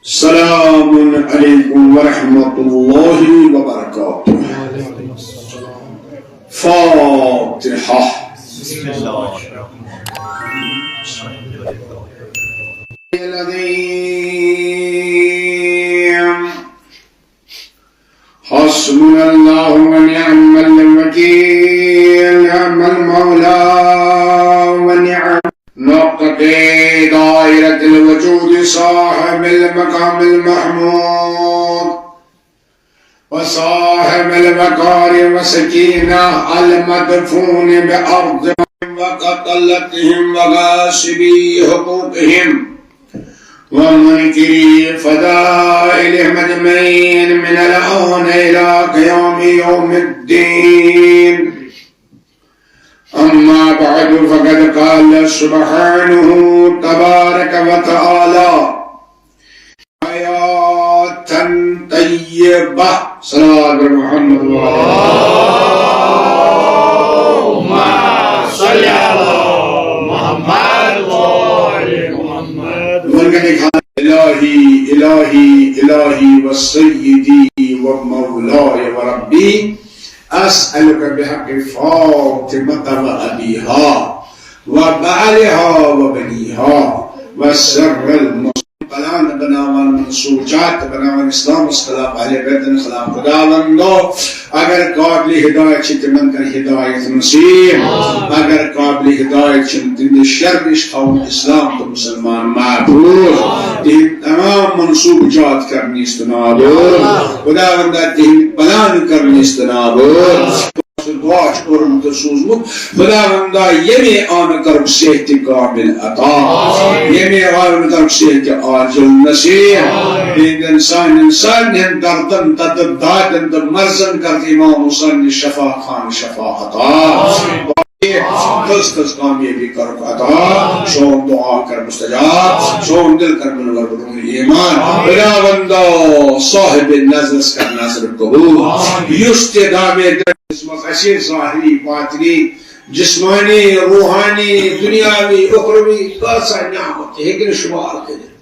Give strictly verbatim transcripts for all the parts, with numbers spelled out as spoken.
السلام عليكم ورحمة الله وبركاته. فاتحة. العظيم. حسبنا الله ونعم الوكيل، نعم المولى ونعم نقطة دائرة الوجود، صاحب المقام المحمود وصاحب الوقار والسكينة، المدفون بأرض وقتلتهم وغاصبي حقوقهم ومنكري فضائلهم أجمعين من الآن إلى قيام يوم الدين. أما بعد، فقد قال سبحانه تبارك وتعالى: حياة طيبة. صلوات محمد وعلى آله. اللهم صل على محمد وآل محمد. ومن قال: إلهي، إلهي، إلهي وسيدي ومولاي وربي، أسألك بحق فاطمة وأبيها وبعلها وبنيها وسر المص-، بلان بناوان منسوجات بناوان اسلام خلاف اہل بیتن خلاف خداوندو، اگر قابل ہدایت چھ تمن کر ہدایت نصیب، اگر قابل ہدایت چھ تند شر نش تھاون اسلام تو مسلمان محفوظ، تہند تمام منصوب جات کرنی استنابور، خداوندا تہند پلان کرنی استنابور۔ دعا چھُ کوٚرمُت تہٕ سوٗزمُت، خداوندا، ییٚمے آنہٕ کَرُکھ صحتِ کامل عطا، ییٚمے آنہٕ کَرُکھ صحتِ عاجل نصیب۔ تِہنٛدٮ۪ن سانٮ۪ن سارنٕے دردن تہٕ دادٮ۪ن تہٕ مرضن کَرُکھ امام حسین شفا خان شفا عطا۔ تھٔز تھٔز کامیٲبی کَرُکھ عطا۔ سون دعا کر مستجاب، سون دل کر منور برومِ ایمان۔ خداوندا، صاحب نظرس کر نظر قبول۔ یُس تہِ دامے دردس منٛز اسہِ ظاہری، باطنی، جسمانی، روحانی، دنیاوی، اخروی کۭژاہ نعمت ہیٚکہِ نہٕ شمار کٔرِتھ۔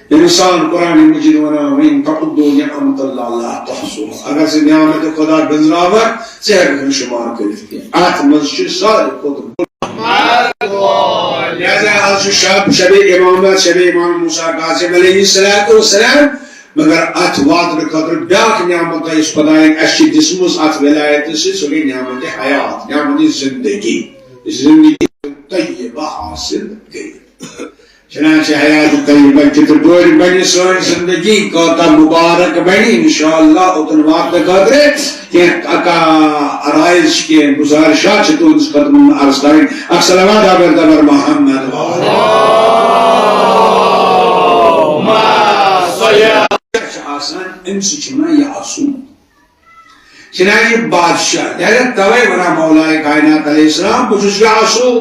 انسان قرآن مجید ونان، "وَإِن تَعُدُّوا نِعْمَتَ اللَّهِ لَا تُحْصُوهَا"، اگر ژٕ نعمت خدا گنزراوکھ، ژٕ ہیٚککھ نہٕ شمار کٔرِتھ کینٛہہ۔ اتھ منٛز چھُ ساروی کھۄتہٕ بوٚڑ۔ لہذا از چھُ شب، شب امامت، شب امام موسیٰ کاظم علیہ الصلوۃ والسلام۔ مگر اتھ واتنہٕ خٲطرٕ بیاکھ نعمت یُس خدایَن اَسہِ چھِ دِژمٕژ اتھ ولایتس سۭتۍ، سۄ گٔے نعمت حیات، نعمت زندگی۔ زندگی طیبہ حاصل گٔے۔ چنانچہ حیات طیبہ کہِ تہٕ بٔڑۍ بنہِ سٲنۍ زندگی، کۭژاہ مبارک بنہِ۔ انشاءاللہ اوٚتن واتنہٕ خٲطرٕ کینٛہہ اکا عرائض چھِ، کینٛہہ گزارشات چھِ تُہنٛدِس خدمتس منٛز عرض کرٕنۍ۔ اکھ صلوات دبر دبر محمد۔ چھِ آسان، أمۍ سۭتۍ چھِ وَنان یہِ آسُن۔ چنانچہ بادشاہ، یعنی توے ونان مولائے کائنات علیہ السلام، بہٕ چھُس یہِ آسُن۔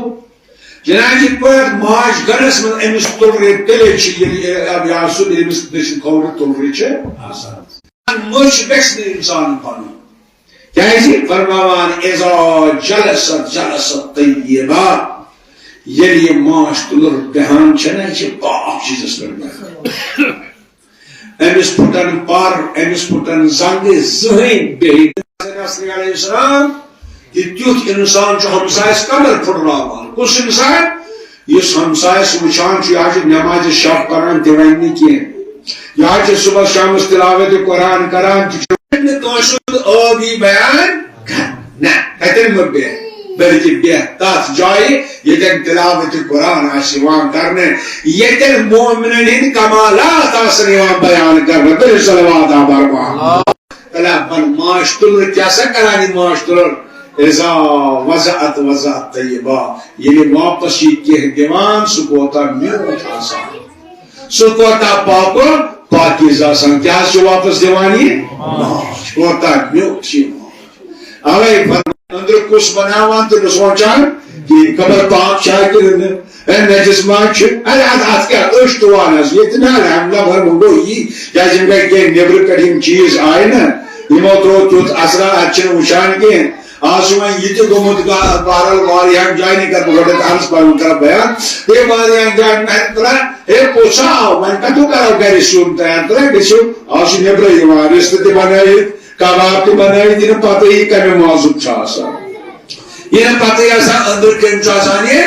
چنانچہ پٲٹھۍ ماچھ گنس منٛز أمِس تُلرِ تیٚلے چھِ ییٚلہِ، ییٚلہِ اب یہِ آسُن، ییٚلہِ أمِس دٔچھِنۍ کھوورِ تُلرِ چھِ آسان۔ مٔچھ گژھِ نہٕ انسان پنُن۔ کیازِ؟ فرماوان، اذا جلست جلست طیبہ، ییٚلہِ یہِ ماچھ تُلر بیٚہان چھےٚ نہ، یہِ چھِ پاک چیٖزس پٮ۪ٹھ بیٚہان۔ أمِس پھُٹن پر، أمِس پھُٹن زنٛگہٕ، زٕہٕنۍ بیٚہہِ نہٕ۔ نصر علیہ السلام، یہِ تیُتھ انسان چھُ ہمسایس کمر پھُٹراوان۔ کُس انسان؟ یُس ہمسایس وٕچھان چھُ، یہِ حظ چھُ نمازِ شب پران، تہِ ونہِ نہٕ کینٛہہ۔ یہِ حظ چھُ صبحس شامس تلاوت قرآن کران، تہِ چھُ نہٕ کٲنٛسہِ ہُنٛد عٲب یی بیان کرنہٕ۔ نہ، تتٮ۪ن مہ بیٚہہ، بلکہِ بیٚہہ تتھ جایہِ، ییٚتٮ۪ن تلاوت قرآن آسہِ یِوان کرنہٕ، ییٚتٮ۪ن مومنن ہٕنٛدۍ کمالات آسن یِوان بیان کرنہٕ۔ بٔرِو صلوات آبار محمد۔ تلا بن ماش تُلرِ کیٛاہ سا کران یہِ ماش تُلر؟ اذا وضعت وضعت طیبہ، ییٚلہِ واپس یہِ کینٛہہ دِوان، سُہ کوتاہ میوٗٹھ آسان، سُہ کوتاہ پاک، پاکیزٕ آسان۔ کیٛاہ حظ چھُ واپس دِوان یہِ؟ ماش۔ کوتاہ میوٗٹھ چھُ یہِ ماش۔ اوے فرمان، أنٛدرٕ کُس بناوان تہٕ نہٕ سونٛچان کِہیٖنۍ، خبر پاک چھا کِنہٕ نہٕ؟ اے نجس ما چھُ؟ اَدٕ اَتھ، اَتھ کیٛاہ؟ أچھ تُلان حظ ییٚتہِ نہ، الحمدللہ، فرمو گوٚو یی، کیٛازِ یِم گٔے کینٛہہ نیٚبرٕ پٮ۪ٹھ یِم چیٖز آیہِ نہ، یِمو ترٛوو تیُتھ اثرا، اَتہِ چھِنہٕ وٕچھان کینٛہہ۔ آز چھُ وۄنۍ یہِ تہِ گوٚمُت گا-، بہرحال واریاہَن جایَن، یہِ کَرٕ بہٕ گۄڈٕ عرض پَنُن کَرٕ بیان۔ ہے واریاہَن جایَن، اَتہِ تُلان، ہے پوٚژھ آو، وۄنۍ کَتہِ کَرو گَرِ سیُن تیار؟ تُلان گٔژھِو، آز چھُ نیٚبرَے یِوان، رِستہٕ تہِ بَنٲیِتھ، کَباب تہِ بَنٲیِتھ، یہِ نہٕ پَتہٕ یہِ کَمہِ مازُک چھُ آسان۔ یہِ نہٕ پَتہٕ یہِ آسان، أنٛدٕرۍ کَمہِ چھُ آسان یہِ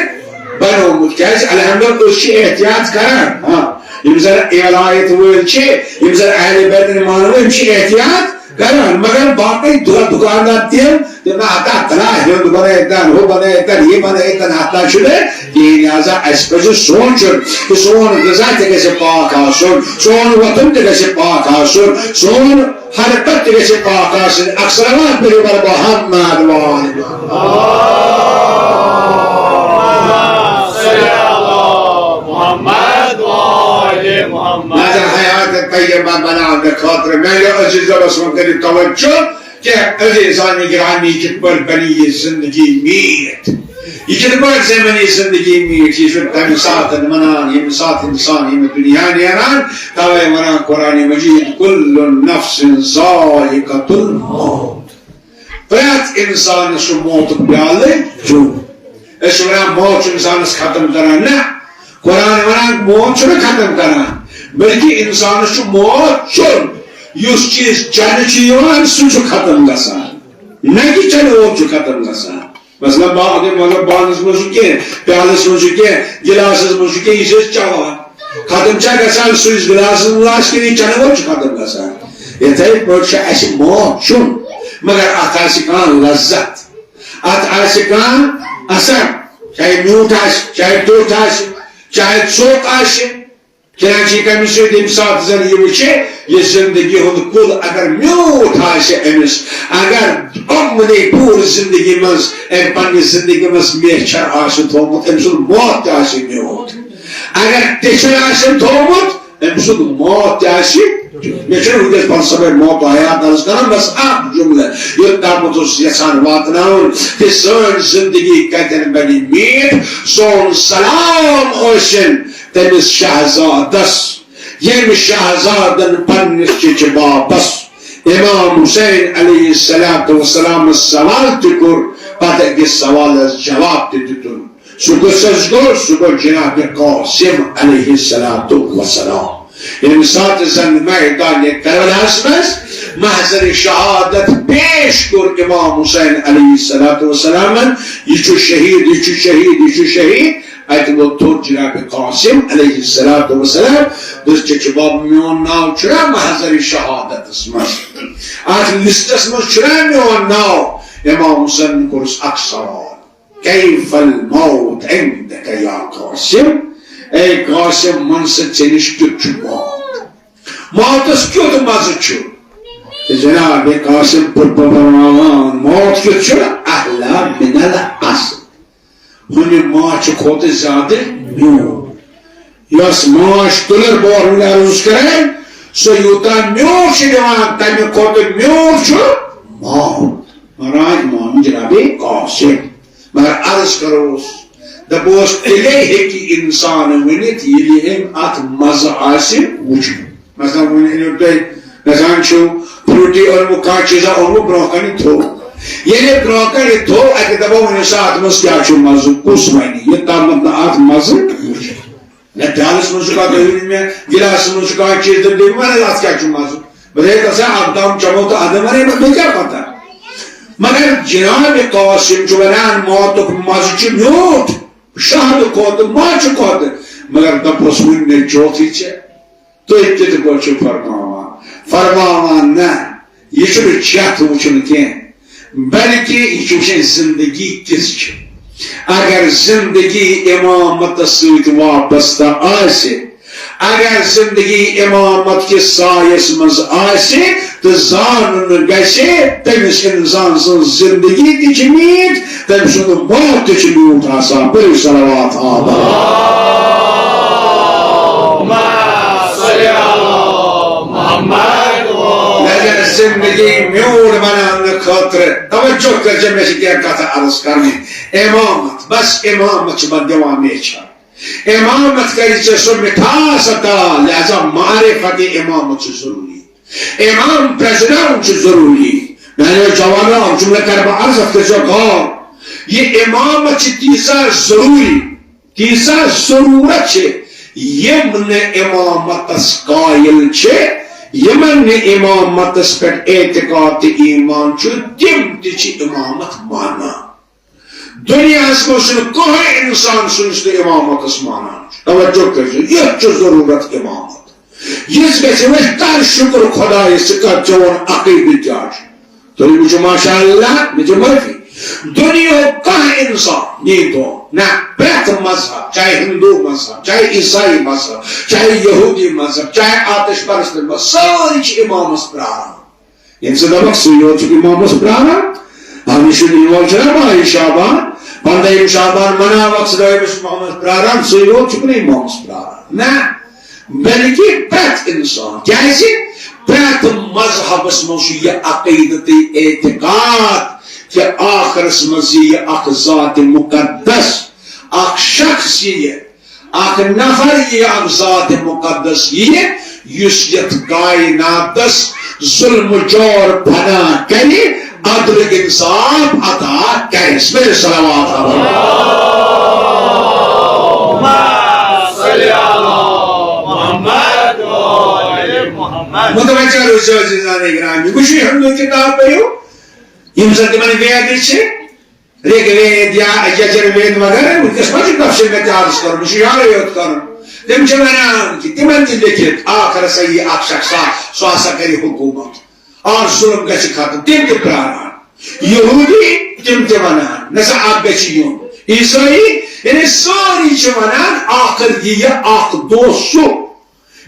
بَنومُت۔ کیٛازِ؟ الحمدللہ، أسۍ چھِ احتیاط کَران۔ ہاں، یِم زَن اہل آیت وٲلۍ چھِ، یِم زَن اہل بیت مانَن وٲلۍ، یِم چھِ احتیاط کران، مگر باقی دُ-، دُکاندار تہِ، تِم نہ ہتا تلا ہیوٚنٛد بنٲیتن، ہُہ بنٲیتن، یہِ بنٲیتن، ہتا چھُنہٕ کِہیٖنۍ۔ لہذا اَسہِ پَزِ سونٛچُن کہِ سون غذا تہِ گژھِ پاک آسُن، سون وۄتھُن تہِ گژھِ پاک آسُن، سون حرکت تہِ گژھِ پاک آسٕنۍ۔ اکھ صلوات پٔرِو بر محمد وآل محمد۔ محمد وآل محمد۔ نظر حیات طیبہ بناونہٕ خٲطرٕ میانیو عزیزو، بس وۄنۍ کٔرِو توجہ۔ کینٛہہ عزیزان گرامی، کِتھ پٲٹھۍ بنی یہِ زندگی میٖٹھ؟ یہِ کِتھ پٲٹھۍ زِ بنی زندگی میٖٹھ؟ یہِ چھُ تَمہِ ساتہٕ وَنان، ییٚمہِ ساتہٕ اِنسان ییٚمہِ دُنیا نیران۔ تَوَے وَنان قرآن مجید، "کل نفس ذائقۃ الموت"۔ پرٛٮ۪تھ اِنسانَس چھُ موتُک پیالہٕ چیوٚن۔ أسۍ چھِ وَنان، موت چھُ اِنسانَس ختم کران۔ نہ، قرآن وَنان، موت چھُنہٕ ختم کران، بلکہِ اِنسانَس چھُ موت چیوٚن۔ یُس چیٖز چٮ۪نہٕ چھُ یِوان، سُہ چھُ ختم گژھان، نہ کہِ چٮ۪نہٕ وول چھُ ختم گژھان۔ مثلاً، با-، اگر مطلب بانَس منٛز چھُ کینٛہہ، پیالَس منٛز چھُ کینٛہہ، گِلاسَس منٛز چھُ کینٛہہ، یہِ چھِ أسۍ چٮ۪وان۔ ختم چھا گژھان سُے گِلاسَس منٛز آسہِ کِنہٕ یہِ چٮ۪نہٕ وول چھُ ختم گژھان؟ یِتھَے پٲٹھۍ چھُ اَسہِ موت چیوٚن، مگر اَتھ آسہِ کانٛہہ لذت، اَتھ آسہِ کانٛہہ اثر، چاہے میوٗٹھ آسہِ، چاہے ٹوٚٹھ آسہِ، چاہے ژوٚک آسہِ۔ چنانچہ کمہِ سۭتۍ ییٚمہِ ساتہٕ زن یہِ وٕچھِ، یہِ زندگی ہُنٛد کُل اگر میوٗٹھ آسہِ أمِس، اگر یِمنٕے پوٗرٕ زندگی منٛز أمۍ پننہِ زندگی منٛز میچھر آسہِ تھوٚومُت، أمۍ سُنٛد موت تہِ آسہِ میوٗٹھ۔ اگر ٹیچھر آسن تھوٚومُت، أمۍ سُنٛد موت تہِ آسہِ۔ مےٚ چھُنہٕ وٕنکیٚس فلسفہ موت و حیات عرض کران، بس اکھ جملہٕ یوٚت تامَتھ اوسُس یژھان واتناوُن کہِ سٲنۍ زندگی کتٮ۪ن بنہِ میٖٹھ۔ سون سلام ٲسِن تٔمِس شہزادس، ییٚمۍ شہزادن پننِس چچہِ بابس امام حسین علیہ الصلوۃ والسلام سوال تہِ کوٚر، پتہٕ أکِس سوالس جواب تہِ دیُتُن۔ سُہ کُس حظ گوٚو؟ سُہ گوٚو جناب قاسم علیہ الصلوۃ والسلام۔ ییٚمہِ ساتہٕ زن میدان کربلاہس منٛز محضر شہادت پیش کوٚر امام حسین علیہ الصلوۃ والسلامن، یہِ چھُ شہید، یہِ چھُ شہید، یہِ چھُ شہید، اتہِ ووٚتھ تھوٚد جناب قاسم علیہ الصلوۃ والسلام، دوٚپُس، "چچہِ بب، میون ناو چھُنا محضر شہادتس منٛز؟ اتھ لسٹس منٛز چھُنا میون ناو؟" امام حسینن کوٚرُس اکھ سوال، "کیف الموت عندک یا قاسم؟" اے قاسم، ون سا، ژےٚ نِش کیُتھ چھُ موت؟ موتس کیُتھ مزٕ چھُ؟ تہٕ جناب قاسم پوٚر پرمان، موت کیُتھ چھُ؟ احلی من الاصل۔ ہُمہِ ماچھِ کھۄتہٕ زیادٕ میوٗٹھ۔ یۄس ماچھ تُلٕر بہٕ وَنہٕ عرض کران، سُہ یوٗتاہ میوٗٹھ چھُ دِوان، تَمہِ کھۄتہٕ میوٗٹھ چھُ موت۔ مہراج مام جناب قاسم۔ مگر عرض کروس، دپوس، تیٚلے ہیٚکہِ اِنسان ؤنِتھ، ییٚلہِ أمۍ اَتھ مَزٕ آسہِ وُچھمُت۔ مثلاً، وۄنۍ أنِو تُہۍ، مثلاً چھُو فروٗٹی اوٚنمُت، کانٛہہ چیٖزا اوٚنمُت، برٛونٛہہ کَنہِ تھوٚو۔ ییٚلہِ برٛونٛہہ کَنہِ تھوٚو، اَکہِ دَپہٕ وَنہِ سا اَتھ منٛز کیٛاہ چھُ مَزٕ، کُس وَنہِ؟ یوٚتامَتھ نہٕ اَتھ مَزٕ وُچھِ۔ نہ، پیالَس منٛز چھُ کانٛہہ، تُہۍ ؤنِو مےٚ، گِلاسَس منٛز چھُ کانٛہہ چیٖز، تہٕ بیٚیہِ وَنان اَتھ کیٛاہ چھُ مَزٕ؟ بہٕ دَپہٕ، اَتھ چھا اَکھ دام چَمو تہٕ اَتھ وَنے مےٚ، مےٚ کیٛاہ پَتہ؟ مگر جناب قاسم چھُ وَنان، موتُک مَزٕ چھُ میوٗٹھ، شہدٕ کھۄتہٕ، ماچھِ کھۄتہٕ۔ مگر دَپُس، وٕنہِ نے چوتھٕے ژےٚ۔ تُہۍ کِتھ پٲٹھۍ چھِو فرماوان؟ فرماوان نہ، یہِ چھُنہٕ چٮ۪تھ وٕچھُن کینٛہہ، بلکہِ یہِ چھُ وٕچھُن زندگی کِژھ چھِ۔ اگر زندگی امامتس سۭتۍ وابستہ آسہِ، اگر زندگی امامت کِس سایس منٛز آسہِ، تہٕ زانُن گژھِ، تٔمِس اِنسان سٕنٛز زندگی تہِ چھِ میٖٹھ، تٔمۍ سُنٛد موت تہِ چھُ میوٗٹھ آسان۔ پٔرِو صلوات آباد۔ نظر زندگی میوٗٹھ بناونہٕ خٲطرٕ توجہ کٔرۍزیو، مےٚ چھِ کینٛہہ کتھٕ عرض کرنہِ۔ امامت، بس امامت چھِ پتہٕ دِوان میچھر۔ امامت کرِ ژےٚ سُہ مِٹھاس عطا، لہذا معرفت امامت چھُ ضروٗری۔ امام پرزناوُن چھُ ضروٗری۔ میانیو جوانو، اکھ جملہٕ کرٕ بہٕ عرض، اتھ کٔرۍزیو غور۔ یہِ امامت چھِ تیٖژاہ ضروٗری، تیٖژاہ ضروٗرت چھِ، یِم نہٕ امامتس قٲیِل چھِ، یِمن نہٕ امامتس پٮ۪ٹھ اعتقاد تہٕ ایمان چھُ، تِم تہِ چھِ امامت مانان۔ دُنیاہَس منٛز چھُنہٕ کٕہٕنۍ اِنسان سُہ یُس نہٕ اِمامَتَس مانان چھُ۔ توجہ کٔرۍزیو، یَتھ چھُ ضروٗرت اِمامَت۔ یِژھ گژھِ وۄنۍ کر شُکر خۄدایَس، ژٕ کر، چون عقیدٕ کیٛاہ چھُ؟ تُہۍ وٕچھِو، ماشاء اللہ، مےٚ چھِ معٲفی۔ دُنیاہُک کانٛہہ اِنسان نی دۄہ نہ، پرٛٮ۪تھ مذہب، چاہے ہندو مذہب، چاہے عیسائی مذہب، چاہے یہودی مذہب، چاہے آتش پرست مذہب، سٲری چھِ اِمامَس پرٛاران۔ ییٚمہِ سۭتۍ دَپَکھ، سُے یوت چھُکھ اِمامَس پرٛاران۔ اَہنہِ شُرٮ۪ن وول چھُنہ ماہِ شعبان، پنٛدہِم شعبان مَناوَکھ، سُہ دَپہِ، بہٕ چھُس محمدَس پرٛاران، سُے یوت چھُکھ نہٕ اِمامَس پرٛاران۔ نہ، بلکہِ پرٛٮ۪تھ اِنسان۔ کیٛازِ؟ پرٛٮ۪تھ مذہبَس منٛز چھُ یہِ عقیدٕ تہٕ اعتقاد کہِ ٲخرَس منٛز یِیہِ اَکھ ذاتِ مُقدس، اَکھ شخص یِیہِ، اکھ نفر ییہِ، اکھ ذاتِ مُقدس ییہِ، یُس یَتھ کائناتس ظلم و جور فنا کرِ، عدل انصاف عطا کرِ۔ صلوات۔ اللہم صل علی محمد و آل محمد۔ متوجہ روٗزِو عزیزان گرامی، وٕچھِو ہندو کتاب پٔرِو، یِم زن تِمن ویدٕ چھِ، رِگ وید یا یجر وید وغیرہ، وٕنکیٚس ما چھُ کٲنٛسہِ مےٚ تہِ عرض کرُن، یہِ چھُ یارے یوت کرُن۔ تِم چھِ ونان کہِ تِمن تہِ لیکھِتھ، آخرس یی اکھ شخصا، سُہ ہسا کرِ حکوٗمت، اور ظلم گژھِ ختم، تِم تہِ پراران۔ یہودی، تِم تہِ ونان، نہ سا، اکھ گژھِ یُن۔ عیسٲیی، یعنی سٲری چھِ ونان، آخر ییہِ اکھ دۄہ سُہ،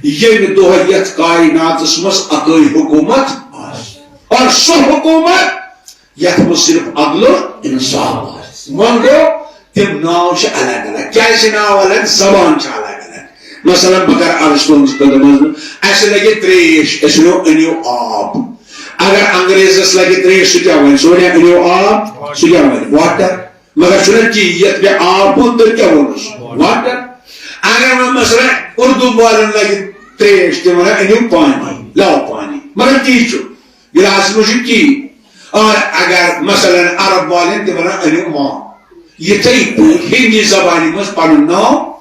ییٚمہِ دۄہ یتھ کائناتس منٛز اکٲے حکوٗمت آسہِ۔ اور سۄ حکوٗمت یتھ منٛز صرف عدل و انصاف آسہِ۔ وۄنۍ گوٚو، تِم ناو چھِ الگ الگ۔ کیٛازِ چھِ ناو الگ؟ زبان چھِ الگ الگ۔ مثلاً، بہٕ کرٕ عرض تُہنٛدِس خدمتس منٛز، اسہِ لگہِ ترٛیش، أسۍ ونو، أنِو آب۔ اگر انگریزس لگہِ ترٛیش، سُہ کیٛاہ ونہِ؟ سُہ ونہِ، أنِو آب، سُہ کیٛاہ ونہِ؟ واٹر۔ مگر چھُنہ تی، یتھ مےٚ آب ووٚن، تٔمۍ کیٛاہ ووٚنُس؟ واٹر۔ اگر وۄنۍ مثلاً اردو والٮ۪ن لگہِ ترٛیش، تِم ونان، أنِو پانی، لاو پانی۔ مگر تی چھُ، گلاس منٛز چھُ تی۔ اور اگر مثلاً عرب والٮ۪ن، تِم ونان، أنِو ماں۔ یِتھے پٲٹھۍ ہندی زبانہِ منٛز پنُن ناو،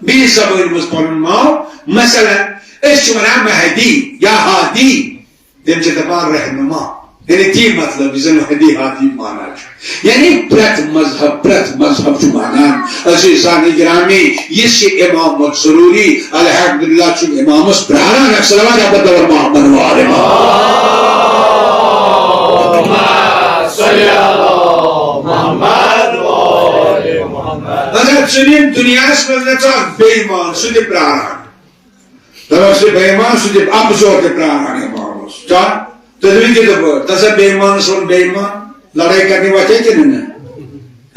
بیٚیِس زبٲنۍ منٛز پنُن ناو۔ مثلاً أسۍ چھِ ونان مہدی یا ہادی، تِم چھِ دَپان رہنما، یعنی تی مطلب یُس زَن ہدی ہادی مانا چھُ۔ یعنی پرٛٮ۪تھ مذہب، پرٛٮ۪تھ مذہب چھُ مانان۔ عزیزان گرامی، یہِ چھِ امامت ضروٗری۔ الحمدللہ چھُ امامس پرٛاران۔ اکھ صلوات اپر دور محمد وال محمد۔ صلی علی محمد وال محمد۔ اگر ژٕ نِن دُنیاہس منٛز نہ ژٕ اکھ بے ایمان، سُہ تہِ پرٛاران۔ دَپان چھِ بے ایمان، سُہ تہِ اَپزور تہِ پرٛاران امامس۔ کیٛاہ؟ تُہۍ دٔپِو تہِ دَپو، تَس ہا بے ایمانس ووٚن بے ایمان، لڑٲے کرنہِ وۄتھے کِنہٕ نہ؟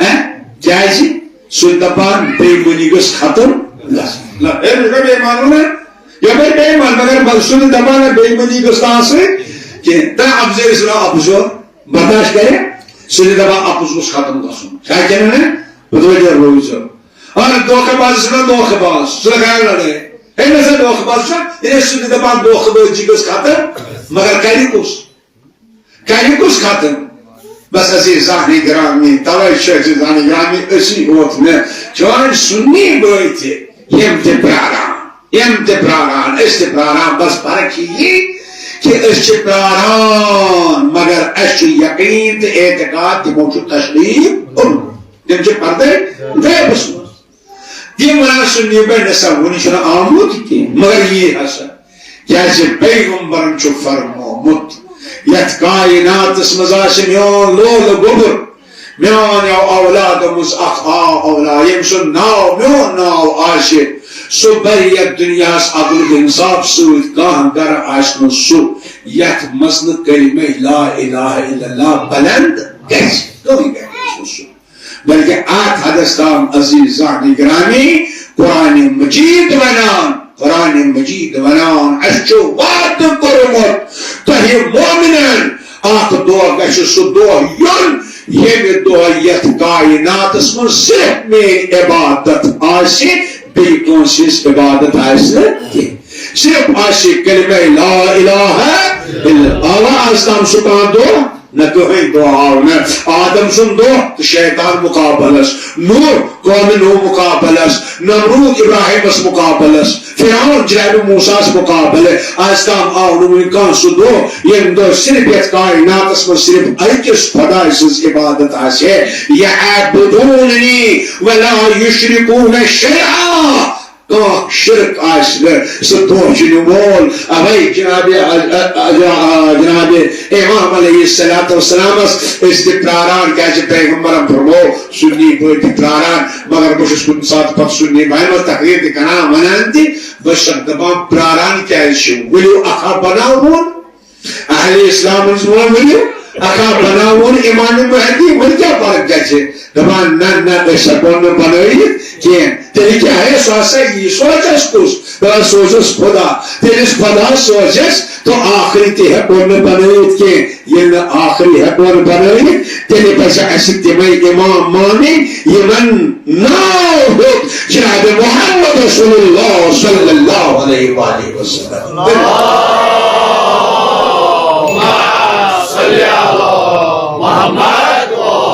ہیں؟ کیٛازِ؟ سُہ چھُ دَپان بے ایمٲنی گٔژھ ختم گژھٕنۍ۔ نہ، ہے، مےٚ چھُ بے ایمان وَنان۔ یَپٲرۍ بے ایمان، مگر بہٕ، سُہ چھُ دَپان نہ، بے ایمٲنی گٔژھ نہٕ آسٕنۍ کینٛہہ۔ تہٕ اَپزٲرِس وَنان اَپزور، برداشت کرِ؟ سُہ چھُ دَپان اَپُز گوٚژھ ختم گژھُن۔ چھا کِنہٕ نہ؟ بہٕ دَپہٕ، یہِ روٗزِو۔ اور دھوکہ باز چھُنہ دھوکہ باز، سُہ لگایا لڑٲے۔ ہے، نہ سا دھوکہ باز چھُ، ییٚلہِ سُہ تہِ دَپان دھوکہ بازی گٔژھ ختم، مگر کرِ کُس؟ کرِ کُس ختم؟ بس عزیزان گرامی، توے چھُ عزیزان گرامی، أسی ہوت مےٚ چٲنۍ سُنی بٲے تہِ، یِم تہِ پراران، یِم تہِ پراران، أسۍ تہِ پراران، بس فرق چھِ یی کہِ أسۍ چھِ پراران، مگر اَسہِ چھُ یقین تہٕ اعتقاد تِمو چھُ تشریف اوٚنمُت۔ تِم چھِ پردے غیبس منٛز۔ تِم ونان سُہ نیبر نسا وُنہِ چھُنہٕ آمُت کینٛہہ، مگر یی ہسا۔ کیازِ پیغمبرن چھُ فرمومُت، یتھ کائناتس منٛز آسہِ میون لول گوٚبُر، میانیو اولادو منٛز اکھ آو اولاد، ییٚمۍ سُنٛد ناو میون ناو آسہِ، سُہ بَرِ یَتھ دُنیاہَس عدل و انصاف سۭتۍ، کانٛہہ گرٕ آسہِ نہٕ سُہ یَتھ منٛز نہٕ کلمہ لا الہ الا اللہ بلند گژھِ، کٕہٕنۍ گرٕ آسہِ نہٕ سُہ۔ بلکہ اتھ حدس تام عزیزان گرامی، قرآن مجید ونان، قرآن مجید ونان، اسہِ چھُ وعدٕ کوٚرمُت تۄہہِ مومنن، اکھ دۄہ گژھِ سُہ دۄہ یُن، ییٚمہِ دۄہ یتھ کائناتس منٛز صرف میٲنۍ عبادت آسہِ، بیٚیہِ کٲنٛسہِ ہٕنٛز عبادت آسہِ نہٕ کینٛہہ۔ صرف آسہِ کلمہ لا الہ الا اللہ۔ آوا از تام سُہ کانٛہہ دۄہ؟ نہ کٕہٕنۍ دۄہ آو نہٕ۔ آدم سُنٛد دۄہ تہٕ شیطان مُقابلس، نوح قومہِ نوح مُقابلس، نمرود ابراہیمس مُقابلس، فرعون جناب موسیٰ ہس مُقابلہٕ۔ از تام آو نہٕ وُنہِ کانٛہہ سُہ دۄہ، ییٚمہِ دۄہ صرف یتھ کائناتس منٛز صرف أکِس خۄداے سٕنٛز عبادت آسہِ ہے، یعبدوننی ولا یشرکون شیئا۔ کانٛہہ شرک آسہِ نہٕ، سُہ دۄہ چھُنہٕ وول۔ اوے جناب، جناب امام علیہ الصلوۃ والسلامس أسۍ تہِ پراران، کیازِ پیغمبرن فرمو، سُنی بہٕ تہِ پراران، مگر بہٕ چھُس کُنہِ ساتہٕ پتہٕ سُنی بہٕ منٛز تقریر تہِ کران، ونان تہِ، بہٕ چھُسکھ دپان، پراران کیازِ چھِو؟ ؤلِو اکھا بناوون۔ اہل اسلام ہٕنٛز ووٚن، ؤلِو اکھا بناوون امام مہدی، وۄنۍ کیٛاہ فرق گژھِ؟ دپان، نہ، نہ، أسۍ ہٮ۪کو نہٕ بنٲوِتھ کینٛہہ۔ تیٚلہِ کیٛاہ ہے، سُہ ہسا یی سوزس کُس؟ دپان، سوزس خدا۔ تیٚلہِ یُس خدا سوزس، تہٕ آخری تہِ ہٮ۪کو نہٕ بنٲوِتھ کینٛہہ۔ ییٚلہِ نہٕ آخری ہٮ۪کو نہٕ بنٲوِتھ، تیٚلہِ پزِ اسہِ تِمے امام مانٕنۍ، یِمن ناو ہیوٚت جناب محمد رسول اللہ صلی اللہ علیہ وآلہ وسلم۔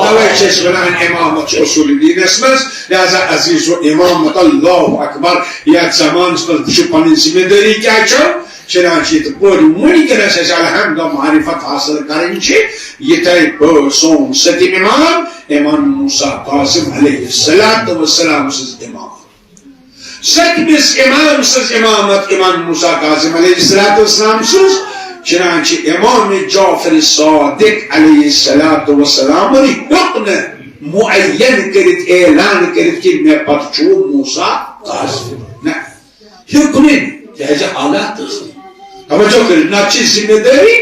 توے چھِ أسۍ ونان، امامت چھِ اصول دینس منٛز، لہذا عزیز و امامت، اللہ اکبر، یتھ زمانس منٛز وٕچھِو پنٕنۍ ذمہ دٲری کیٛاہ چھو۔ چنانچہ یِتھ پٲٹھۍ وٕنکیٚنس اَسہِ الحمد معرفت حاصل کرٕنۍ چھِ، یِتھے پٲٹھۍ سون سٔتِم امام، امام موسیٰ کاظم علیہ الصلوۃ والسلام سٕنٛز امامت۔ سٔتمِس امام سٕنٛز امامت، امام موسیٰ کاظم علیہ الصلوۃ والسلام سٕنٛز، چنانچہ امام جعفر صادق علیہ الصلوۃ والسلامن ہیوٚک نہٕ معین کٔرِتھ، اعلان کٔرِتھ کہِ مےٚ پتہٕ چھُ موسیٰ کاظم۔ نہ، ہیوٚک نہٕ، کیازِ حالات ٲسۍ نہٕ۔ توجہ کٔرِو، نتہٕ چھِ ذمہ دٲری،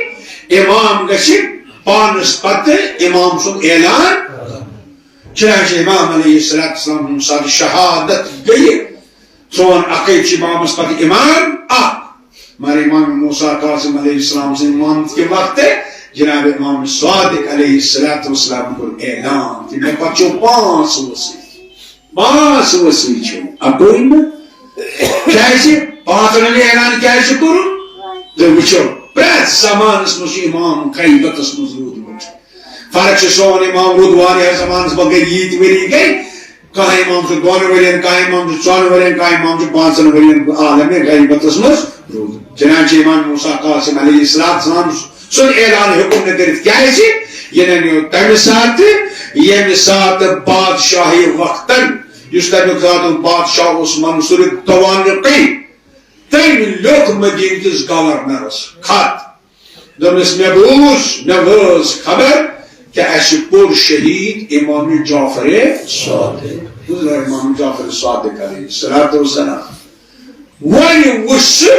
امام گژھِ پانس پتہٕ امام سُنٛد اعلان۔ چنانچہ امام علیہ الصلوۃ والسلام ہُنٛد ساتہٕ شہادت گٔیہِ، سون اکھے چھُ امامس پتہٕ امام اکھ۔ مگر امام موسیٰ کاظم علیہ السلام سٕنٛدِ امامت کہِ وقتہٕ جناب امام صادق علیہ الصلوۃ والسلام کوٚر اعلان کہِ مےٚ پتہٕ چھُو پانٛژھ ؤسیٖل۔ پانٛژھ ؤسیٖل چھِ، اَپٲرۍ نہٕ۔ کیٛازِ؟ پانٛژن ہُنٛد اعلان کیٛازِ چھُ کوٚرمُت؟ تُہۍ وٕچھِو، پرٛٮ۪تھ زمانس منٛز چھُ امام غیبتس منٛز روٗدمُت۔ فرق چھِ، سون امام روٗد واریاہ زمانس منٛز، گٔے ییٖتۍ ؤری گٔے، کانٛہہ امام چھُ دۄن ؤرین، کانٛہہ امام چھُ ژۄن ؤرین، کانٛہہ امام چھُ پانٛژن ؤرین عالمِ غیبتس منٛز روٗدمُت۔ چنانچہ امام موسیٰ قاسم علیہ السلام سُنٛد اعلان ہیوٚکُن نہٕ کٔرِتھ۔ کیٛازِ؟ یہِ نَنیو تَمہِ ساتہٕ، ییٚمہِ ساتہٕ بادشاہی وقتن، یُس تَمیُک زاتُک بادشاہ اوس منصور دوانقی، تٔمۍ لیوٚکھ مدیٖنہٕ کِس گورنرس خط۔ دوٚپنس، مےٚ بوٗز، مےٚ وٲژ خبر کہِ اَسہِ کوٚر شہیٖد امام جعفر صادق۔ بوٗز، امام جعفر صادق علیہ الصلوۃ والسلام۔ وۄنۍ وٕچھ ژٕ،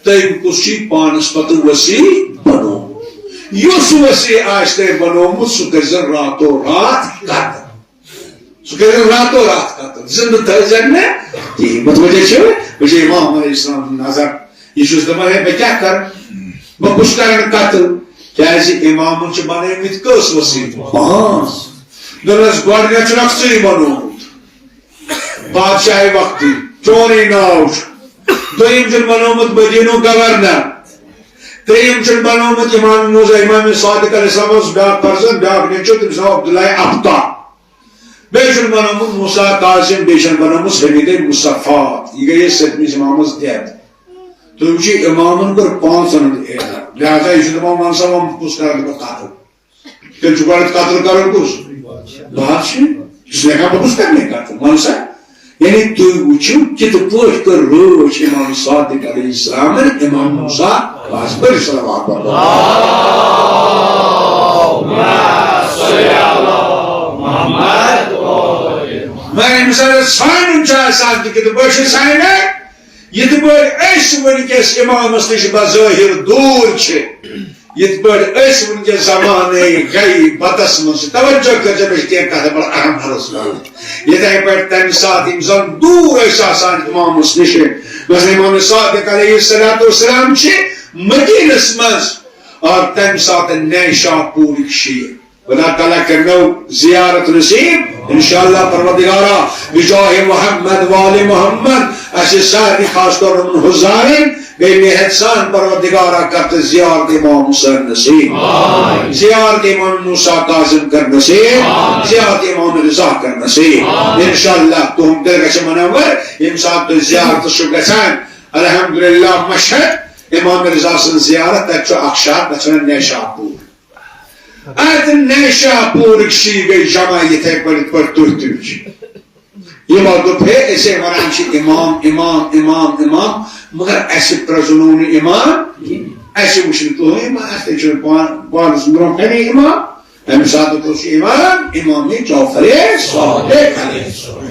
تٔمۍ کُس چھُے پانس پتہٕ وصی بنوومُت۔ یُس وصی آسہِ تٔمۍ بنوومُت، سُہ کٔرۍزٮ۪ن راتو رات قتل۔ سُہ کٔرۍزٮ۪ن راتو رات قتل۔ زندٕ تھٲیزٮ۪ن نہٕ کِہیٖنۍ۔ متوجہ چھِو؟ وۄنۍ چھِ امام علیہ السلام سٕنٛز نظر۔ یہِ چھُس دَپان، ہے، بہٕ کیٛاہ کَرٕ؟ بہٕ کُس کَرَن قتل؟ کیٛازِ امامن چھِ بنٲومٕتۍ کٔژ وصی؟ پانٛژھ۔ دوٚپنَس، گۄڈٕنٮ۪تھ چھُنکھ ژٕے بنوومُت۔ بادشاہی وقتی چونٕے ناو چھُ۔ دوٚیِم چھُن بنوومُت مدیٖنُک گورنر۔ ترٛیٚیِم چھُن بنوومُت امام موسیٰ، امام صادق علیہ السلام اوس بیٛاکھ فرزند، بیٛاکھ نیٚچو، تٔمِس ناو عبداللہ ابطا۔ بیٚیہِ چھُن بنوومُت موسیٰ کاظم، بیٚیہِ چھُن بنوومُت حمید مصطفیٰ۔ یہِ گٔیے سٔتمِس امامس death۔ تُہۍ وٕچھِو، امامن کوٚر پانٛژن ہُنٛد اعلان۔ لہذا یہِ چھُ دپان، وَن سا وۄنۍ کُس کرٕ بہٕ قتل؟ تیٚلہِ چھُ گۄڈٕ قتل کرُن کُس؟ بادشاہ۔ یہِ چھُ لیکھان، بہٕ کُس کرٕ مےٚ قتل؟ وَن سا۔ یعنی تُہۍ وٕچھِو، کِتھ پٲٹھۍ کٔر رٲچھ امام صادق علیہ السلامن امام موسیٰ۔ بس، بٔرِو صلوات پَرُن۔ مگر ییٚمہِ ساتہٕ سانُن چھُ آسان تہِ کِتھ پٲٹھۍ چھُ سانہِ، یِتھ پٲٹھۍ أسۍ وٕنکیٚس امامس نِش بظٲہر دوٗر چھِ، یِتھ پٲٹھۍ أسۍ وٕنکیٚس زمانَے غیبتس منٛز چھِ، توجہ کٔرۍزیو، مےٚ چھِ کینٛہہ کتھٕ بڑٕ اہم عرض کرٕنۍ۔ یِتھے پٲٹھۍ تمہِ ساتہٕ یِم زن دوٗر ٲسۍ آسان امامس نِش، مثلاً امام صادق علیہ الصلوۃ والسلام چھِ مدیٖنس منٛز، اور تمہِ ساتہٕ نیشاپورٕکۍ شیعہ۔ خدا تعالیٰ کرنو زیارت نصیب انشاءاللہ پروردگارا، بجاہ محمد وآل محمد۔ اسہِ سارنٕے، خاص طور یِمن حضارن، گٔے مہربان پروردگارا، کر تہٕ زیارت امام حسین نصیب، زیارت امام موسیٰ کاظم کر نصیب، زیارت امام رضا کر نصیب۔ انشاءاللہ تُہُنٛد دِل گژھِ منور، ییٚمہِ ساتہٕ تُہۍ زیارتس چھِو گژھان۔ الحمدللہ مشہد امام رضا سٕنٛز زیارت، تتہِ چھُ اکھ شہر، تتھ چھِ ونان نیشاپور۔ اتھ نیشاپورٕکۍ شیعہ گٔے جمع یِتھے پٲٹھۍ، یِتھ پٲٹھۍ تُہۍ تہِ چھِ۔ یِمو دوٚپ، ہے، أسے ونان چھِ امام، امام، امام، امام، مگر اسہِ پرٛزنوو نہٕ امام، اسہِ وُچھ نہٕ کٕہٕنۍ، ما، اسہِ چھُ پان-، پانس برونٛہہ کنے امام، امہِ ساتہٕ کُس چھُ امام؟ امام جعفر صادق علیہ السلام۔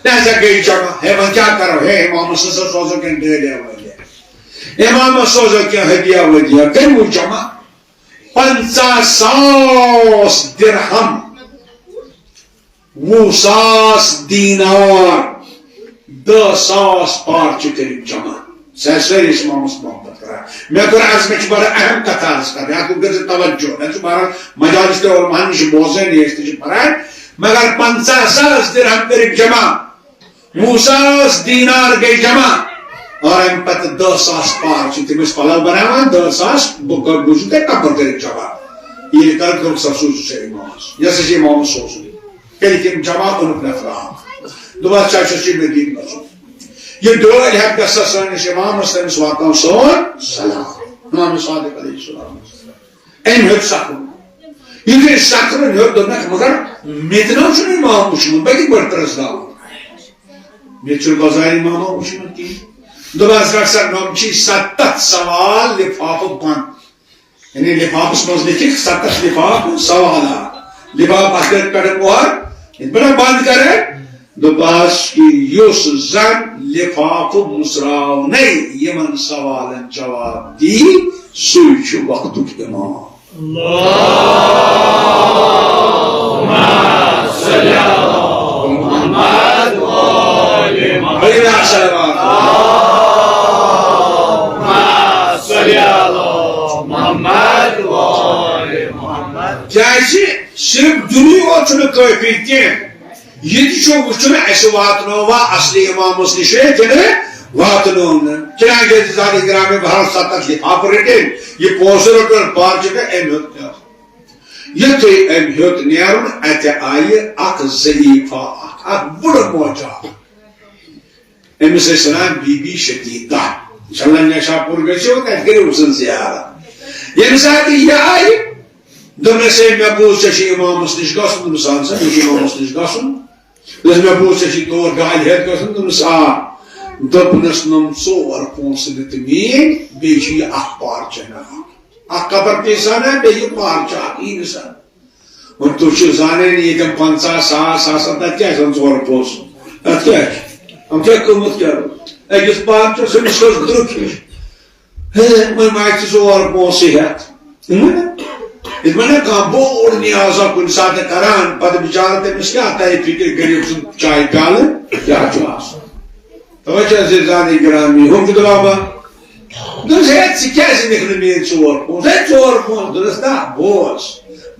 لہذا گٔے جمع، ہے، وۄنۍ کیٛاہ کرو؟ ہے، امامس ہسا سوزو کینٛہہ ڈٲلیا وٲلیا، امامس سوزو کینٛہہ ہدیہ ودیہ، کٔرِو جمع۔ پنٛژاہ ساس درہم، وُہ ساس دینار، دَہ ساس پارچہِ کٔرِکھ جمع۔ سُہ آسہِ سٲری امامس محبت کران۔ مےٚ کوٚر عرض، مےٚ چھِ بڑٕ اہم کتھ عرض کرٕنۍ، اتھ کُن کٔرۍزِ توجہ۔ مےٚ چھُ بہرحال مجالس تہِ علماہن نِش بوزان، یہِ ٲسۍ تہِ چھِ پران، مگر پنٛژاہ ساس درہم کٔرِکھ جمع۔ وُہ ساس دینار گٔے جمع۔ اور امہِ پتہٕ دَہ ساس پارچہِ، تِم ٲسۍ پلو بناوان، دَہ ساس، بہٕ کر-، بوٗزِو تُہۍ کپر کٔرِتھ جمع۔ ییٚلہِ کر گوٚو سا سوٗزِو سا امامس، یہِ ہسا چھِ امامس سوزُن۔ کٔرِتھ یِم جمع، اوٚنُکھ نفر اکھ۔ دوٚپُن، "ژےٚ چھُس یہِ مدیٖنہٕ گژھُن۔ یہِ ڈٲلۍ ہٮ۪تھ گژھ سا سٲنِس امامس، تٔمِس واتناو سون سلام۔" امام صادق علیہ السلام۔ أمۍ ہیوٚت سکھرُن۔ یُتھُے سکھرُن ہیوٚت، دوٚپنَکھ، "مگر مےٚ تہِ نہ چھُنہٕ امام وُچھمُت، بہٕ کِتھ پٲٹھۍ ترٛسناوُن؟ مےٚ تہِ چھُنہٕ بازارِ امامہ وُچھمُت کِہیٖنۍ۔" دوٚپنَس، "رَٹھ سا، نۄم چھی ستتھ سوال لفافہٕ بنٛد۔" یعنی لفافس منٛز لیکھِکھ ستتھ لفافہٕ سوالات۔ لفافہٕ اَتھ پٮ۪ٹھ مۄہر، یِتھ پٲٹھۍ بنٛد کرٕ۔ دوٚپہَس کہِ یُس زن لفافہٕ مُژراونَے یِمن سوالن جواب دی، سُے چھُ وقتُک امام۔ اللہم صل علی محمد و آل محمد۔ بڑی بار صلوات۔ اللہم صل علی محمد و آل محمد۔ کیازِ صرف دُنیا یوت چھُنہٕ کٲفی کینٛہہ۔ یہِ تہِ چھُ وٕچھُن، اَسہِ واتنووا اصلی امامس نِش کِنہٕ واتنوو نہٕ۔ چنانچہ عزیزان گرامی، بہرحال ستتھ لفافہٕ رٔٹِن، یہِ پونٛسہٕ رٔٹُن، پارچہِ تہٕ أمۍ ہیوٚت نیرُن۔ یُتھُے أمۍ ہیوٚت نیرُن، اَتہِ آیہِ اکھ ضعیفہ اکھ، اکھ بُڑٕ موجا۔ أمِس ٲسۍ وَنان بی بی شدیدہ۔ انشاءاللہ نیشاپور گٔژھِو، تَتہِ کٔرِو أمۍ سٕنٛز زیارت۔ ییٚمہِ ساتہٕ یہِ آیہِ، دوٚپنَس، "ہے، مےٚ بوٗز ژےٚ چھُے اِمامَس نِش گژھُن۔" دوٚپمَس، "اَہَن سا، مےٚ چھُ اِمامَس نِش گژھُن۔" دوٚپنَس، "مےٚ بوٗز ژےٚ چھُے تور ڈالہِ ہٮ۪تھ گژھُن۔" دوٚپمَس، "آ۔" دوٚپنَس، "نۄم ژور پونٛسہٕ نہٕ تہٕ میٛٲنۍ، بیٚیہِ چھُ یہِ اَکھ پارچہِ ہنا اَکھ۔ اَکھ قبر پیٖسا نا، بیٚیہِ یہِ پارچہِ اَکھ، یی نہٕ سا۔" وۄنۍ تُہۍ چھِو زانان، ییٚتٮ۪ن پنٛژاہ ساس آسان، تَتھ کیٛاہ آسان ژور پونٛسہٕ؟ تَتھ کیٛاہ چھِ؟ یِم کیٛاہ قۭمَتھ کیٛاہ روٗد؟ أکِس پارچَس أمِس ٲس درٛوٚگ ہِش۔ ہے، وۄنۍ ما آسہِ ژور پونٛسہٕ ہٮ۪تھ؟ یِتھ پٲٹھۍ نا کانٛہہ بوٚڑ نیازا کُنہِ ساتہٕ کران، پتہٕ بِچارٕ تٔمِس کیٛاہ تَرِ فِکرِ، غریٖب سُنٛد چاے پیالہٕ کیٛاہ چھُ آسان؟ توے چھِ عزیزان گرامی، ہُم چھِ دَپان، بہٕ دوٚپُس، "ہے، ژٕ کیٛازِ نِکھ نہٕ میٛٲنۍ ژور پونٛسہٕ؟ ہے، ژور پونٛسہٕ۔" دوٚپنَس، "نہ، بوز،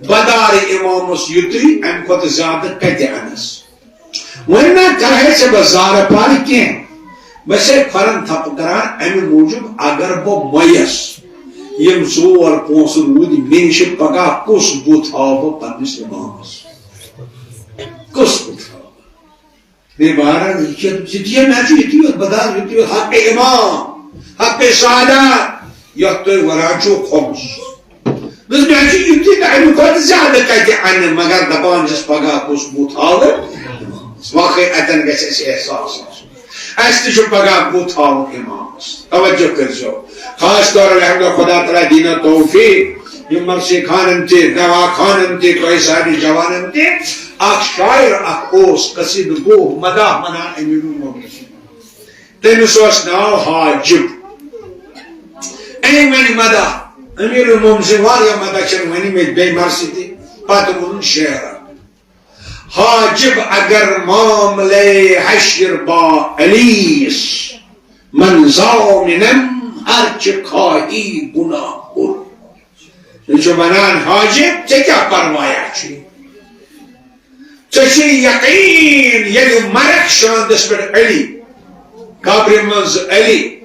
بہٕ دارٕ اِمامَس یُتُے، اَمہِ کھۄتہٕ زیادٕ کَتہِ اَنَس؟ وۄنۍ نا کَرٕہَے ژےٚ بہٕ زارٕ پارٕ کینٛہہ۔ بہٕ چھَسَے کھۄرَن تھپہٕ کران اَمہِ موٗجوٗب، اگر بہٕ مۄیَس، یِم ژور پونٛسہٕ روٗدۍ مےٚ نِش، پگاہ کُس بُتھ ہاوٕ بہٕ پنٛنِس اِمامَس؟ کُس بُتھ ہاوٕ بہٕ؟" ہے بہرحال، یہِ کیٛاہ، یہِ کیٛاہ مےٚ چھُ یُتُے یوت، بہٕ دَپہٕ یُتُے یوت، حق امام، حق سادات، یَتھ تُہۍ وَنان چھِو خۄمُس۔ دوٚپُس، مےٚ چھُ یُتُے تہٕ اَمہِ کھۄتہٕ زیادٕ کَتہِ اَنہٕ، مگر دَپان چھَس پگاہ کُس بُتھ ہاوٕ۔ واقعی اَتٮ۪ن گژھِ اَسہِ احساس آسُن۔ اَسہِ تہِ چھُ پگاہ بُتھ ہاوُن اِمامَس۔ توجہ کٔرۍزیو۔ خاص طور الحمدللہ خدا تعالیٰ دیٖنو توفیق۔ یِم مرثی خوانن تہِ، نوا خوانن تہِ، تۄہہِ سارنٕے جوانن تہِ۔ اکھ شاعر اکھ اوس، قصیدٕ گوٚو، مداح ونان امیٖر المومنین۔ تٔمِس اوس ناو حاجب۔ أمۍ ؤنۍ مداح۔ امیٖر المومنین سٕنٛدۍ واریاہ مداح چھِنہٕ ؤنۍمٕتۍ، بیٚیہِ مرثی تہِ۔ پتہٕ ووٚنُن شعر۔ حاجب اگر معاملۂ حشر با علیست، من ضامنم ہرچه خواهی گناه خور۔ یہِ چھُ وَنان، حاجی، ژےٚ کیٛاہ پروایا چھُے؟ ژےٚ چھُے یقیٖن، ییٚلہِ مرکھ شاندس پٮ۪ٹھ علی، قبرِ منٛز علی،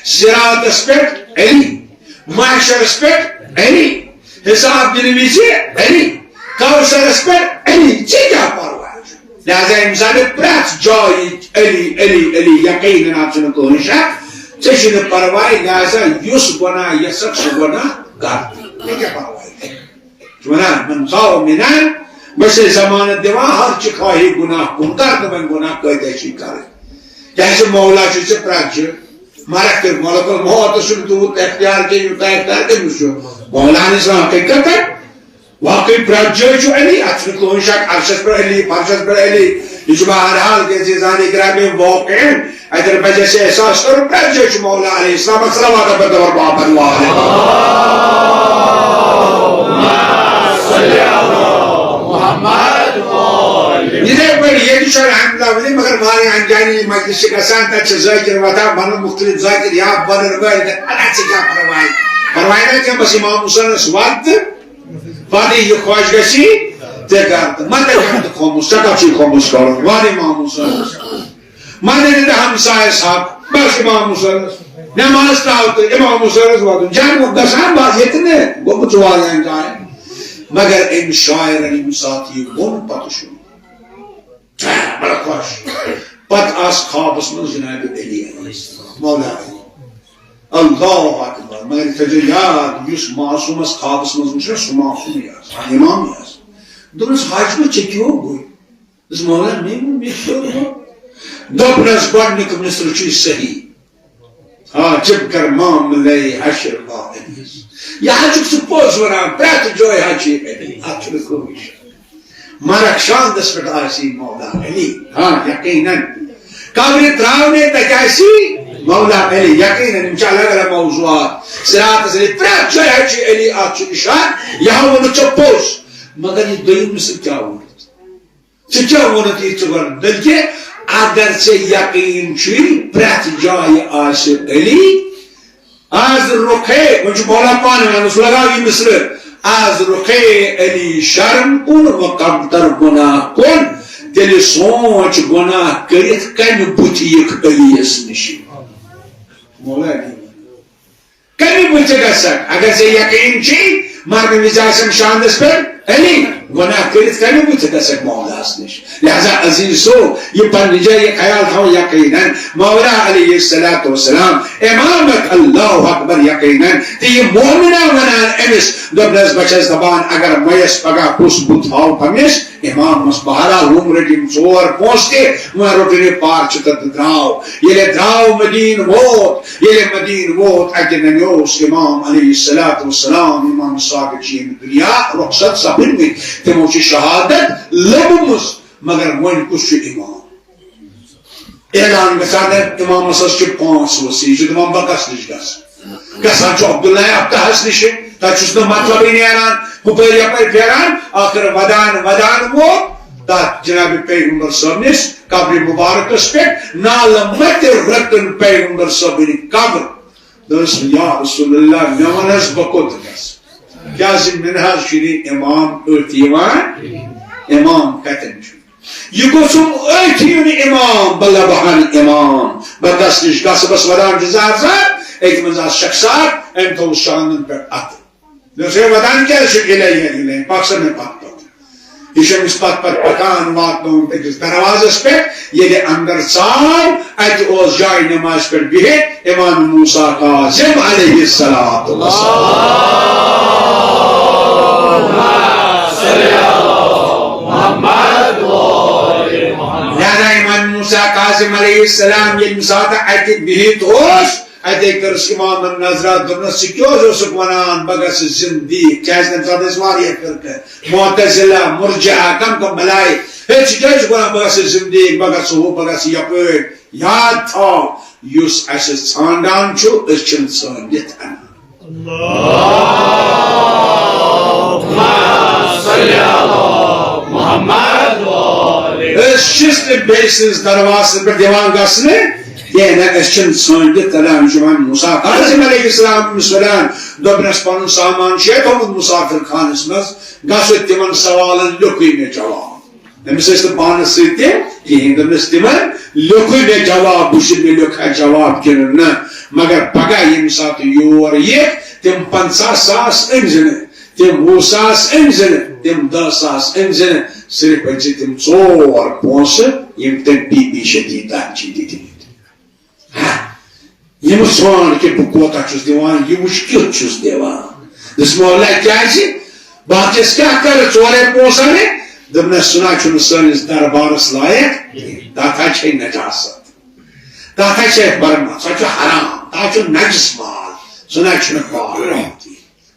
صراطس پٮ۪ٹھ علی، محشرس پٮ۪ٹھ علی، حساب دِنہٕ وِزِ علی، کوثرس پٮ۪ٹھ علی، ژےٚ کیٛاہ پرواے چھُ؟ لہذا ییٚمہِ ساتہٕ پرٛٮ۪تھ جایہِ علی، علی، علی، یقیٖناً اَتھ چھُنہٕ کٕہٕنۍ شک، ژےٚ چھُنہٕ پرواے، لہذا یُس گۄناہ یَژھکھ سُہ گۄناہ کر۔ مےٚ کیٛاہ پرواے؟ چھُ وَنان، من خاف من، بہٕ چھُسے ضمانت دِوان، ہر چھِ خواہی گُناہ کُن، کر نہٕ وۄنۍ گُناہ، کۭتیٛاہ چھِ کَرٕنۍ؟ کیٛازِ مولا چھُ ژےٚ پرٛٮ۪تھ جایہِ۔ ملک تہِ، ملک الموت چھُنہٕ تیوٗت اختیار کینٛہہ، یوٗتاہ اختیار کٔمِس چھُ؟ مولا علیہ السلام۔ حقیٖقتاً واقعی پرٛٮ۪تھ جایہِ چھُ علی، اَتھ چھُنہٕ کٕہٕنۍ شک، عرشس پٮ۪ٹھ علی، فرشس پٮ۪ٹھ علی، یہِ چھُ بہرحال کہِ عزیزان اکرام واقعاً اَتٮ۪ن پَزِ اَسہِ احساس کَرُن، پرٛٮ۪تھ جایہِ چھُ مولا علیہ السلام صلوات پَتہٕ دَپان محمد وآل محمد۔ یِتھَے پٲٹھۍ ییٚتہِ چھُ الحمدللہ ؤنِتھ، مگر واریاہَن جایَن یہِ مجلس چھِ گژھان، تَتہِ چھِ ذٲکِر وۄتھان، وَنان مُختٔلِف ذٲکِر یا وَنان وٲلۍ، تہٕ اَتھ چھِ کیٛاہ پَرواے؟ پَرواے نہ کینٛہہ، بَس اِمام حُسینَس وَد تہٕ پَتہٕ یہِ خۄش گژھِ تہِ کَر تہٕ مَتہٕ کَر تہٕ کھومُت، ژےٚ کَتھ چھُے کھومُت کَرُن؟ وَن اِمام حُسینَس۔ مَنہِ دِتھ ہمسایَس حق، بَس اِمام حُسینَس۔ نٮ۪ماز ترٛاو تہٕ اِمام حُسینَس وَدُن۔ جنمُک گژھان، بَس ییٚتہِ نہٕ، گوٚمُت چھُ واریاہَن جایَن۔ مگر أمۍ شاعرَن ییٚمہِ ساتہٕ یہِ ووٚن، پَتہٕ چھُ بَڑٕ خۄش۔ پَتہٕ آس خوابَس منٛز جناب علی علیہ السلام، مولا علی۔ اللہ اکبر۔ مگر یہِ تھٲیزیو یاد، یُس معصومَس خوابَس منٛز وٕچھ، سُہ معصومٕے آسہِ، اِمامٕے آسہِ۔ دوٚپنَس، حاجی، ژےٚ کیٛاہ گوٚو؟ دوٚپُس، مولا، مےٚ ووٚن، مےٚ کیٛاہ گوٚو؟ دوٚپنَس، گۄڈٕنیُک مصرٕ چھُے صحیح۔ آ، چپ کر معاملے حشر باعث۔ یہِ حظ چھُکھ ژٕ پوٚز وَنان، پرٛٮ۪تھ جایہِ حظ چھُ یہِ علی، اَتھ چھُنہٕ کٕہٕنۍ شک۔ مرگ شاندَس پٮ۪ٹھ آسی مولا علی، ہاں، یقیناً۔ قبرِ ترٛاونَے تَتہِ آسی مولا علی، یقیناً۔ یِم چھِ الگ الگ موضوعات۔ صراطَس علی، پرٛٮ۪تھ جایہِ حظ چھُ علی، اَتھ چھُ اِشارٕ۔ یہِ ہا ووٚنُتھ ژےٚ پوٚز، مگر یہِ دوٚیِم مصرٕ کیٛاہ ووٚنُتھ؟ ژےٚ کیٛاہ ووٚنُتھ یہِ ژٕ گۄڈٕ؟ بلکہِ اگر ژےٚ یقیٖن چھُے پرٛٮ۪تھ جایہِ آسہِ علی، از رخے، وۄنۍ چھُ مولا پانہٕ وَنان، سُہ لگاو یہِ مصرٕ، از رخے علی شرم کُن و کمتر گناہ کُن، تیٚلہِ سونٛچ گناہ کٔرِتھ کمہِ بُتھِ یِکھ علیَس نِش۔ مولا علی۔ کمہِ بُتھِ گژھکھ؟ اگر ژےٚ یقیٖن چھُے، مرنہٕ وِزِ آسن شاندس پٮ۪ٹھ علی، گۄناہ کٔرِتھ کمہِ بُتھِ گژھکھ مولاہس نِش؟ لہذا عزیزو، یہِ پننہِ جایہِ یہِ خیال تھاوُن یقیناً، مولا علیہ الصلوۃ والسلام، امامت، اللہ اکبر، یقیناً۔ تہٕ یہِ مومنہ ونان أمِس، دوٚپنس، بہٕ چھَس دپان، اگر مےٚ یَس پگاہ کُس بُتھ ہاو پننِس، امام اوس بہرحال ہُم رٔٹۍ یِم ژور پونٛسہٕ تہِ، وۄنۍ روٚٹُن یہِ پارچہِ تہٕ درٛاو۔ ییٚلہِ درٛاو مدیٖنہٕ ووت، ییٚلہِ مدیٖنہٕ ووت، اَتہِ نَنیوس امام علیہ الصلوۃ والسلام، امام صادق چھِ ییٚمہِ دُنیا رخصت سپٕدمٕتۍ، تِمو چھِ شہادت لٔبمٕژ، مگر وۄنۍ کُس چھُ امام؟ اعلان گژھان، امامس حظ چھِ پانٛژھ ؤسیع، یہِ چھُ دپان، بہٕ کس نِش گژھٕ؟ گژھان چھُ عبداللہ ابطحس نِش، تتہِ چھُس نہٕ مطلبٕے نیران، ہُپٲرۍ یپٲرۍ پھیران، ٲخر ودان ودان ووت تتھ جناب پیغمبر صٲبنِس قبرِ مبارکس پٮ۪ٹھ، نالہٕ متہِ رٔٹٕن پیغمبر صٲبٕنۍ قبر۔ دوٚپُس، یا رسول اللہ، مےٚ وَن حظ، بہٕ کوٚت گژھٕ؟ کیازِ مےٚ نہ حظ چھُنہٕ امام أتھۍ یِوان، امام کتٮ۪ن چھُ؟ یہِ گوٚژھُم أتھۍ یُن امام، بہٕ لبہٕ ہن امام۔ بہٕ کس نِش گژھٕ؟ بس ودان چھُ زار زار، أکۍ منٛز آس شخصار، أمۍ تھوٚو شانن پٮ۪ٹھ اتھٕ۔ دوٚپُس، ہے ودان کیٛازِ چھُکھ یِلے یہِ یِلے؟ پکھ سا مےٚ پتھ پتھ۔ یہِ چھُ أمِس پتھ پتھ پکان، واتنووُن أکِس دروازس پٮ۪ٹھ۔ ییٚلہِ اندر ژاو، اتہِ اوس جاے نمازِ پٮ۪ٹھ بِہِتھ امام موسیٰ کاظم علیہ الصلوۃ والسلام۔ لہذا امام موسیٰ کاظم علیہ السلام ییٚمہِ ساتہٕ اتہِ بِہِتھ اوس، اتے کٔرٕس امامن نظرہ، دوٚپنس، ژٕ کیٛاہ حظ اوسُکھ ونان، بہٕ گژھٕ زندیق؟ کیازِ تمہِ ساتہٕ ٲسۍ واریاہ فرقہٕ، معتزلہ، مرجئہ، کم کم بلایہِ۔ ہے، ژٕ کیٛازِ چھُکھ ونان، بہٕ گژھٕ زندیق، بہٕ گژھٕ ہُہ، بہٕ گژھٕ یپٲرۍ؟ یاد تھاو، یُس اسہِ ژھانڈان چھُ، أسۍ چھِنہٕ ژھٲنڈِتھ انان۔ أسۍ چھِس نہٕ بیٚیہِ سٕنٛز دروازس پٮ۪ٹھ دِوان گژھنہٕ۔ کینٛہہ نہ، أسۍ چھِنہٕ ژھٲنٛڈِتھ کڑان۔ چھُ وۄنۍ موسیٰ کاظم علیہ السلام ییٚمِس وَنان، دوٚپنَس، پَنُن سامان چھُ تھوٚومُت مسافر خانَس منٛز، گژھو تِمَن سوالَن لیوٚکھُے مےٚ جواب۔ أمِس ٲسۍ نہٕ پانَس سۭتۍ تہِ کِہیٖنۍ۔ دوٚپنَس، تِمَن لیوٚکھُے مےٚ جواب، وٕچھِ مےٚ لیوٚکھا جواب کِنہٕ نہ۔ مگر پگاہ ییٚمہِ ساتہٕ یور یِکھ، تِم پنٛژاہ ساس أنۍ زِ نہٕ، تِم وُہ ساس أنۍ زِ نہٕ، تِم دَہ ساس أنۍ زِ نہٕ، صرف أنۍ زِ تِم ژور پونٛسہٕ، یِم تٔمۍ بی بی شدیدہ چھِ دِتمٕتۍ۔ یِم ژھانٛڈ کہِ بہٕ کوتاہ چھُس دِوان، یہِ وٕچھ کیُتھ چھُس دِوان۔ دوٚپُس، مولا، کیٛازِ؟ بہٕ ہا چھَس کیٛاہ کَرٕ، ژورے پونٛسہٕ اَنٕے؟ دوٚپنَس، سُہ نہ چھُنہٕ سٲنِس دربارَس لایق، تَتھ ہا چھے نجاست، تَتھ ہا چھے برمت، سۄ چھُ حرام، تَتھ چھُ نجس مال، سُہ نہ چھُنہٕ پاک کینٛہہ۔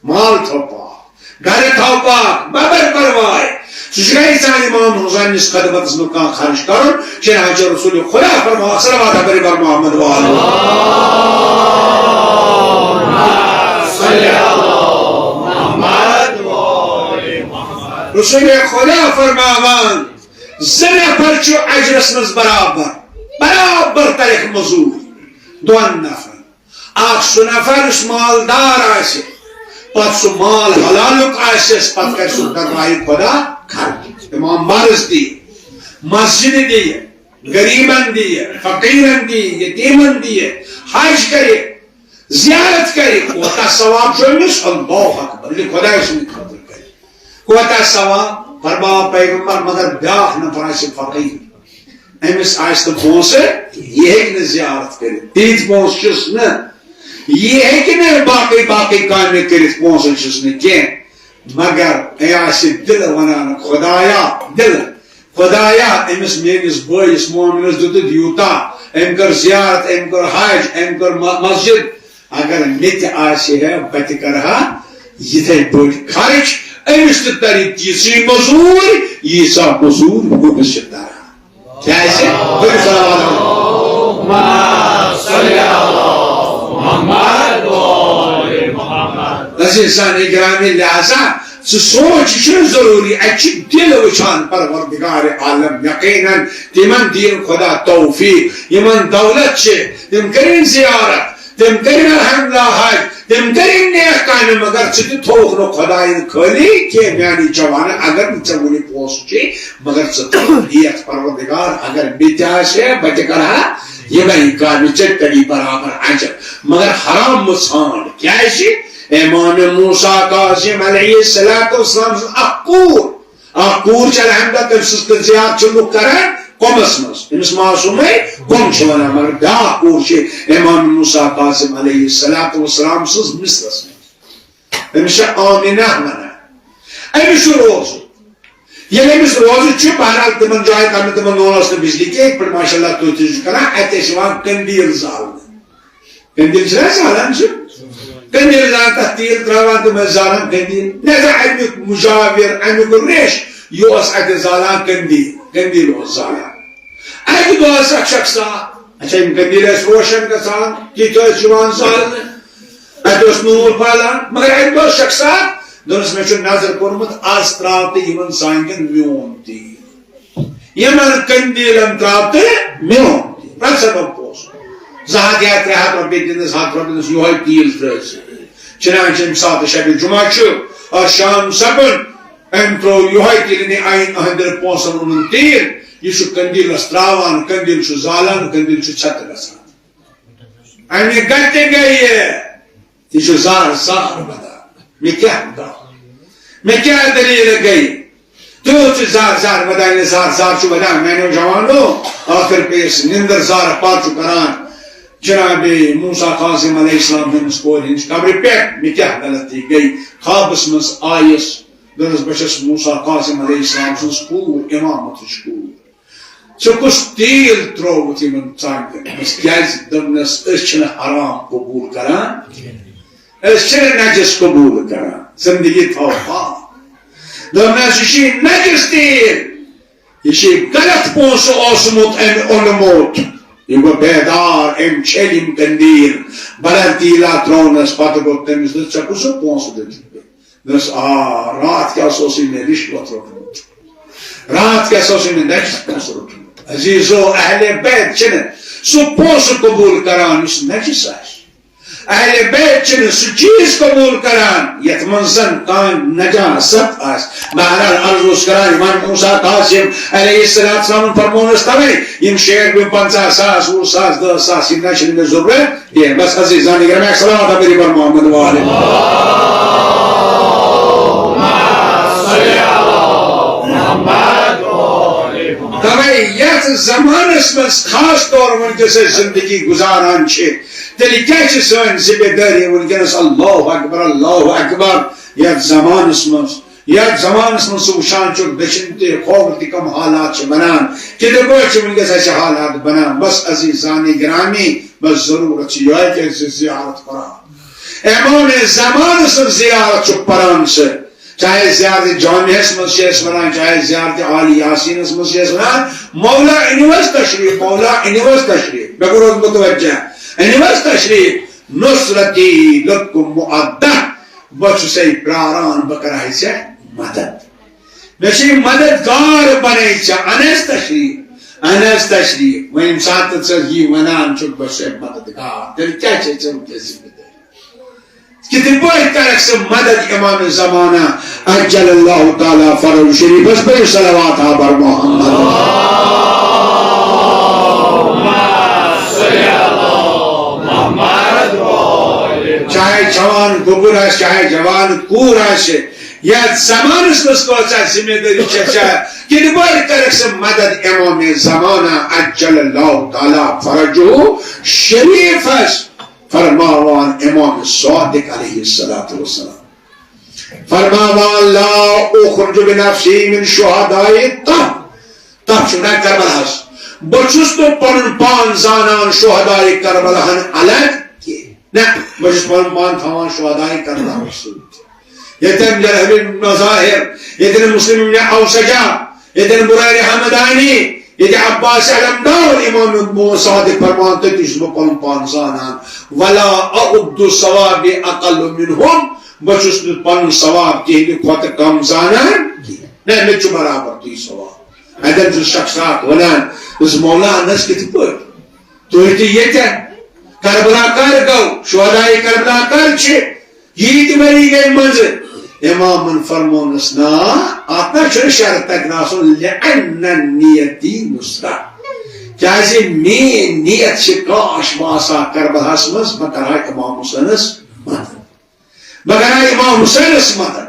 مال تھاو پاک، گرٕ تھاو پاک، مہ بر پرواے۔ سُہ چھُ گرِ سانہِ امام حسین نِس خدمتس منٛز کانٛہہ خرٕچ کرُن۔ چنانچہ رسول خدا فرماو، صلوات بر بر محمد وآل۔ رسول خدا فرماوان، زٕ نفر چھُ اجرس منٛز برابر، برابر ترکھ مزوٗر دۄن نفرن۔ اکھ سُہ نفر یُس مالدار آسہِ، پتہٕ سُہ مال حلالُک آسٮ۪س، پتہٕ کرِ سُہ در راہِ خدا خرچ۔ امام مرض دِیہِ، مسجد دِیہِ، غریبن دِیہِ، فقیرن دِیہِ، یتیمن دِیہِ، حج کرِ، زیارت کرِ، کوتاہ ثواب چھُ أمِس؟ اللہ اکبر، ییٚلہِ خدایہِ سٕنٛدِ خٲطرٕ کرِ۔ کوتاہ ثواب؟ فرماو پیغمبر، مگر بیٛاکھ نفر آسہِ فقیٖر، أمِس آسہِ نہٕ پونٛسہٕ، یہِ ہیٚکہِ نہٕ زیارت کٔرِتھ، تیٖتۍ پونٛسہٕ چھِس نہٕ، یہِ ہیٚکہِ نہٕ باقٕے باقٕے کامہِ کٔرِتھ، پونٛسَن چھِس نہٕ کینٛہہ، مگر أمۍ آسہِ دِلہٕ وَنان، خدایا، دِلہٕ، خدایا، أمِس میٛٲنِس بٲیِس مومنَس دیُتُتھ یوٗتاہ، أمۍ کٔر زیارت، أمۍ کوٚر حج، أمۍ کٔر م-، مسجد، اگر مےٚ تہِ آسہِ ہے، بہٕ تہِ کرٕ ہا یِتھے پٲٹھۍ خرٕچ۔ أمِس تہِ ترِ تِژٕے مٔزوٗرۍ، ییٖژاہ مٔزوٗرۍ ہُمِس چھِ تران۔ کیٛازِ؟ بٔرِو صلوات۔ عزیزان گرامی، لہذا ژٕ سونٛچ، یہِ چھُنہٕ ضروٗری، اَتہِ چھُ دِل وٕچھان پروردگار عالم۔ یقیناً تِمن دِیِن خدا توفیق، یِمن دولت چھِ، تِم کٔرِن زیارت، تِم کٔرِن الحمدللہ حج، تِم کٔرِن نیک کامہِ، مگر ژٕ تہِ تھووُکھ نہٕ خۄدایَن خٲلی کینٛہہ میٛانہِ جوانہٕ۔ اگر نہٕ ژےٚ وُنہِ پونٛسہٕ چھِ، مگر ژٕ تھووُکھ نیت، پروردگار، اگر مےٚ تہِ آسہِ ہے، بہٕ تہِ کَرٕ ہا یِمَے کامہِ، ژےٚ تہِ تَری برابر اجر۔ مگر حرام مہٕ ژھانٛڈ۔ کیٛازِ؟ امام موسیٰ کاظم علیہ الصلوۃ والسلام سٕنٛز اکھ کوٗر، اکھ کوٗر چھِ الحمدللہ، تٔمۍ سٕنٛز تہِ زیارت چھِ لُکھ کران قومس منٛز، أمِس معصومے قوم چھِ ونان، مگر بیٛاکھ کوٗر چھِ امام موسیٰ کاظم علیہ الصلوۃ والسلام سٕنٛز مصرس منٛز، أمِس چھِ آمنہ ونان۔ أمِس چھُ روزُن، ییٚلہِ أمِس روزُن چھُ، بہرحال تِمن جاین کرنہٕ تِمن نوٗنس نہٕ بجلی کینٛہہ، یِتھ پٲٹھۍ ماشاء اللہ تُہۍ تہِ چھِو کران، اَتہِ ٲسۍ یِوان قندیل زالنہٕ۔ قندیل چھِنہ زالان چھِ؟ قندیل زالان، تَتھ تیٖل ترٛاوان، تِم ٲسۍ زالان قندیل۔ لہذا اَمیُک مُجاوِر، اَمیُک ریش، یہِ اوس اَتہِ زالان قندیل، قندیل اوس زالان۔ اَکہِ دۄہ ٲس اَکھ شخصا، اچھا، یِم قندیل ٲسۍ روشن گژھان، تِتھۍ ٲسۍ یِوان زالنہٕ، اَتہِ اوس نوٗر پھٔہلان، مگر اَکہِ دۄہ ٲس شخصا، دوٚپنَس، مےٚ چھُ نظر کوٚرمُت، از ترٛاو تہٕ یِمن زانٛگن میون تیٖل۔ یِمن قندیلن ترٛاو تہٕ میون تیٖل۔ رژھ ہنا پونٛسہٕ۔ زٕ ہتھ یا ترٛےٚ ہتھ رۄپیہِ دِنس، ہتھ رۄپیہِ دِنس، یِہوٚے تیٖل ترٛٲوِتھ۔ چنانچہ ییٚمہِ ساتہٕ شبِ جمعہ چھُ، آز شام سپُد، أمۍ ترٛوو یِہوٚے تیٖل، یعنی أہنٛدٮ۪ن پونٛسن اوٚنُن تیٖل۔ یہِ چھُ قندیلس ترٛاوان، قندیل چھُ زالان، قندیل چھُ ژھٮ۪تہٕ گژھان۔ اَمہِ گَرِ تہِ گٔیہِ۔ یہِ چھُ زار زار وَدان۔ مےٚ کیٛاہ گوٚو؟ مےٚ کیٛاہ دٔلیٖل گٔے؟ تیوٗت چھُ زار زار وَدان، ییٚلہِ زار زار چھُ وَدان، میٛانیو جوانو، ٲخٕر پیٚیَس نِندٕر زارٕ پَتہٕ چھُ کَران جناب موسیٰ کاظم علیہ السلام ہٕنٛدِس کورِ ہٕنٛدِس قبرِ پٮ۪ٹھ، مےٚ کیٛاہ غلطی گٔے؟ خوابَس منٛز آیَس، دوٚپنَس، بہٕ چھَس موسیٰ کاظم علیہ السلام سٕنٛز کوٗر، اِمامَتٕچ کوٗر۔ ژےٚ کُس تیٖل ترٛووُتھ یِمن ژانٛگن منٛز؟ کیٛازِ؟ دوٚپنس، أسۍ چھِنہٕ حرام قبوٗل کران، أسۍ چھِنہٕ نجس قبوٗل کران۔ زندگی تھاو پاک۔ دوٚپنس، یہِ چھُ نجس تیٖل، یہِ چھُ غلط پونٛسہٕ اوسمُت أمۍ اوٚنمُت۔ یہِ گوٚو بیدار، أمۍ چھٔلۍ یِم قندیٖل، بدل تیٖلا ترٛوونس۔ پتہٕ گوٚو تٔمِس دوٚپ، ژےٚ کُس پونٛسہٕ دیُتُتھ مےٚ؟ دوٚپنس، آ، راتھ کیٛاہ سا اوسُے مےٚ رِشوت روٚٹمُت؟ راتھ کیٛاہ سا اوسُے مےٚ نجس پونٛسہٕ روٚٹمُت؟ عزیزو، اہل بیت چھِنہٕ سُہ پونٛسہٕ قبوٗل کران یُس نجس آسہِ۔ اہل بیت چھِنہٕ سُہ چیٖز قبوٗل کران یتھ منٛز زن کانٛہہ نجاست آسہِ۔ بہرحال، عرض اوس کران امام موسیٰ قاسم علیہ الصلوۃ والسلام فرمونس توے، یِم شیٹھ، یِم پنٛژاہ ساس، وُہ ساس، دَہ ساس، یِم نہ چھِنہٕ مےٚ ضروٗرت کینٛہہ۔ بس عزیزان گرامی، اکھ صلوات پرِ بر محمد والے۔ توے یتھ زمانس منٛز خاص طور وٕنکیٚس أسۍ زندگی گُزاران چھِ، تیٚلہِ کیٛاہ چھِ سٲنۍ ذمہ دٲری وٕنکیٚنَس؟ اللہ اکبر، اللہ اکبر۔ یَتھ زمانَس منٛز، یَتھ زمانَس منٛز ژٕ وٕچھان چھُکھ دٔچھِنۍ تہِ کھووُر تہِ کَم حالات چھِ بَنان، کِتھ پٲٹھۍ چھِ وٕنکیٚس اَسہِ حالات بَنان۔ بس عزیزانِ گرامی، بس ضروٗرت چھِ یِہوٚے کہِ أسۍ زیارت پَران۔ امام زمانہٕ سٕنٛز زیارت چھُ پَران ژٕ۔ چاہے زیارت جامعس منٛز چھِ أسۍ وَنان، چاہے زیارت آل یاسینس منٛز چھِ أسۍ وَنان، مولا أنِو حظ تشریٖف، مولا أنِو حظ تشریٖف۔ مےٚ کوٚر حظ متوجہ، أنِو حظ تشریٖف، نصرتی لکم مؤدہ، بہٕ چھُسے پراران، بہٕ کرٕ ہا ژےٚ مدد۔ مےٚ چھُے مددگار بنے ژےٚ، اَن حظ تشریٖف، اَن حظ تشریٖف۔ وۄنۍ ییٚمہِ ساتہٕ ژٕ یی وَنان چھُکھ، بہٕ چھُسے مددگار، تیٚلہِ کیٛاہ چھے ژےٚ وٕنکیٚس ذمہٕ دٲری؟ کِتھ پٲٹھۍ کرکھ ژٕ مدد امام زمانہ عجل اللہ تعالیٰ فرج شریفس؟ پٔرِو صلوات بر محمد۔ چاہے جوان گوٚبُر آسہِ، چاہے جوان کوٗر آسہِ، یتھ زمانس منٛز کۭژاہ ذمہ دٲری چھےٚ ژےٚ؟ کِتھ پٲٹھۍ کرکھ ژٕ مدد امام زمانہ عجل اللہ تعالیٰ فرجہ شریفس؟ فرماوان امام صادق علیہ الصلوۃ والسلام فرماوان، لا اخرج بنفسی من شہداء تہہ، تہہ چھُ ونان کربلاہس۔ بہٕ چھُس نہٕ پنُن پان زانان شہداء کربلاہن الگ کینٛہہ۔ نہ، بہٕ چھُس پنُن پان تھاوان شہداء کربلاہس سۭتۍ۔ ییٚتٮ۪ن جرح بن مظاہر، ییٚتٮ۪ن مسلم ابن اوسجہ، ییٚتٮ۪ن بریر حمدانی، ییٚتہِ عباس علمدار، امام صادق فرمان، تٔتی چھُس بہٕ پنُن پان زانان۔ ولا اعد ثوابی اقل منہم، بہٕ چھُس نہٕ پنُن ثواب تِہنٛدِ کھۄتہٕ کم زانان کینٛہہ۔ نہ، مےٚ تہِ چھُ برابر تی ثواب۔ اتٮ۪ن چھُ شخص اکھ ونان، دوٚپُس، مولا، نہ حظ کِتھ پٲٹھۍ؟ تُہۍ تہِ ییٚتٮ۪ن؟ کربلا کر گوٚو؟ شہداء کربلا کر چھِ؟ ییٖتۍ ؤری گٔے منٛزٕ۔ امامن فرمونس، نا، اتھ نہ چھُنہٕ شرط تتہِ نہ آسُن، لأن نیتی نصرہ۔ کیازِ میٲنۍ نیت چھِ، کاش بہٕ آسہٕ ہا کربلاہس منٛز، بہٕ کرٕ ہا امام حسینس مدد۔ بہٕ کرٕ ہا امام حسینس مدد۔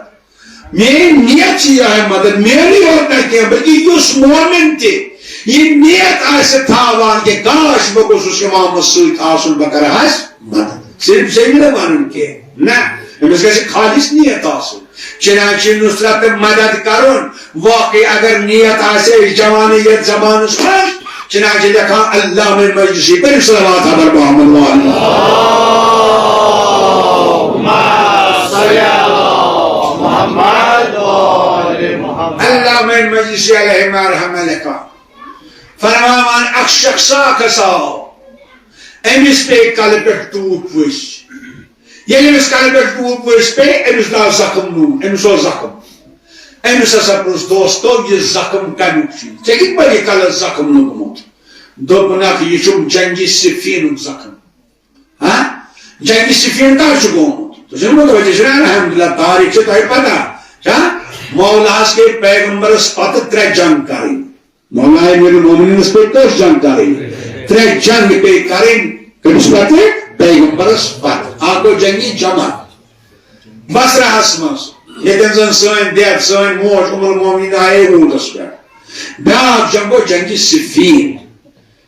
میٲنۍ نیت چھِ یِہے مدد، میٲنی یوت نہ کینٛہہ، بلکہِ یُس مومن تہِ یہِ نیت آسہِ تھاوان کہِ کاش بہٕ گوٚژھُس امامس سۭتۍ آسُن، بہٕ کرٕ ہس مدد۔ صرف ژےٚ نہٕ ونُن کینٛہہ، نہ، أمِس گژھِ خالص نیت آسُن۔ چنانچہ نصرت تہٕ مدد کرُن، واقعی اگر نیت آسہِ أکِس جوانس یتھ زمانس منٛز، چنانچہ لیکھان علامہ مجلسی، پٔرِو صلوات بر محمد وآل۔ علامہ مجلسی علیہ الرحمہ لیکھان، فرماوان، اکھ شخص اکھ ہسا آو، أمِس پیٚیہِ کلہٕ پٮ۪ٹھ ٹوٗپ ؤسۍ۔ ییٚلہِ أمِس کلہٕ پٮ۪ٹھ ٹوٗپ ؤسۍ پیٚیہِ، أمِس درٛاو زخم نوٚو، أمِس اوس زخم۔ أمِس ہسا پرُژھ دوستو، یہِ زخم کمیُک چھُ؟ ژےٚ کِتھ پٲٹھۍ یہِ کلس زخم لوٚگمُت؟ دوٚپُنکھ، یہِ چھُم جنگِ صفینُک زخم۔ ہاں؟ جنگِ صفین کر چھُ گوٚمُت؟ تُہۍ چھِو متوجہ، چھِو نا؟ الحمدللہ، تاریخ چھِ تۄہہِ پتہ۔ چھا؟ مولاہس گٔے پیغمبرس پتہٕ ترٛےٚ جنگ کرٕنۍ۔ مولا امیر المومنینس پٮ۪ٹھ کٔژ جنگ کرٕنۍ؟ ترٛےٚ جنگ پیٚیہِ کرٕنۍ۔ کٔمِس پتہٕ؟ پیغمبرس پتہٕ۔ اکھ گوٚو جنگِ جمل بصرہس منٛز، ییٚتٮ۪ن زن سٲنۍ دٮ۪د، سٲنۍ موج ام المومنین آیے اوٗنٹس پٮ۪ٹھ۔ بیٛاکھ جنگ گوٚو جنگِ صفین،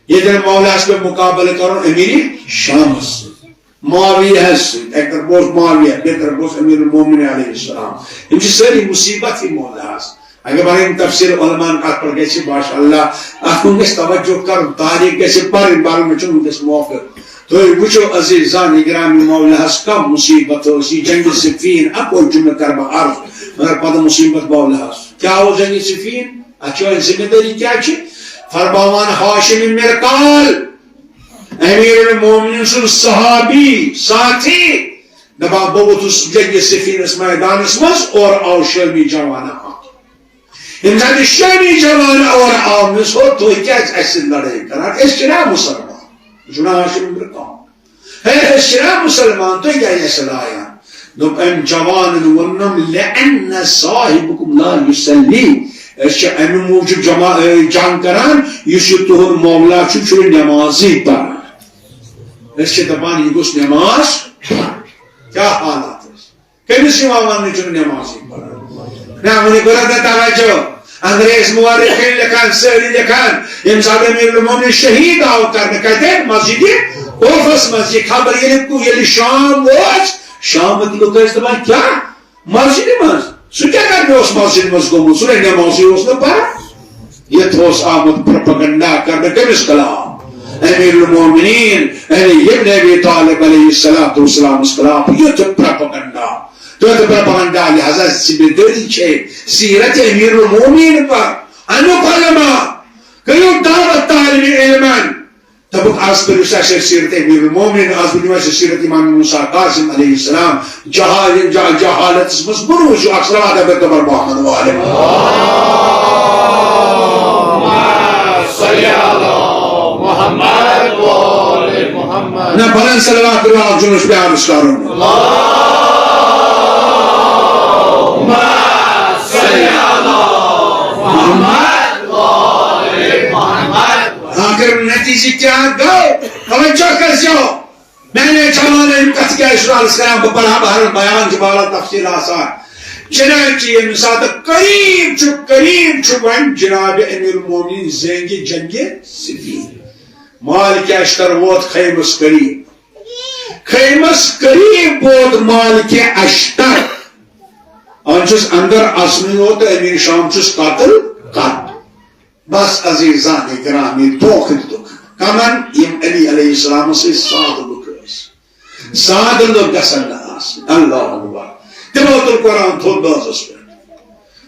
ییٚتٮ۪ن مولاہس پیوٚو مقابلہٕ کرُن امیر شامس سۭتۍ۔ معاویہ ہس سۭتۍ، اکہِ طرفہٕ اوس معاویہ، بیٚیہِ طرفہٕ اوس امیر المومنین علیہ السلام۔ یِم چھِ سٲری مصیبت ہی مولاہس۔ اگر بہٕ یِم تفسیر علماءن کتھ پٮ۪ٹھ گژھِ، ماشاء اللہ، اتھ کُن گژھِ توجہ کرُن، تاریخ گژھِ پرٕنۍ، پرُن مےٚ چھُنہٕ وٕنکیٚس موقع۔ تُہۍ وٕچھِو عزیزان گرامی، مولاہس کم مصیبت ٲس، یہِ جنگِ صفین، اپوز چھُ مےٚ کرٕ بہٕ عرض، مگر پتہٕ مصیبت مولاہس۔ کیٛاہ اوس جنگِ صفین؟ اتھ چھِ وۄنۍ ذمہ دٲری کیٛاہ چھِ؟ فرماوان ہاشم مرکال، امیر المومنین سُنٛد صحابی، ساتھی، دپان، بہٕ ووتُس جنگِ صفینس میدانس منٛز، اورٕ آو شٲمی جوانہ اکھ۔ ییٚمہِ ساتہٕ یہِ شٲمی جوانہ اورٕ آو، مےٚ دوٚپُس، ہو، تُہۍ کیٛازِ اسہِ سۭتۍ لڑٲے کران؟ أسۍ چھِنہ مسلمان؟ جناح چھُنہٕ برٛونٛہہ کانٛہہ۔ ہے، أسۍ چھِنا مُسلمان، تُہۍ کیٛازِ اَسہِ لایان؟ دوٚپ أمۍ جوانن ووٚنُن، "لأن صاحبكم لا يصلي"، أسۍ چھِ اَمہِ موٗجوٗب جمع-، اے، جنگ کران، یُس یہِ تُہُنٛد مولا چھُ، چھُنہٕ نمازٕے پران۔ أسۍ چھِ دپان، یہِ گوٚژھ نماز پرُن۔ کیٛاہ حالات ٲسۍ؟ کٔمِس یِوان وننہٕ چھُنہٕ نمازٕے پران؟ نہ، وۄنۍ کوٚر نہٕ توجہ۔ انگریز مورخین لیکھان، سٲری لیکھان، ییٚمہِ ساتہٕ امیر المومنین شہید آو کرنہٕ، کتہِ؟ مسجد کوفس منٛز۔ یہِ خبر ییٚلہِ، ییٚلہِ شام ووت، شامٕکۍ لُکھ ٲسۍ دپان، کیٛاہ؟ مسجدِ منٛز؟ سُہ کیٛاہ کرنہِ اوس مسجدِ منٛز گوٚمُت؟ سُہ نَے نمازٕے اوس نہٕ پران۔ یتھ اوس آمُت پروپیگنڈا کرنہٕ کٔمِس خلاف؟ امیر المومنین علی ابن ابی طالب علیہ الصلوۃ والسلامس خلاف۔ یُتھ پروپیگنڈا، تیُتھ پروپیگنڈا، لہذا ذمہ دٲری چھے سیرت امیر المومنین پر۔ امیُک علماء، کٔرِو دعوت طالب علمن۔ دوٚپُکھ، از پٔرِو سا اَسہِ سیرت امیر المومنین، از ؤنِو اَسہِ سیرت امام موسیٰ کاظم علیہ السلام۔ جہا-، جہ-، جہالتس منٛز مہٕ روٗزِو، اکھ صلوات اگر تبر محمد والم۔ صلی علی محمد و آل محمد۔ نہ، بلند صلوات پٔرِو، اکھ جُملہٕ چھُ پیارس کرُن۔ اللہم صلی علی محمد و آل محمد۔ آخر نتیجہ کیا گو؟ توجہ کر جو۔ میں نے جوان علم کتھ کیا اسرار اس کلام کو پڑھا، بہر بیان جو بالا تفصیل آسان۔ چنانچہ ییٚمہِ ساتہٕ قریب چھُ، قریب چھُ وۄنۍ جناب امیر المومنین زینگہِ جنگِ صفین۔ مالک اشتر ووت خیمس قریب۔ خیمس قریب ووت مالک اشتر۔ آن چھُس اندر اژنٕے یوت، امیر شام چھُس قتل قتل۔ بس عزیزان گرامی، دھوکہ دیُتُکھ۔ کمن؟ یِم علی علیہ السلام سۭتۍ سادٕ لُکھ ٲسۍ۔ سادٕ لُکھ گژھن نہٕ آسٕنۍ۔ اللہ اکبر۔ تِمو تُل قرآن تھوٚد نازس پٮ۪ٹھ۔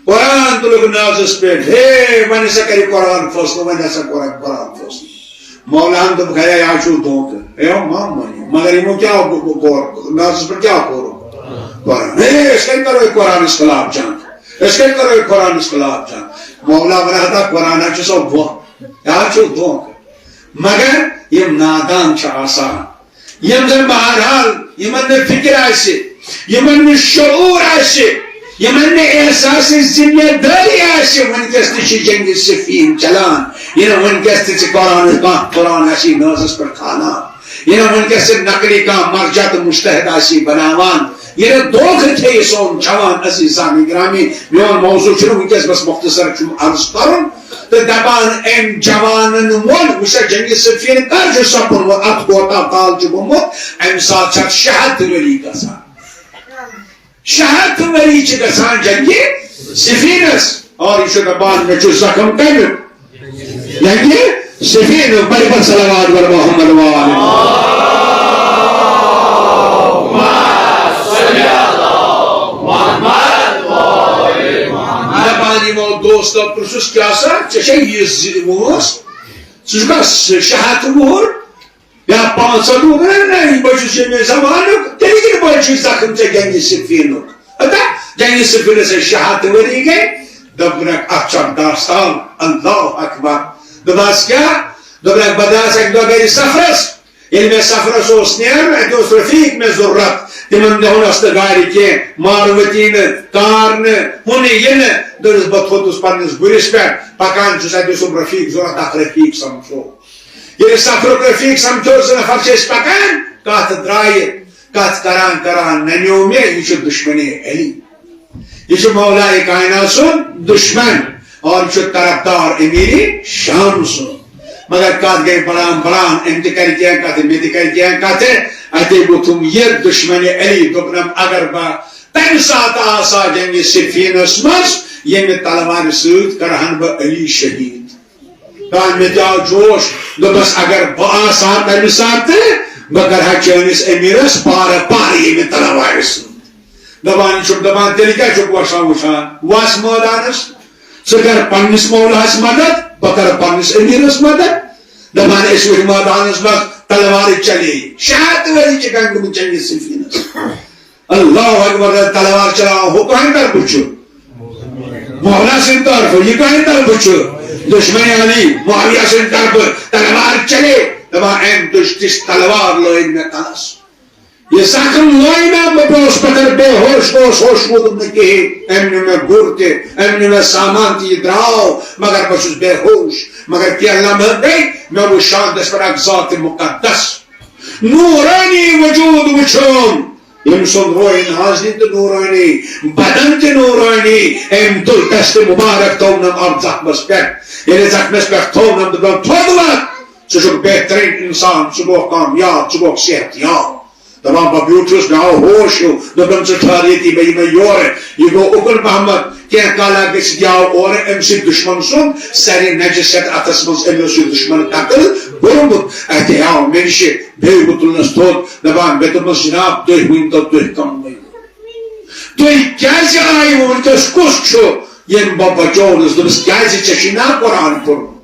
قرآن تُلُکھ نازس پٮ۪ٹھ۔ ہے، وۄنۍ ہسا کرِ قرآن فٲصلہٕ، وۄنۍ ہسا کرِ قرآن فٲصلہٕ۔ مولاہن دوٚپ، "گیا، یہِ حظ چھُو دھوکہٕ۔ ہے، ما مٲنِو۔ مگر یِمو کیٛاہ کوٚر؟ نازس پٮ۪ٹھ کیٛاہ کوٚر؟ قرآن۔ ہے، أسۍ کَتہِ کرو یہِ قرآنس خلاف جنگ؟ أسۍ کَتہِ کرو یہِ قرآنس خلاف جنگ؟" مولا ونان، "ہتا قرآن حظ چھُ سو بۄن۔ یہِ حظ چھُو دھوکہٕ۔" مگر یِم نادان چھِ آسان، یِم زن بہرحال یِمن نہٕ فکر آسہِ، یِمن نہٕ شعور آسہِ، یِمن نہٕ احساس ذمہ دٲری آسہِ، وٕنکیٚس تہِ چھِ جنگِ صفین چلان۔ یہِ نہٕ وٕنکیٚس تہِ چھِ قرآن، کانٛہہ قرآن آسی نازس پٮ۪ٹھ کھالان، یہِ نہٕ وٕنکیٚس تہِ نقلی کانٛہہ مرجع تہٕ مجتہد آسی بناوان، یہِ نہٕ دھوکہٕ کھیٚیہِ سون جوان۔ عزیزان گرامی، میون موضوع چھُنہٕ وٕنکیٚس، بس مختصر چھُم عرض کرُن۔ تہٕ دپان أمۍ جوانن ووٚن، وٕچھا جنگِ صفین کر چھُ سپُدمُت، اتھ کوتاہ کال چھُ گوٚمُت؟ امہِ ساتہٕ چھِ اتھ شےٚ ہتھ ؤری گژھان۔ شےٚ ہتھ ؤری چھِ گژھان جنگِ صفینس۔ اور یہِ چھُ دپان، مےٚ چھُ زخم کمیُک؟ جنگِ صفینُک۔ بڑِ پتہٕ صلوات بر محمد وال۔ دپان یِمو دوستو پرٛژھُس، کیٛاہ سا ژےٚ چھےٚ یہِ زِ-، وٲنٛس؟ ژٕ چھُکھا س-، شےٚ ہتھ وُہُر یا پانٛژھ ہتھ وُہُر؟ نہ، نہ، بہٕ چھُس ییٚمہِ زمانُک، تیٚلہِ کِتھ پٲٹھۍ چھُے زخم ژےٚ جنگِ صفینُک؟ ہتا، جنگِ صفینس ٲسۍ شےٚ ہتھ ؤری گٔے۔ دوٚپُکھ، نہ، اتھ چھُ اکھ داستان۔ اللہ اکبر۔ دوٚپہَس، کیٛاہ؟ دوٚپُکھ، بہٕ درٛاس اکہِ دۄہ گرِ سفرس۔ ییٚلہِ مےٚ سفرس اوس نیرُن، اَتہِ اوس رفیق مےٚ ضروٗرت۔ تِمن دۄہن ٲس نہٕ گاڑِ کینٛہہ، ماروتی نہٕ، کار نہٕ، ہُہ نہٕ، یہِ نہٕ۔ دوٚپُس، بہٕ کھوٚتُس پننِس گُرِس پٮ۪ٹھ، پکان چھُس، اَتہِ اوسُم رفیق ضروٗرت، اکھ رفیق سمکھیو۔ ییٚلہِ سفرُک رفیق سمکھیو، زٕ نفر چھِ أسۍ پکان، کتھ درٛایہِ، کتھ کران کران ننیو مےٚ، یہِ چھُ دشمنِ علی۔ یہِ چھُ مولائے کائنات سُنٛد دشمن اور یہِ چھُ طرفدار امیر شام سُنٛد۔ مگر کتھ گٔے بڑان بڑان، أمۍ تہِ کرِ کینٛہہ کتھٕ، مےٚ تہِ کرِ کینٛہہ کتھٕ۔ اتے ووٚتھُم یہِ دشمن علی، دوٚپنم، اگر بہٕ تمہِ ساتہٕ آسہٕ ہا جنگِ صفینس منٛز، ییٚمہِ تلوارِ سۭتۍ کرہن بہٕ علی شہید۔ دپان مےٚ تہِ آو جوش، دوٚپمس، اگر بہٕ آسہٕ ہا تمہِ ساتہٕ، بہٕ کرٕ ہا چٲنِس امیرس پارٕ پارٕ ییٚمہِ تلوارِ سۭتۍ۔ دپان چھُکھ، دپان، تیٚلہِ کیٛاہ چھُکھ وۄچھان وُچھان؟ وَس مٲدانس، ژٕ کر پننِس مولاہس مدد، بہٕ کرٕ پننِس امیرس مدد۔ دپان، أسۍ وٕچھ مٲدانس منٛز تلوارٕ چلے، شےٚ ہتھ ؤری چھِ گنٛڈمٕتۍ جنگِ صفینس۔ اللہ اکبر، تلوار چلاوان، ہُہ کٕہٕنٛدِ طرفہٕ چھُ؟ مولا سٕنٛدِ طرفہٕ۔ یہِ کٕہٕنٛدِ طرفہٕ چھُ؟ دشمن علی، معاویہ سٕنٛدِ طرفہٕ۔ تلوار چلے، دپان، أمۍ تُج تِژھ تلوار لٲج مےٚ کلس۔ یہِ زخم لٲج مےٚ، بہٕ پیوس پتھر بے ہوش، بہٕ اوس ہوش ووتُم نہٕ کِہیٖنۍ۔ أمۍ نیوٗ مےٚ گُر تہِ، أمۍ نیوٗ مےٚ سامان تہِ، یہِ درٛاو، مگر بہٕ چھُس بے ہوش۔ مگر کینٛہہ لمحہٕ گٔے، مےٚ وُچھ شاندس پٮ۪ٹھ اکھ ذات مقدس، نورانی وجود وُچھُم۔ ییٚمۍ سُنٛد روح نازنی تہٕ نورانی، بدن تہِ نورانی۔ أمۍ تُل دست مبارک، تھوونم اتھ زخمس پٮ۪ٹھ۔ ییٚلہِ زخمس پٮ۪ٹھ تھوونم، دوٚپنم، "تھوٚد وَتھ، ژٕ چھُکھ بہتریٖن انسان، ژٕ گوٚکھ کامیاب، ژٕ گوٚکھ صحت یاب۔" دپان، بہٕ بیوٗٹھُس، مےٚ آو ہوش ہیوٗ۔ دوٚپنم، "ژٕ ٹھہر ییٚتی، بہٕ یِمے یورٕ۔" یہِ گوٚو اُکُن محمد، کینٛہہ کالا گٔژھِتھ یہِ آو اورٕ، أمۍ سٕنٛدۍ دُشمن سُنٛد سرِ نجس یتھ اتھس منٛز، أمۍ اوس یہِ دُشمن قتل کوٚرمُت۔ اتہِ آو مےٚ نِش بیٚیہِ، بہٕ تُلنس تھوٚد، دپان، مےٚ دوٚپمس، "جناب، تُہۍ ؤنۍ تو، تُہۍ کم ؤنِو؟ تُہۍ کیازِ آیہِ وُنکیٚس؟ کُس چھُ ییٚمۍ بہٕ بچوونس؟" دوٚپُس، "کیازِ؟ ژےٚ چھُے نا قرآن پوٚرمُت؟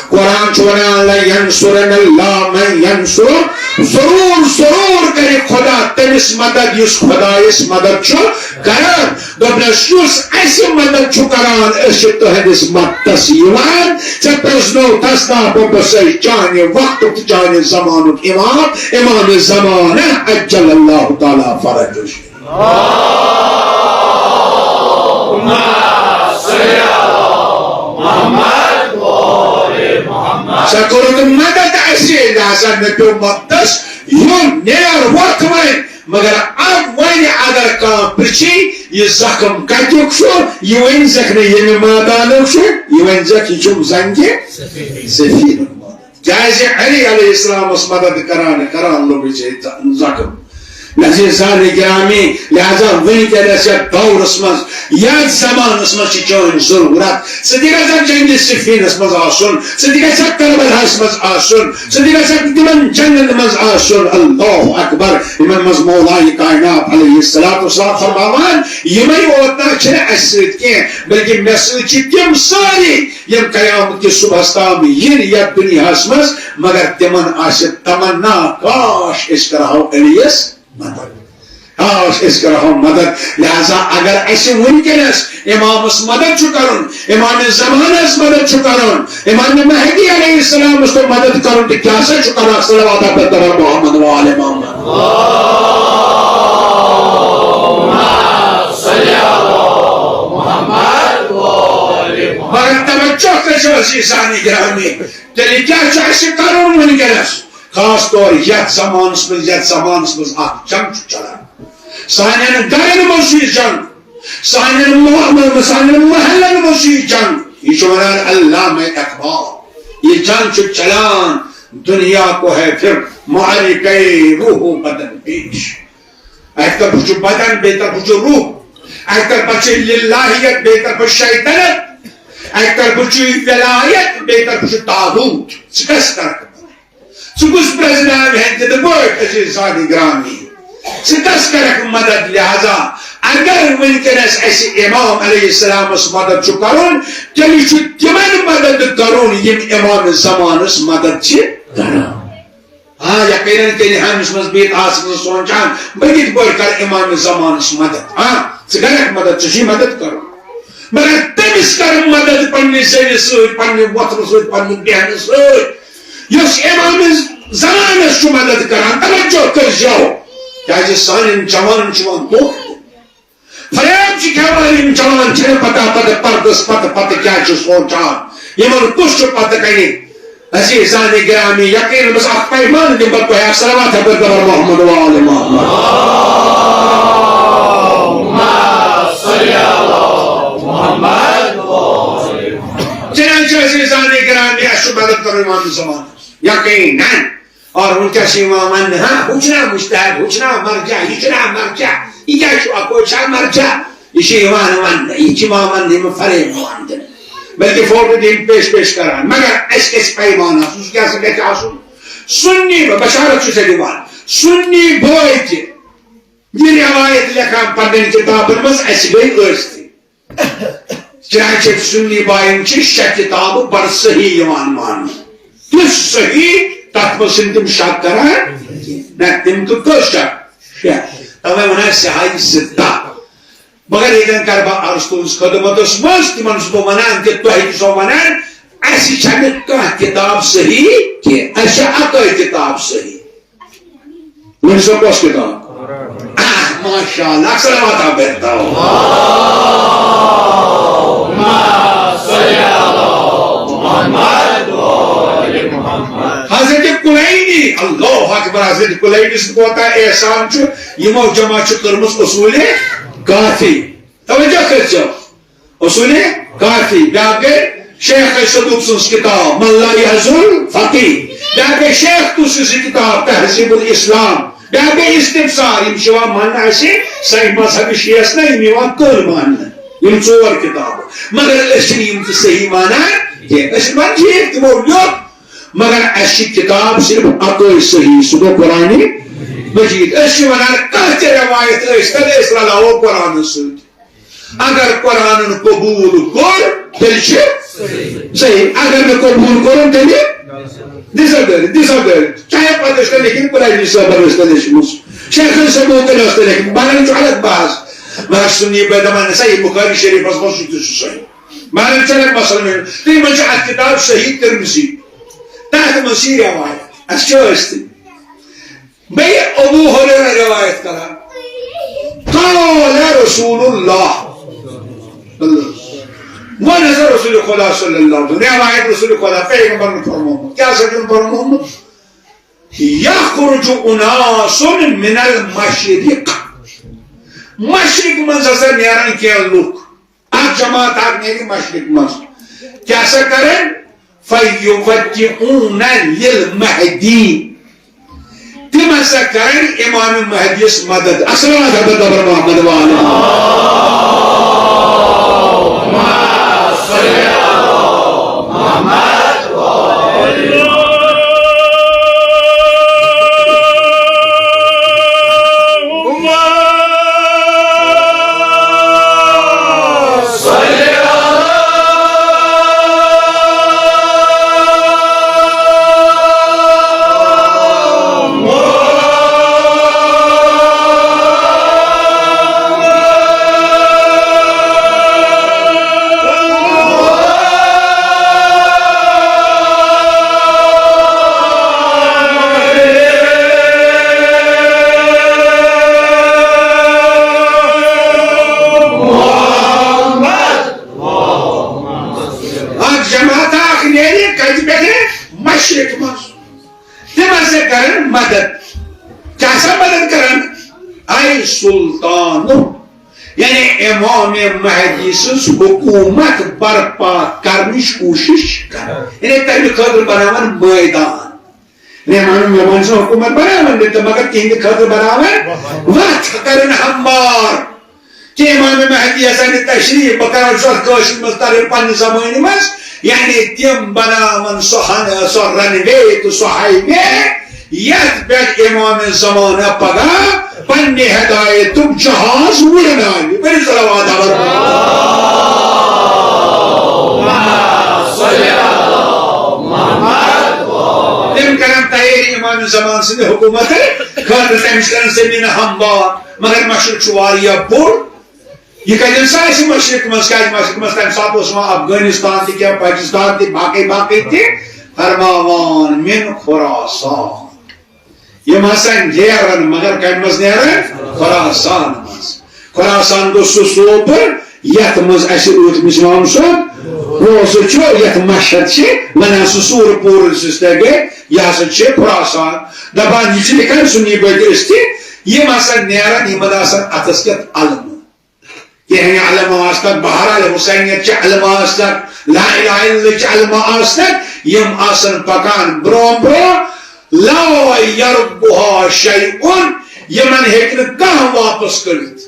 قرآن چھُ ونان، 'لَيَنصُرَنَّ اللَّهُ مَن يَنصُرُهُ'، ضروٗر، ضروٗر کرِ خدا تٔمِس مدد یُس خدایس مدد چھُ کران۔" دوٚپنس، یُس اسہِ مدد چھُ کران، أسۍ چھِ تُہنٛدِس مددس یِوان۔ ژےٚ پرزنوو تصداق بہٕ سۭتۍ چانہِ وقتُک تہٕ چانہِ زمانُک امام، امام زمانہ عجل اللہ تعالیٰ فرجہ۔ ژےٚ کوٚرُتھ مدد اَسہِ، لہذا مےٚ پیوٚو مددس یُن۔ نیر وۄتھ وۄنۍ۔ مگر اب وۄنۍ اگر کانٛہہ پرٛژھِ، یہِ زخم کتیُک چھُ، یہِ ؤنۍ زٮ۪کھ نہٕ ییٚمہِ مٲدانُک چھُ، یہِ ؤنۍ زٮ۪کھ، یہِ چھُم زنگہِ سفیٖنُک مٲدان۔ کیازِ علی علیہ السلامس مدد کران کران لوٚگُے ژےٚ زخم۔ عزیزان گرامی، لہذا وٕنکیٚنس یتھ دورس منٛز، یتھ زمانس منٛز چھِ چٲنۍ ضروٗرت۔ ژٕ تہِ گژھکھ جنگِ صفینس منٛز آسُن، ژٕ تہِ گژھکھ کربلاہس منٛز آسُن، ژٕ تہِ گژھکھ تِمن جنگن منٛز آسُن۔ اللہ اکبر۔ یِمن منٛز مولائے کائنات علیہ الصلوۃ والسلام فرماوان، یِمے یوت نہ چھِنہٕ اسہِ سۭتۍ کینٛہہ، بلکہ مےٚ سۭتۍ چھِ تِم سٲری، یِم قیامت کِس صبحس تام یِن یتھ دُنیاہس منٛز، مگر تِمن آسہِ تمنا، کاش أسۍ کرہو علیس مدد۔ کاش أسۍ کرہو مدد۔ لہذا اگر اسہِ وٕنکیٚنس امامس مدد چھُ کرُن، امام زمانس مدد چھُ کرُن، امام مہدی علیہ السلامس تہِ مدد کرُن، تہٕ کیٛاہ سا چھُ کران؟ صلوات پتہ محمد وآل محمد۔ مگر توجہ کٔرِو عزیزان گرامی، تیٚلہِ کیٛاہ چھُ اسہِ کرُن وٕنکیٚنس؟ خاص طور یتھ زمانس منٛز، یتھ زمانس منٛز اکھ جنگ چھُ چلان، سانٮ۪ن گرن منٛز چھُ یہِ جنگ، سانٮ۪ن مح-، سانٮ۪ن محلن منٛز چھُ یہِ جنگ۔ یہِ چھُ ونان علامہ اقبال، یہِ جنگ چھُ چلان، دنیا کو ہے پھر معرکہ روح و بدن پیش۔ اکہِ طرفہٕ چھُ بدن، بیٚیہِ طرفہٕ چھُ روح۔ اکہِ طرفہٕ چھِ للہیت، بیٚیہِ طرفہٕ شیطنت۔ اکہِ طرفہٕ چھُ ولایت، بیٚیہِ طرفہٕ چھُ طاغوت۔ ژٕ کس کرکھ؟ ژٕ کُس پرزناوِ ہن تِتھ پٲٹھۍ، عزیزان گرامی؟ ژٕ کس کرکھ مدد؟ لہذا اگر وٕنکیٚنس اسہِ امام علیہ السلامس مدد چھُ کرُن، تیٚلہِ چھُ تِمن مدد کرُن، یِم امام زمانس مدد چھِ کران۔ آ، یقیناً تیٚلہِ ہمِس منٛز بِہِتھ آسکھ ژٕ سونٛچان، بہٕ کِتھ پٲٹھۍ کرٕ امام زمانس مدد؟ آ، ژٕ کرکھ مدد، ژےٚ چھُے مدد کرُن۔ مگر تٔمِس کر مدد پننہِ زیوِ سۭتۍ، پننہِ وۄتھرٕ سۭتۍ، پننہِ بیہنہٕ سۭتۍ۔ یُس امام زمانس چھُ مدد کران، توجہ کٔرۍزیو، کیازِ سانٮ۪ن جوانن چھُ یِوان دھوکہٕ دِنہٕ۔ فریب چھِ کھٮ۪وان یِم جوان، چھِنہٕ پتہ پتہٕ پردس پتہٕ پتہٕ کیٛاہ چھِ سونٛچان، یِمن کُس چھُ پتہٕ کنہِ۔ عزیزان گرامی، یقیناً بس اکھ پیمان دِمہٕ بہٕ تۄہہِ، اکھ صلوات ہٮ۪تھ پٮ۪ٹھ پرو محمد وآل محمد۔ چنانچہ عزیزان گرامی، اسہِ چھُ مدد کرُن امام زمانس، یقیناً۔ اور وٕنکیٚس چھِ یِوان وننہٕ، ہاں، ہُہ چھُنہ مُجتہد، ہُہ چھُنہ مرجع، یہِ چھُنہ مرجع، یہِ کیٛاہ چھُ، اَپٲرۍ چھا مرجع؟ یہِ چھُ یِوان وننہٕ، یہِ چھِ یِوان وننہٕ، یِم فریب یِوان دِنہٕ۔ بلکہِ فوٹو دِن پیش پیش کران، مگر اَسہِ گژھِ پیمان آسُن، سُہ کیٛاہ سا گژھِ آسُن؟ سُنی، بہٕ بشارت چھُس ژےٚ دِوان، سُنی بٲے تہِ یہِ روایت لیکھان پننٮ۪ن کِتابن منٛز، اَسہِ گٔے ٲسۍتھٕے۔ چنانچہ سُنی باین چھِ شےٚ کتابہٕ بڑٕ صحیح یِوان ماننہٕ۔ تِژھ صحیح، تتھ منٛز چھِنہٕ تِم شک کران۔ نہ، تِم تہٕ کٔژ شک؟ شےٚ۔ توے ونان صحاح ستہ۔ مگر ییٚتٮ۪ن کرٕ بہٕ عرض تُہنٛدِس خدمتس منٛز، تِمن چھُس بہٕ ونان کہِ تۄہہِ تہِ چھُسو ونان، اسہِ چھنہٕ کانٛہہ کتاب صحیح کینٛہہ۔ اَسہِ چھِ اَکٲے کِتاب صحیح۔ ؤنِو سا، کۄس کِتاب؟ آہ، ماشاء اللہ، اکثر واتان بیٹھتا ہو۔ حضرت کلینی، اللہ اکبر، حضرت کلینی سُنٛد کوتاہ احسان چھُ، یِمو جمع چھِ کٔرمٕژ اصوٗلِ کافی۔ توجہ کٔرۍزیو۔ اصوٗلِ کافی، بیٛاکھ گٔے شیخ صدوق سٕنٛز کِتاب من لا یحظو الفقیہ، بیٛاکھ گٔے شیخ طوسی سٕنٛز کِتاب تہذیب الاسلام، بیٛاکھ گٔے استبصار، یِم چھِ یِوان ماننہٕ اَسہِ صحیح مذہبِ شیعس نہ، یِم یِوان کٔر ماننہٕ، یِم ژور کِتابہٕ۔ مگر أسۍ چھِنہٕ یِم تہِ صحیح مانان کینٛہہ، أسۍ چھِ دَپان ٹھیٖک تِمو لیوٚکھ، مگر اَسہِ چھِ کِتاب صرف اَکٲے صحیح، سُہ گوٚو قرآنِ مجیٖد۔ أسۍ چھِ وَنان کانٛہہ تہِ رٮ۪وایت ٲسۍ تَن، أسۍ رَلاوو قرآنَس سۭتۍ۔ اگر قرآنن قبول کوٚر، تیٚلہِ چھِ صحیح۔ اگر نہٕ قبول کوٚرُن، تیٚلہِ دِسا دٲرِتھ، دِسا دٲرِتھ۔ چاہے پتہٕ ٲسۍ تَن لیکھِنۍ، قرآنی صٲبن ٲسۍ تَن لیچھمٕژ، شیخ صٲبن تہِ ٲسۍ تَن لیکھمٕژ، بنان چھُ الگ بحث۔ مگر سُنی بٲے دَپان، نہ سا، یہِ بخاری شریفس منٛز چھُ تہِ سُہ صحیح۔ بنان چھُ الگ مسلہٕ۔ تُہۍ منٛز چھِ اکھ کِتاب صحیح ترمذی، تَتھ منٛز چھِ یہِ رٮ۪وایت۔ اَسہِ چھِ ٲسۍ تہِ۔ بیٚیہِ ابو ہریرہ روایت کران، قال رسول اللہ، وۄنۍ ہسا رسول خدا صلی اللہ علیہ وسلم، روایت رسول خدا، پیغمبرن فرمومُت۔ کیٛاہ سا چھُن فرمومُت؟ یخرج اناس من المشرق، مشرق منٛز ہسا نیرن کینٛہہ لُکھ۔ اکھ جماعت اکھ نیرِ مشرق منٛز۔ کیٛاہ سا کرن؟ فیودعون للمہدی۔ تِم ہسا کرن امام مہدیس مدد۔ السلام علیکم، دبر محمد وعلیکم۔ اکھ جماعت اکھ نیرِ کتہِ پٮ۪ٹھٕ؟ مشرق منٛز۔ تِم ہسا کرن مدد۔ کیٛاہ سا مدد کرن؟ اے سلطان، یعنی امام مہدی سٕنٛز حکومت برپا کرنٕچ کوٗشش کران، یعنی تمہِ خٲطرٕ بناوان مٲدان۔ مہمان، مہمان سٕنٛز حکومت بناوان نہٕ تہٕ مگر تِہنٛدِ خٲطرٕ بناوان وتھ، کرن ہموار۔ کہ امام مہدی ہسا نہِ تشریف، بہٕ کران چھُس اتھ کٲشرِ منٛز ترجمہٕ پننہِ زبٲنہِ منٛز، یعنی تِم بناون سۄ ہن-، سۄ runway تہٕ سۄ highway، یتھ پٮ۪ٹھ امام زمانہ پگاہ پننہِ ہدایتُک جہاز وُڑناوِ۔ ؤلِو صلوات علی۔ تِم کرن تیٲری امام زمان سٕنٛدِ حکومت خٲطرٕ، تٔمِس کرن زٔمیٖن ہموار۔ مگر مشرق چھُ واریاہ بوٚڑ۔ یہِ کتٮ۪ن سا آسہِ مشرق منٛز؟ کیازِ مشرق منٛز تمہِ ساتہٕ اوس یِوان افغانستان تہِ کینٛہہ، پاکستان تہِ، باقٕے باقٕے تہِ۔ فرماوان، من خراسان۔ یِم ہسا نیرن، مگر کمہِ منٛز نیرن؟ خراسان منٛز۔ خراسان گوٚو سُہ صوبہٕ یتھ منٛز اسہِ روٗدمٕتۍ امام صٲب روزٕ چھُ، یتھ مشہد چھِ ونان، سُہ سوٗرٕ پوٗرٕ یُس تۄہہِ گٔے، یہِ ہسا چھِ خراسان۔ دپان، یہِ چھِ لیکھان سُنی بٲتۍ أسۍ تہِ، یِم ہسا نیرن، یِمن آسن اتھس کٮ۪تھ علمہٕ۔ کینٛہہ علمہٕ آسنکھ، بہرحال حسینیت چہِ علمہٕ آسنکھ، لا الہ الا اللہ چہِ علمہٕ آسنکھ، یِم آسن پکان برونٛہہ برونٛہہ، لا یربحا شیء، یِمن ہیٚکہِ نہٕ کانٛہہ واپس کٔڑِتھ،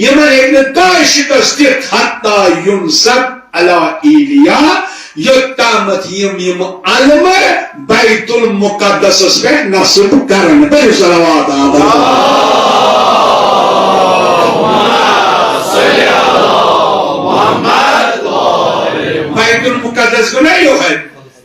یِمن ہیٚکہِ نہٕ کانٛہہ شکست دِتھ، حتی ینصب علی ایلیا، یوٚت تامتھ یِم، یِم علمہٕ بیت المقدسس پٮ۪ٹھ نصب کرن۔ پٔرِو صلوات آباد۔ بیت المقدس گوٚو نا یِہوٚے،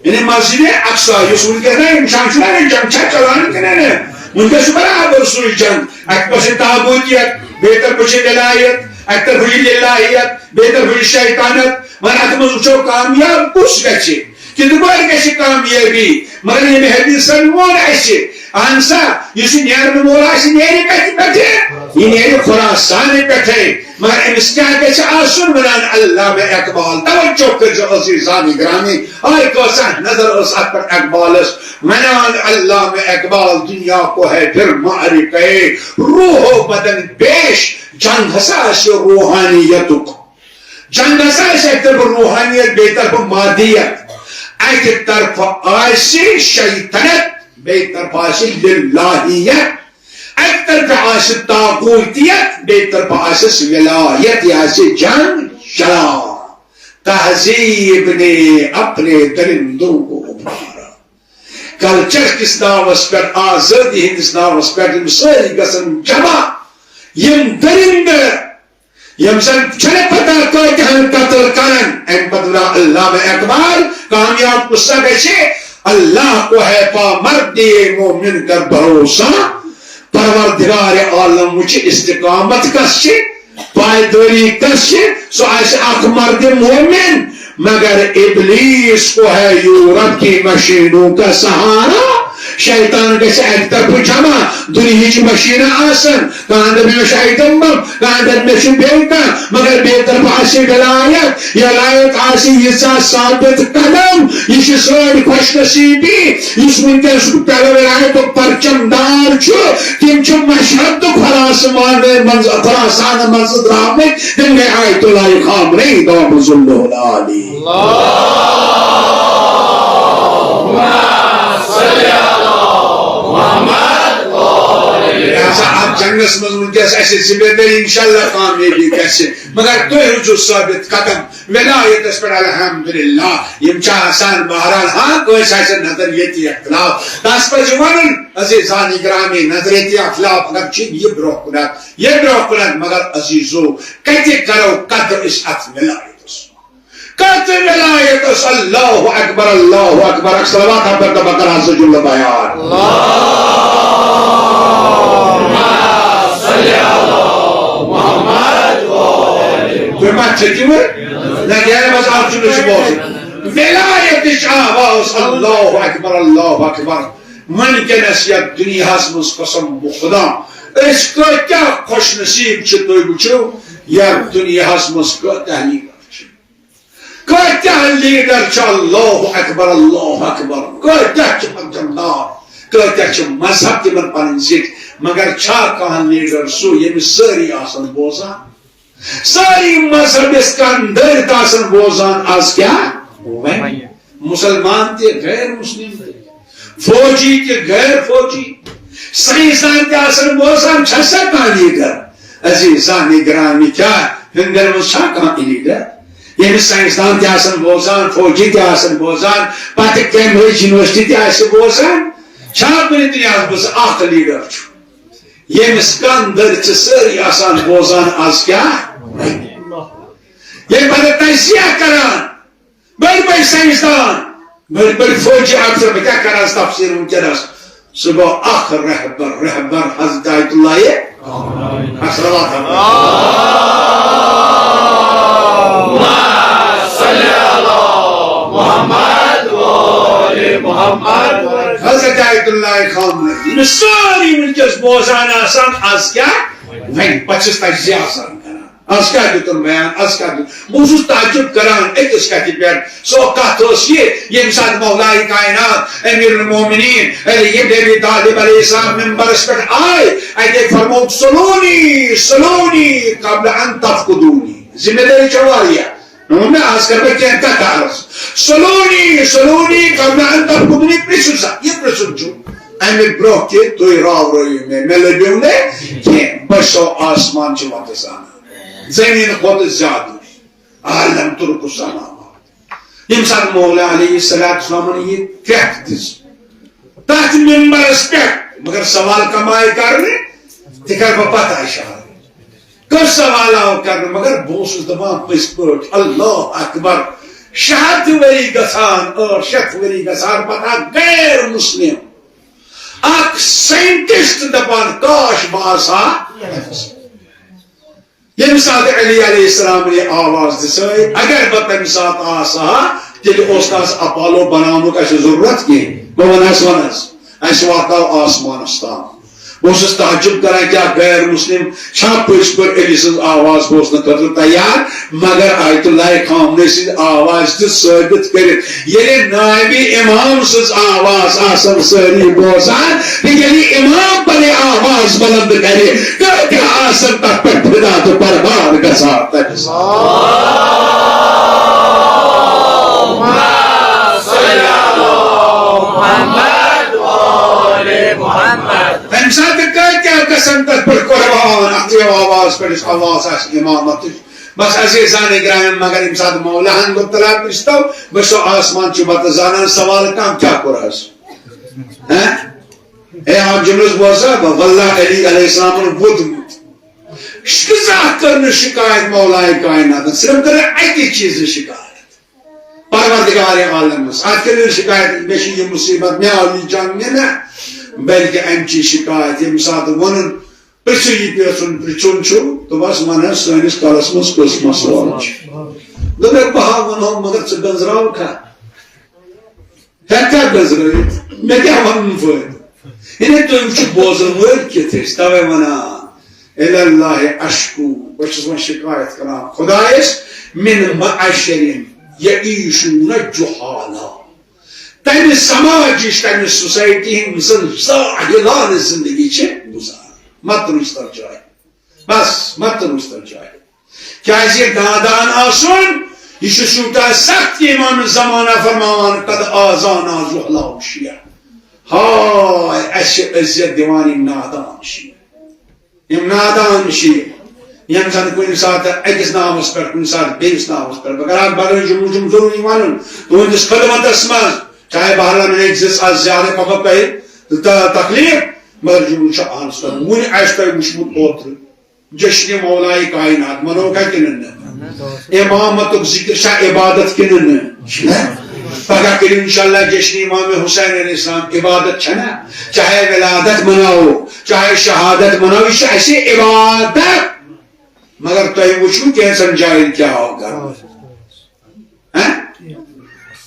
یعنی مسجد اقصی، یُس وٕنکیٚس نا یِم جنگ چھُ نا، یِم جنگ چھا چلان کِنہٕ نہٕ؟ وٕنکیٚس چھُ برابر سُے جنگ۔ اَتہِ پٮ۪ٹھ چھِ تابوتیت، بیٚیہِ طرفہٕ چھِ وِلایت، اَکہِ طرفہٕ چھِ لِلہیت، بیٚیہِ طرفہٕ چھِ شیطانت۔ وۄنۍ اَتھ منٛز وٕچھو کامیاب کُس گژھِ۔ کِتھ پٲٹھۍ گژھِ کامیٲبی؟ مگر ییٚمہِ حدیثن ووٚن اَسہِ، اہن سا، یُس یہِ نیرن وول آسہِ، نیرِ کتہِ پٮ۪ٹھٕ؟ یہِ نیرِ خراسانہٕ پٮ۪ٹھے۔ مگر أمِس کیٛاہ گژھِ آسُن؟ ونان علامہ اقبال، توجہ کٔرزیو عزیزان گرامی، آے کۭژاہ نظر ٲس اتھ پٮ۪ٹھ اقبالس۔ ونان علامہ اقبال، دنیا کو ہے پھر معرکہ روح و بدن پیش، جنگ ہسا آسہِ روحانیتُک۔ جنگ ہسا آسہِ اکہِ طرفہٕ روحانیت، بیٚیہِ طرفہٕ مادیت۔ اکہِ طرفہٕ آسہِ شیطنت، بیٚیہِ طرفہٕ آسہِ للہیت۔ اکہِ طرفہٕ آسہِ طاغوتیت، بیٚیہِ طرفہٕ آسٮ۪س ولایت، یہِ آسہِ جنگ چلان۔ تہذیب نے اپنے درندوں کو ابھارا۔ کلچر کِس ناوس پٮ۪ٹھ، آزٲدی ہٕنٛدِس ناوس پٮ۪ٹھ یِم سٲری گژھن جمع، یِم درندٕ، یِم زن چھنہٕ پتہ کۭتیاہن قتل کرن۔ امہِ پتہٕ درٛاو علامہ اقبال، کامیاب قصہ گژھِ، اللہ کو ہے پامرد مومن کر بھروسہ، پروردگار عالم وٕچھِ استقامت کس چھِ، پایدٲری کس چھِ، سُہ آسہِ اکھ مرد مومن۔ مگر ابلیس کو ہے یورپ کی مشینوں کا سہارا۔ شیطان گژھِ اکہِ طرفہٕ جمع، دُنیہٕچ مشینہٕ آسن، کانٛہہ دپہِ مےٚ چھُ آیٹم بم، کانٛہہ دپہِ مےٚ چھُ بیٚیہِ کانٛہہ، مگر بیٚیہِ طرفہٕ آسہِ ولایت، ولایت آسہِ ییٖژاہ ثابت قدم۔ یہِ چھِ سٲنۍ خوش نصیبی، یُس وٕنکیٚس پہلے ولایتُک پرچم دار چھُ۔ تِم چھِ مشہد تہٕ خراسان منٛز، خراسان منٛز درٛامٕتۍ۔ تِم گٔے آیت اللہ خامنہ دامہ ظلہ العالی۔ لہذا اتھ جنگس منٛز وٕنکیٚس اسہِ ذمہ دٲری، انشاءاللہ کامیٲبی گژھِ، مگر تُہۍ روٗزِو ثٲبت قدم ولایتس پٮ۪ٹھ۔ الحمدللہ، یِم چھِ آسان، بہرحال، ہاں، کٲنٛسہِ آسہِ نظریتی اختلاف، تس پزِ ونُن، عزیزان گرامی، نظریتی اختلاف اگر چھِ، یہِ برونٛہہ کُنتھ، یہِ برونٛہہ کُنتھ، مگر عزیزو، کتہِ کرو قدر أسۍ اتھ ولایتس؟ کتھ ولایتس؟ اللہ اکبر، اللہ اکبر۔ اکھ صلوات ہم پر تبقر حضرت جل بیان۔ تُہۍ ما چھٔکِو وۄنۍ؟ نہ، گرِ منٛز آو چھُنہٕ أسۍ بوزُن۔ ولایتٕچ آواز، اللہ اکبر، اللہ اکبر۔ وٕنکیٚنس یتھ دُنیاہس منٛز قسم بخدا، أسۍ کۭتیاہ خوش نصیب چھِ، تُہۍ وٕچھِو، یتھ دُنیاہس منٛز کۭتیاہ لیڈر چھِ۔ کۭتیاہ لیڈر چھِ، اللہ اکبر، اللہ اکبر، کۭتیاہ چھِ پنجمدار، کۭتیاہ چھِ مذہب تِمن پنٕنۍ زِٹھۍ، مگر چھا کانٛہہ لیڈر سُہ ییٚمِس سٲری آسن بوزان؟ سٲری مذہبس کن دٲرِتھ آسن بوزان، از کیٛاہ وۄنۍ؟ مسلمان تہِ، غیر مسلم تہِ، فوجی تہِ، غیر فوجی، سائنسدان تہِ آسن بوزان، چھا سا کانٛہہ لیڈر؟ عزیزان گرامی، کیٛاہ ہندن منٛز چھا کانٛہہ لیڈر؟ ییٚمِس سائنسدان تہِ آسن بوزان، فوجی تہِ آسن بوزان، پتہٕ کیمبرج یونیورسٹی تہِ آسہِ بوزان، چھا کُنہِ دُنیاہس منٛز اکھ لیڈر چھُ، ییٚمِس کن دٲرِتھ چھِ سٲری آسان بوزان، از کیٛاہ؟ ییٚلہِ پتہٕ تجزیہ کران، بٔڑۍ بٔڑۍ سائنسدان، بٔڑۍ بٔڑۍ فوجی افسر، بہٕ کیٛاہ کرٕ از تفسیٖر وٕنکیٚنس؟ سُہ گوٚو اکھ رہبر، رہبر حضرت آیت اللہ۔ اکھ صلوات۔ حضرت آیت اللہ خامنہ، یِم سٲری وٕنکیٚس بوزان آسان، از کیٛاہ وۄنۍ؟ پتہٕ چھِس تجزیہ آسان کران۔ از کیٛاہ دیُتُن بیان؟ از کیٛاہ دیُت؟ بہٕ اوسُس تعجب کران أکِس کتھِ پٮ۪ٹھ۔ سۄ کتھ ٲس یہِ، ییٚمہِ ساتہٕ مولائے کائنات امیر المومنین علی ابن ابی طالب علیہ السلام ممبرس پٮ۪ٹھ آے، اتے فرمووُکھ، "صلونی، صلونی قبل ان تفقدونی۔" ذمہ دٲری چھےٚ واریاہ۔ نہ، مےٚ آز کر بہٕ کینٛہہ کتھ عرض۔ "صلونی، صلونی قبل ان تفقدونی"، پرٛژھِو سا، یہِ پرٛژھُن چھُ۔ امہِ برونٛہہ کہِ تُہۍ راورٲیِو مےٚ، مےٚ لٔبِو نہٕ کینٛہہ۔ بہٕ چھُسو آسمان چہِ وتہٕ زانان، زٔمیٖن کھۄتہٕ زیادٕ عالم تُرک السماوات۔ ییٚمہِ ساتہٕ مولا علیہ الصلوۃ والسلامن یہِ کرٛٮ۪کھ دِژ تتھ ممبرس پٮ۪ٹھ، مگر سوال کم آیہِ کرنہٕ، تہِ کرٕ بہٕ پتہٕ اشارٕ۔ کٔر سوال آو کرنہٕ، مگر بہٕ اوسُس دپان پٔزۍ پٲٹھۍ، اللہ اکبر، شیٚے ہتھ ؤری گژھان، ٲٹھ شیٚتھ ؤری گژھان پتہٕ اکھ غیر مسلم، اکھ سائنٹسٹ دپان، کاش بہٕ آسہٕ ہا۔ ییٚمہِ ساتہٕ علی علیہ السلامن یہِ آواز دِژٲے، اگر بہٕ تمہِ ساتہٕ آسہٕ ہا، تیٚلہِ اوس نہٕ اَسہِ اپالو بناونُک اَسہِ ضروٗرت کینٛہہ۔ بہٕ وَنہٕ حظ، وَن حظ، اَسہِ واتناو آسمانَس تام۔ بہٕ اوسُس تعجب کران، کیٛاہ غیر مسلم چھا پٔزۍ پٲٹھۍ علی سٕنٛز آواز بوزنہٕ خٲطرٕ تیار؟ مگر آیت اللہ خامنہٕ سٕنٛز آواز تہِ ثٲبت کٔرِتھ، ییٚلہِ نائب امام سٕنٛز آواز آسن سٲری بوزان، تہٕ ییٚلہِ امام پنٕنۍ آواز بلند کرِ، کۭتیٛاہ آسن تتھ پٮ۪ٹھ فدا تہٕ قربان گژھان تٔمِس۔ تمہِ ساتہٕ کۭتیٛاہ گژھن تتھ پٮ۪ٹھ قربان، اتھ یہِ آواز پٮ۪ٹھ، یُس آواز آسہِ امامتٕچ۔ بس عزیزان گرامی، مگر ییٚمہِ ساتہٕ مولاہن دوٚپ، "تلا پرٛژھتو، بہٕ چھُسو آسمان چہِ بتہٕ زانان، سوال کانٛہہ کیٛاہ کوٚر حظ؟" ہہ؟ ہے، آ جملس بوزا بہٕ، واللہ علی علیہ السلامن ووٚدمُت۔ کٕژاہ کٔر نہٕ شکایت مولائے کائناتن، صرف کٔر اکہِ چیٖزٕ شکایت۔ پروردگار عالمس، اتھ کٔرِو شکایت، مےٚ چھِ یہِ مصیبت، مےٚ آو یہِ جنگ، مےٚ نہ، بلکہِ امہِ چی شکایت، ییٚمہِ ساتہٕ ووٚنُن، پرٛژھِو یہِ پرٛژھُن، پرٛژھُن چھُ، تہٕ بس وَن حظ سٲنِس کلس منٛز کٔژ مسوال چھِ۔ دوٚپمَکھ، بہٕ ہا وَنہو، مگر ژٕ گٔنزراوکھا؟ ہٮ۪ککھا گٔنزرٲوِتھ؟ مےٚ کیٛاہ وَنُن فٲیدٕ؟ یعنی تُہۍ وٕچھِو، بوزن وٲلۍ کِتھ ٲسۍ، تَوَے وَنان، الی اللہ اشکو، بہٕ چھُس وۄنۍ شکایت کران خدایس، من معشر یعیشون جہالا، تمہِ سماجٕچ، تمہِ سوسائٹی ہٕنٛز، یِم زن جاہلانہٕ زندگی چھِ گُزاران۔ مت روٗزتر جاہل، بس، مت روٗزتر جاہل۔ کیازِ یہِ نادان آسُن، یہِ چھُ یوٗتاہ سخت کہِ امام زمانہ فرماوان، قد آذانا جہلاء الشیعہ۔ ہاے، اَسہِ چھِ اذیت دِوان یِم نادان شیعہ۔ یِم نادان شیعہ، یِم زن کُنہِ ساتہٕ أکِس ناوس پٮ۪ٹھ، کُنہِ ساتہٕ بیٚیِس ناوس پٮ۪ٹھ۔ بہٕ کرٕ اکھ بدل جملہٕ، جملہٕ ضروٗری وَنُن تُہنٛدِس خدمتس منٛز۔ چاہے بہرحال مےٚ دِژ از زیادٕ مۄکھٕ تۄہہِ ت-، تکلیف، مگر جملہٕ چھُ اہن سا۔ وُنہِ آسہِ تۄہہِ وُچھمُت اوترٕ جشن مولائے کائنات منوکھا کِنہٕ نہٕ؟ امامتُک ذکر چھا عبادت کِنہٕ نہٕ؟ چھُنہ؟ پگاہ کٔرِو انشاءاللہ جشن امام حسین علیہ السلام، عبادت چھَنہ؟ چاہے ولادت مناوو، چاہے شہادت مناوو، یہِ چھِ اَسہِ عبادت۔ مگر تۄہہِ وٕچھوٕ کینٛژن جاین کیٛاہ آو کرنہٕ؟ ہہ؟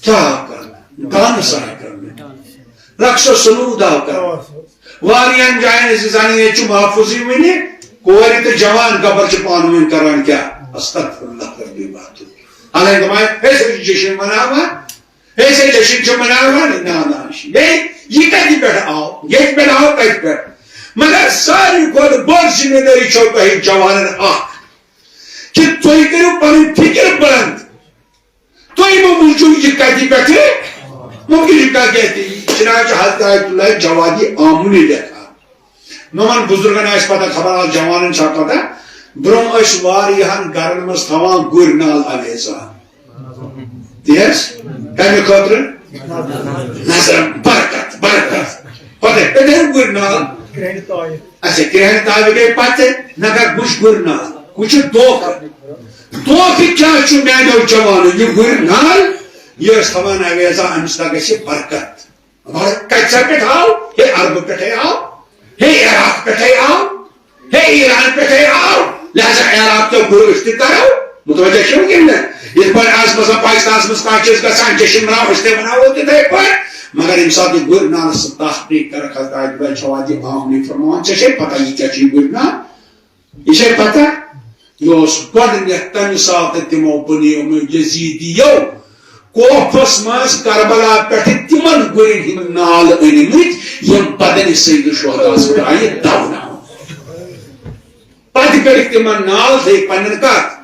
کیٛاہ آو کرنہٕ؟ ڈانس آو کرنہٕ، رقص و سنود آو کرنہٕ۔ واریاہن جاین أسۍ زانان، ییٚتہِ چھُ محفوظٕے وُنہِ، کورِ تہٕ جوان گبر چھِ پانہٕ ؤنۍ کران کیٛاہ؟ استغفر اللہ ربی واتوب۔ حالانکہ دپان، أسۍ حظ چھِ جشن مناوان، أسۍ حظ جشن چھِ مناوان، نا، نا، یہِ، یہِ کتہِ پٮ۪ٹھ آو؟ ییٚتہِ پٮ۪ٹھ آو، کتہِ پٮ۪ٹھ؟ مگر ساروی کھۄتہٕ بٔڑ ذمہ دٲری چھو تۄہہِ جوانن اکھ، کہِ تُہۍ کٔرِو پنٕنۍ فکر بلند۔ تُہۍ مہٕ موٗجوٗب یہِ کتہِ پٮ۪ٹھٕ؟ مُمکِن چھُ کانٛہہ کینٛہہ تہِ۔ چنانچہ حضرت آیت اللہ جوادی آمُنہِ لیکھان۔ مےٚ ووٚن بُزرگن آسہِ پتہ، خبر آز جوانن چھا پتہ، برونٛہہ ٲسۍ واریاہن گرن منٛز تھاوان گُرۍ نال اویزان۔ تی حظ؟ کمہِ خٲطرٕ؟ نظر، برکت، برکت۔ پتہٕ ٲسۍ گُرۍ نال۔ اچھا، کرٛہنہِ تاوِ گٔے پتہٕ، نہ گژھ وٕچھ گُرۍ نال۔ وٕچھ دھوکہٕ۔ دھوکہٕ کیٛاہ چھُ میٛانیو جوانو؟ یہِ گُرۍ نال، یہِ ٲسۍ تھاوان اویزا، أمِس نہ گژھِ برکت۔ مگر کَتہِ سا پٮ۪ٹھ آو؟ ہے عربہٕ پٮ۪ٹھَے آو، ہے عراق پٮ۪ٹھَے آو، ہے ایران پٮ۪ٹھَے آو۔ لہذا عراق کیو گُرۍ أسۍ تہِ کَرو۔ متوجہ چھِو کِنہٕ نہ؟ یِتھ پٲٹھۍ آز مثلاً پاکستانَس منٛز کانٛہہ چیٖز گژھان، جشن مناوو، أسۍ تہِ بناوو تِتھَے پٲٹھۍ۔ مگر ییٚمہِ ساتہٕ یہِ گُرۍ نالَس سۭتۍ تحقیق کَرَکھ، حضرت عبداللہ چھوادی آمنی فرماوان، "ژےٚ چھے پتہ یہِ کیٛاہ چھُ یہِ گُرۍ نال؟" یہِ چھے پتہ؟ یہِ اوس گۄڈٕنیتھ تمہِ ساتہٕ تِمو بنیومُت یزیدیو کوفس منٛز کربلا پٮ۪ٹھٕ تِمن گُرٮ۪ن ہٕنٛدۍ نال أنۍمٕتۍ، یِم بدنِ سید شہداہس پٮ۪ٹھ آیہِ دفناونہٕ۔ پتہٕ کٔرِکھ تِمن نال، تھٲیِکھ پننٮ۪ن کتھ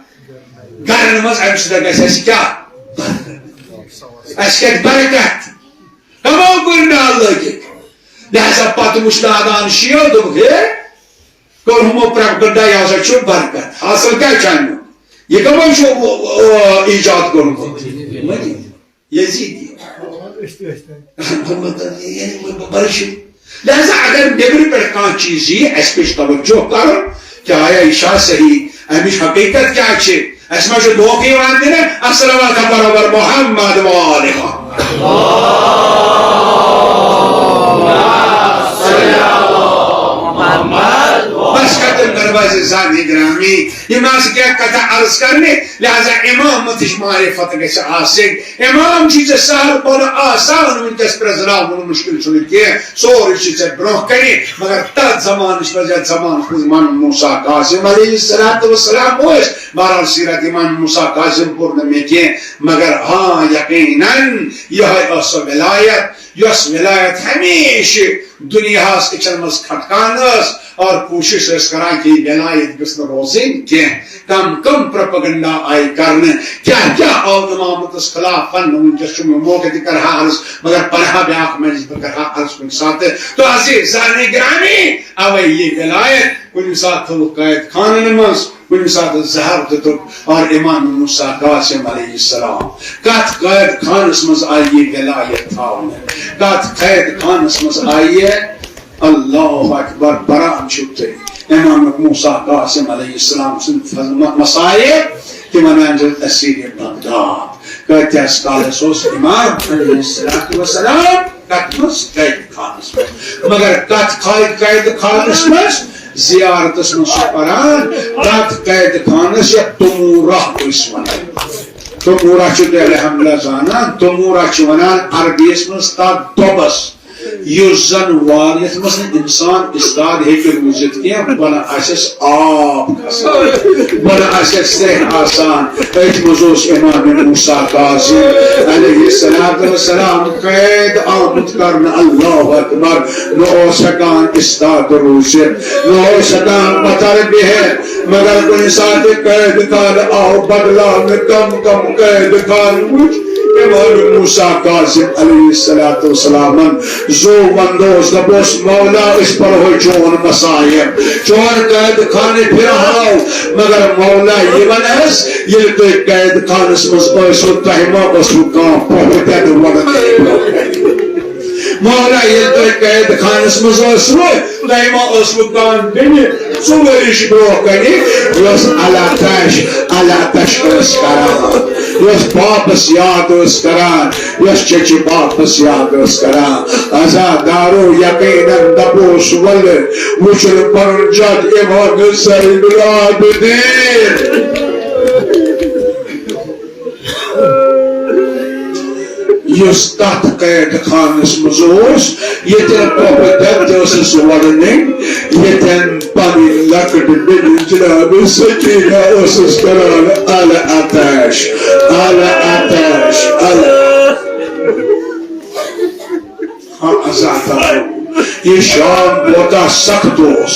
گرن منٛز، امہِ سۭتۍ گژھِ اسہِ کیٛاہ؟ برکت۔ اسہِ کتہِ برکت؟ کمو گُرۍ نال لٲگِکھ۔ لہذا پتہٕ وُچھ نادان شیو، دوٚپُکھ، ہے، کوٚر ہُمو پرٛٮ۪تھ کُنہِ دۄہ، یہِ ہسا چھُ برکت۔ حاصل کیٛاہ چھُ اَمیُک؟ یہِ کَمہِ چھُ، او، او، ایجاد کوٚرمُت؟ یزیدی۔ یعنی بڑٕ شُر۔ لہذا اگر نیٚبرٕ پٮ۪ٹھ کانٛہہ چیٖز یی، اَسہِ پَزِ توجہ کَرُن، کیٛاہ آیا یہِ چھا صحیح؟ اَمِچ حقیٖقت کیٛاہ چھِ؟ اَسہِ ما چھُ دھوکہٕ یِوان دِنہٕ؟ الصلوات برابر محمد و آل محمد۔ بس ختم کرو عزیزان گرامی، یِم آسہٕ کینٛہہ کتھٕ عرض کرنہِ، لہذا امامتٕچ معرفت گژھِ آسٕنۍ۔ امام چھُ ژےٚ سہل پٲٹھۍ آسان وٕنکیٚس پرٛزناوُن، مُشکل چھُنہٕ کینٛہہ، سورُے چھُ ژےٚ برونٛہہ کنہِ۔ مگر تتھ زمانس منٛز، یتھ زمانس منٛز امام موسیٰ قاسم علیہ الصلوۃ والسلام ٲسۍ، بہرحال سیرت امام موسیٰ قاسم پوٚر نہٕ مےٚ کینٛہہ، مگر ہاں یقیناً یِہوٚے ٲس سۄ ولایت، یۄس ولایت ہمیشہِ دُنیاہس أچھن منٛز کھٹکان ٲس اور کوٗشش ٲس کران کہِ یہِ ولایت گٔژھ نہٕ روزٕنۍ کینٛہہ۔ کم کم پروپیگنڈا آیہِ کرنہٕ، کیٛاہ کیٛاہ آو امامتس خلاف وننہٕ۔ وٕنکیٚس چھُ مےٚ موقع تہِ کرٕ ہا عرض، مگر پرٕ ہا بیٛاکھ مجلس، بہٕ کرٕ ہا عرض کُنہِ ساتہٕ۔ تو عزیزان گرامی، اوے یہِ ولایت کُنہِ ساتہٕ تھٲوٕکھ قید خانن منٛز، کُنہِ ساتہٕ زہر دِتُکھ اور امام موسیٰ قاسم علیہ السلام کتھ قید خانس منٛز آیہِ یہِ ولایت تھاونہٕ؟ کتھ قید خانس منٛز آیہِ؟ اللہ اکبر، پران چھِو تُہۍ امام موسیٰ قاسم علیہ السلام سٕنٛدۍ فض-، م-، مصائب، تہِ ونان چھِ اسیرِ بغداد۔ کۭتِس کالس اوس امام علیہ الصلوۃ والسلام کتھ منٛز؟ قید خانس منٛز۔ مگر کتھ قید، قید خانس منٛز؟ زیارتس منٛز چھُ پران، تتھ قید خانس یتھ تمورہ ٲسۍ ونان۔ تمورہ چھُ تُہۍ الحمدللہ زانان، تمورہ چھِ ونان عربی یس منٛز تتھ دۄبس، یُس زن وال، یتھ منٛز نہٕ انسان استاد ہیٚکہِ روٗزِتھ کینٛہہ، بۄنہٕ آسٮ۪س آب کھسان، بۄنہٕ آسٮ۪س سرٛیٚہہ آسان۔ أتھۍ منٛز اوس امام موسیٰ قاسم علیہ الصلوۃ والسلام قید آمُت کرنہٕ۔ اللہ اکبر۔ نہ اوس ہٮ۪کان استاد روٗزِتھ، نہ اوس ہٮ۪کان پتھر بِہِتھ، مگر کُنہِ ساتہٕ قید خانہٕ آو بدلاونہٕ۔ کم کم قید خانہٕ وٕچھ امام موسیٰ قاسم علیہ الصلوۃ والسلامن۔ زو وندوس، دپوس، مولا، أسۍ پرہو چون مصائب، چون قید خانہٕ پھرہاو، مگر مولا، یہِ ون اَسہِ، ییٚلہِ تُہۍ قید خانس منٛز ٲسوٕ، تۄہہِ ما ٲسوٕ کانٛہہ پۄپھٕ دٮ۪دٕ وۄنان؟ مولا، ییٚلہِ تُہۍ قید خانس منٛز ٲسوٕ، تۄہہِ ما ٲسوٕ کانٛہہ بیٚنہِ ژور ؤرِش برونٛہہ کنہِ، یۄس العطش، العطش ٲس کران، یۄس باپس یاد ٲس کران، یۄس چچہِ باپس یاد ٲس کران؟ عزادارو، یقیناً دپوس، ولہٕ وٕچھُن پنُن جد امام زین العابدین۔ یُس تتھ قید خانس منٛز اوس، ییٚتٮ۪ن پۄپھٕ دٮ۪د تہِ ٲسٕس وۄڑنٕے، ییٚتٮ۪ن پنٕنۍ لۄکٕٹ بیٚنہِ جناب سکینہ ٲسٕس کران العطش، العطش، ال-، ہاں، عزادارو، یہِ شام کوتاہ سخت اوس۔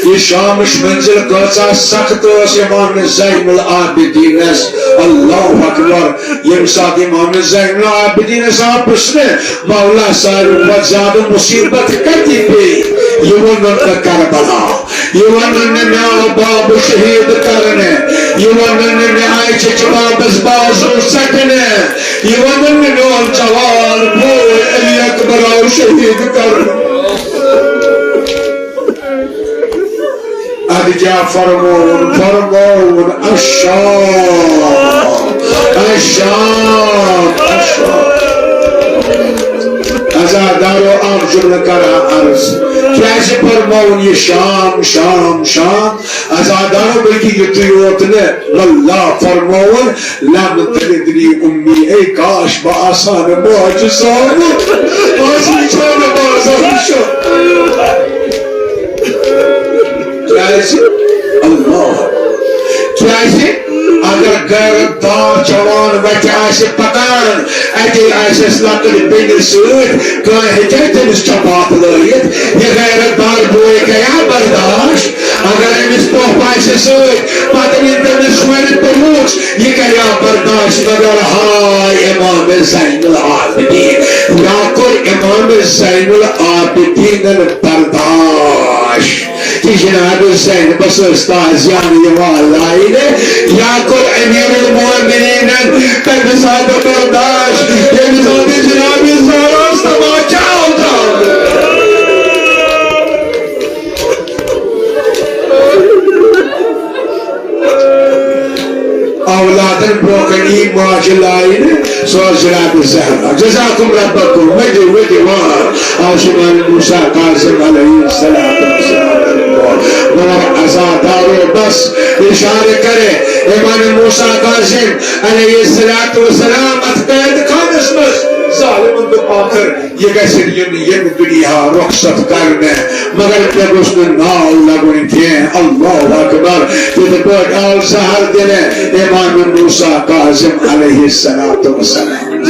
یہِ شامٕچ منزل کۭژاہ سخت ٲس امام زین العابدینس۔ اللہ اکبر۔ ییٚمہِ ساتہٕ امام زین العابدینس آو پرژھنہٕ، مولا، ساروی کھۄتہٕ زیادٕ مصیبت کتہِ پیٚیہِ؟ یہِ ووٚنُن نہٕ کربلا، یہِ ووٚنُن نہٕ مےٚ آو باب شہید کرنہٕ، یہِ ووٚنُن نہٕ مےٚ آیہِ چچہِ بابس بازو ژٹنہٕ، یہِ ووٚنُن نہٕ میون جوان بوے علی اکبر آو شہید کرنہٕ۔ ادٕ کیٛاہ فرمووُن؟ فرمووُن، الشام، الشام، الشام۔ عزادارو، اکھ جملہٕ کران عرض، کیٛازِ فرمووُن یہِ شام، شام، شام؟ عزادارو، بلکہِ یُتُے یوت نہٕ، واللہ فرمووُن، لم تلدنی امی، اے کاش بہٕ آسہٕ ہا نہٕ ماجہِ زامُت۔ آز وٕچھو نہٕ بازر وٕچھو۔ کیٛازِ؟ اللہ۔ کیٛازِ؟ اگر غیرت دار جوان وتہِ آسہِ پکان، اتے آسٮ۪س لۄکٕٹ بیٚنہِ سۭتۍ، کانٛہہ ہیٚکیٛاہ تٔمِس چپاتھ لٲیِتھ؟ یہِ غیرت دار بوے کریا برداشت؟ اگر أمِس پۄپھ آسہِ سۭتۍ، پتہٕ نِن تٔمِس شورِ پوٚمُت، یہِ کریا برداشت؟ مگر ہاے امام زین العابدین، یا کوٚر امام زین العابدینن برداشت۔ تہٕ جناب زینبس ٲس تازیانہٕ یِوان لاینہٕ، یا کوٚر امیر المومنینن تمہِ ساتہٕ برداشت، ییٚمہِ ساتہٕ جناب زہراہس تماچہٕ آو ترٛاونہٕ۔ اولادن برونٛہہ کنہِ یی ماجہِ لاینہٕ، سۄ ٲس جناب زہرا۔ جزاکم ربکم، ؤدِو، ؤدِو، واہ۔ آو چھُ امام موسیٰ کاظم علیہ الصلوۃ والسلام، بہت عزادار و بس اشارہ کرے امام موسیٰ کاظم علیہ الصلوۃ والسلام اتھ قید خانس منٛز۔ ظالمن دوٚپ آخر یہِ گژھِ یُن ییٚمہِ دُنیا رۄخصت کرنہٕ، مگر مےٚ گوٚژھ نہٕ ناو لگُن کینٛہہ۔ اللہ اکبر۔ یِتھ پٲٹھۍ آو زہر دِنہٕ امام موسیٰ کاظم علیہ الصلوۃ والسلام۔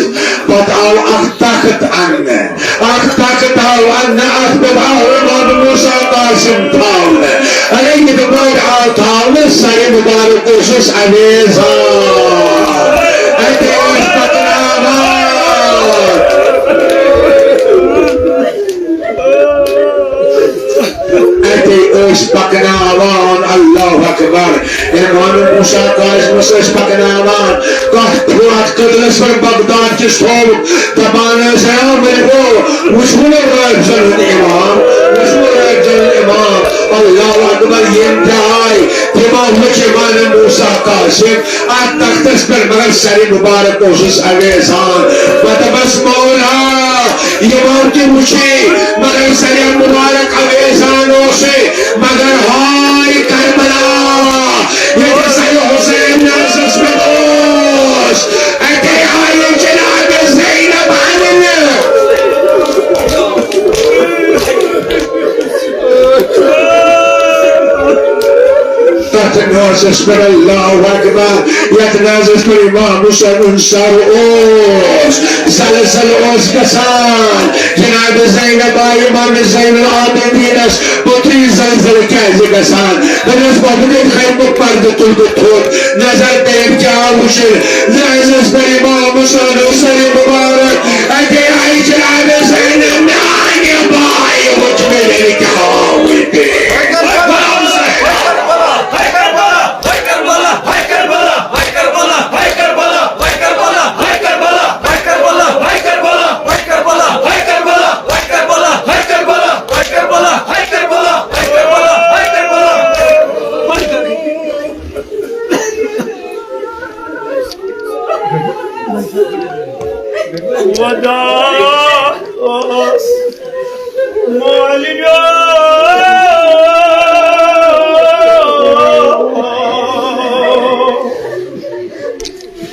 پتہٕ آو اکھ تخت اننہٕ، اکھ تخت آو اننہٕ، اتھ پٮ۪ٹھ آو امام موسیٰ کاظم تھاونہٕ۔ اے یِتھ پٲٹھۍ آو تھاونہٕ، سرِ مُبارک اوسُس اویزان۔ اَتے ٲسۍ پَکناوان۔ اَتے ٲسۍ پَکناوان۔ اللہ اکبر۔ امام موسیٰ کاظمس ٲسۍ پَکناوان۔ کتھ تھوٚو اتھ کٔدلس پٮ۪ٹھ بغداد کِس تھوٚو۔ دپان ٲسۍ، "ہے مےٚ گوٚو، وٕچھوٕ نہٕ رٲبزن ہُنٛد امام، وٕچھوٕ رٲبزن ہُنٛد امام۔" اللہ اکبر، یِم تہِ آے، تِمو وٕچھ امام موسیٰ کاظم اتھ تختس پٮ۪ٹھ، مگر سرِ مُبارک اوسُس اویزان۔ بہٕ دپس، "مولا، یِمو تہِ وٕچھے، مگر سرِ مُبارک اویزان اوسُے، مگر ہاے کربلا۔" ییٚتہِ سرِ حسین نازس پٮ۪ٹھ اوس، اَتے آیہِ جناب زینب اَننہٕ۔ تَتھ نازس پٮ۪ٹھ اللہ اکبر، یَتھ نازس پٮ۪ٹھ امام حسین ہُنٛد سر اوس، زلزل اوس گژھان۔ جناب زینب آیہِ امام زین العابدینس پوٚتُے زلزلہٕ کیازِ گژھان؟ دوٚپنس، بہٕ دِمہٕ خیمُک پردٕ تُل بہٕ تھوٚد، نظر دِتھ کیٛاہ وُچھِ؟ نظرس پٮ۪ٹھ امام حسین سرِ مبارک، اَتے آیہِ جناب زینب، میانہِ بایہِ وُچھ مےٚ ییٚلہِ کیٛاہ آوٕے پیش۔ خدا اوس مولوی۔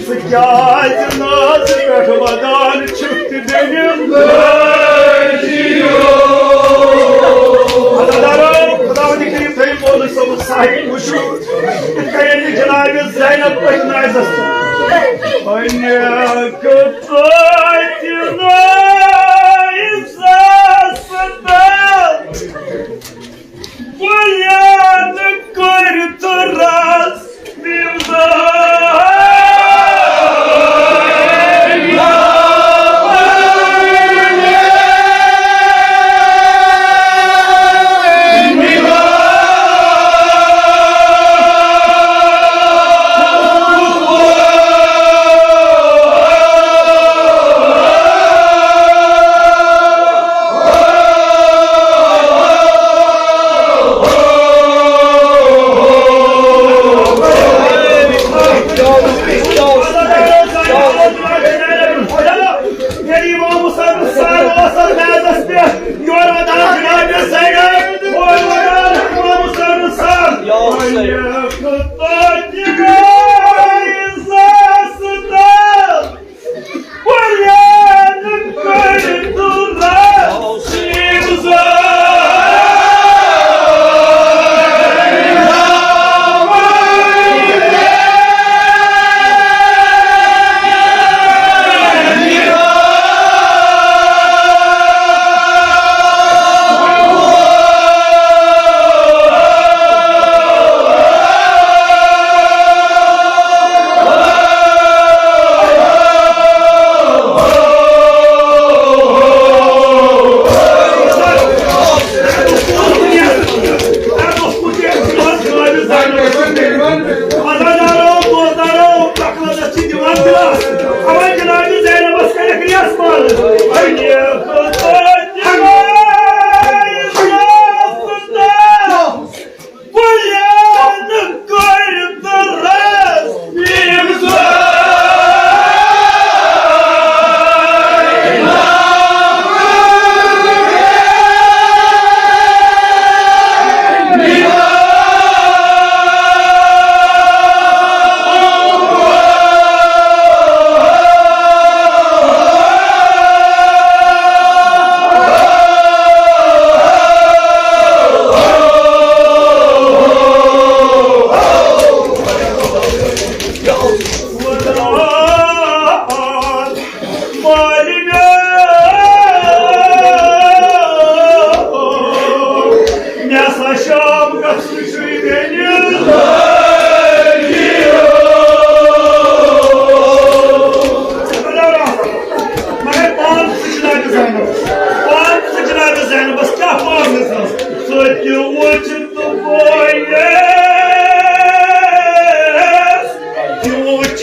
ژٕ کیٛازِ نازٕ پٮ۪ٹھ ودان چھُکھ تہٕ بیٚنہِ؟ خۄدایا، خۄداوندِ کریم تھٲیِو مولوی صٲبُن صحیح وٕچھِو، یِتھ کٔنۍ ییٚلہِ جناب زینب پٔتھۍ نازَس پٮ۪ٹھ۔ پننہِ پٔتھۍ نازَس پٮ۪ٹھ۔ بُنیاد کٔرِتھ رَس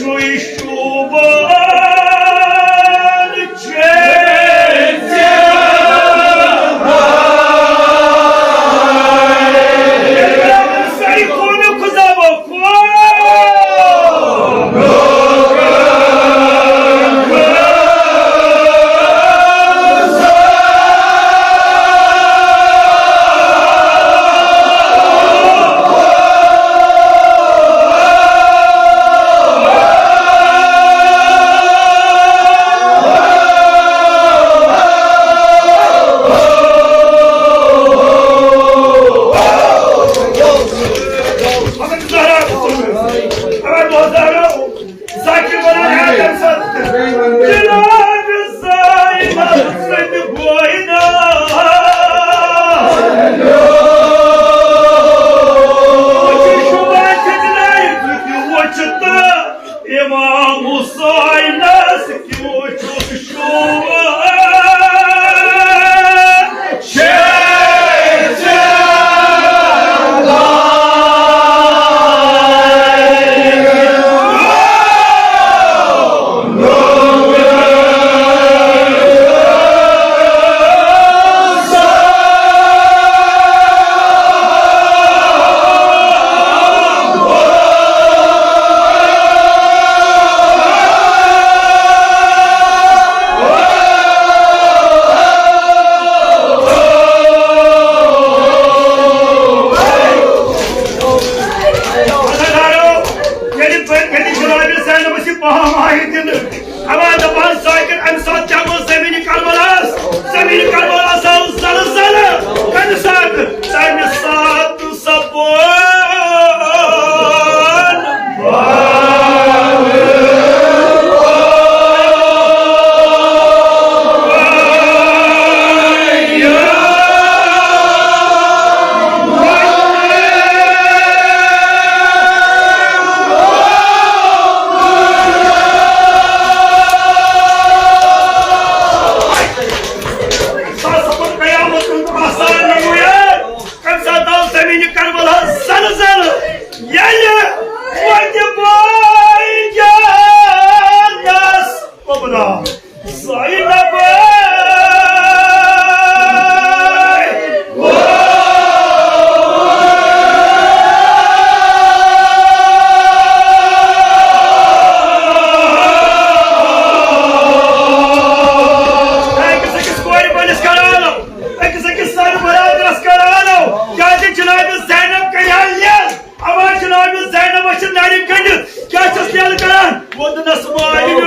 شوٗبان چھِ۔ ساروی کھۄتہٕ خۄدا بخش۔ ذاکر بنان ہے تمہِ ساتہٕ۔ جناب زینب سٕنٛدِ بویہِ نا۔ وۄنۍ چھُ شوٗبان چھُ جناب تہِ وۄنۍ چھُ تہٕ امام حسینس کیُتھ چھُس شوٗبان۔ ییٚلہِ تۄہہِ، ییٚلہِ جناب زینبس یہِ پہم آیہِ دِنہٕ، اما دپان ذاکر، امہِ ساتہٕ کیٛاہ گوٚو زمین کربلاہس؟ زمین کربلاہس آو زلزلہٕ۔ کمہِ ساتہٕ؟ تمہِ ساتہٕ سپُد سُہ ہسا پوٚر قیامت ہُنٛد آثار نموٗیار۔ کمہِ ساتہٕ آو زمین کربلا زلزلہٕ؟ ییٚلہِ وتہِ بٲے جانس قبلا زینب۔ أکِس أکِس کورِ بٲلِس کران، أکِس أکِس سانہِ برادرس کران، کیازِ جناب زینب کریان ییٚلہِ اما جناب زینب چھِ نرِ گٔنڈِتھ، کیٛاہ چھَس یَلہٕ کران؟ ووٚدنَس ماریو۔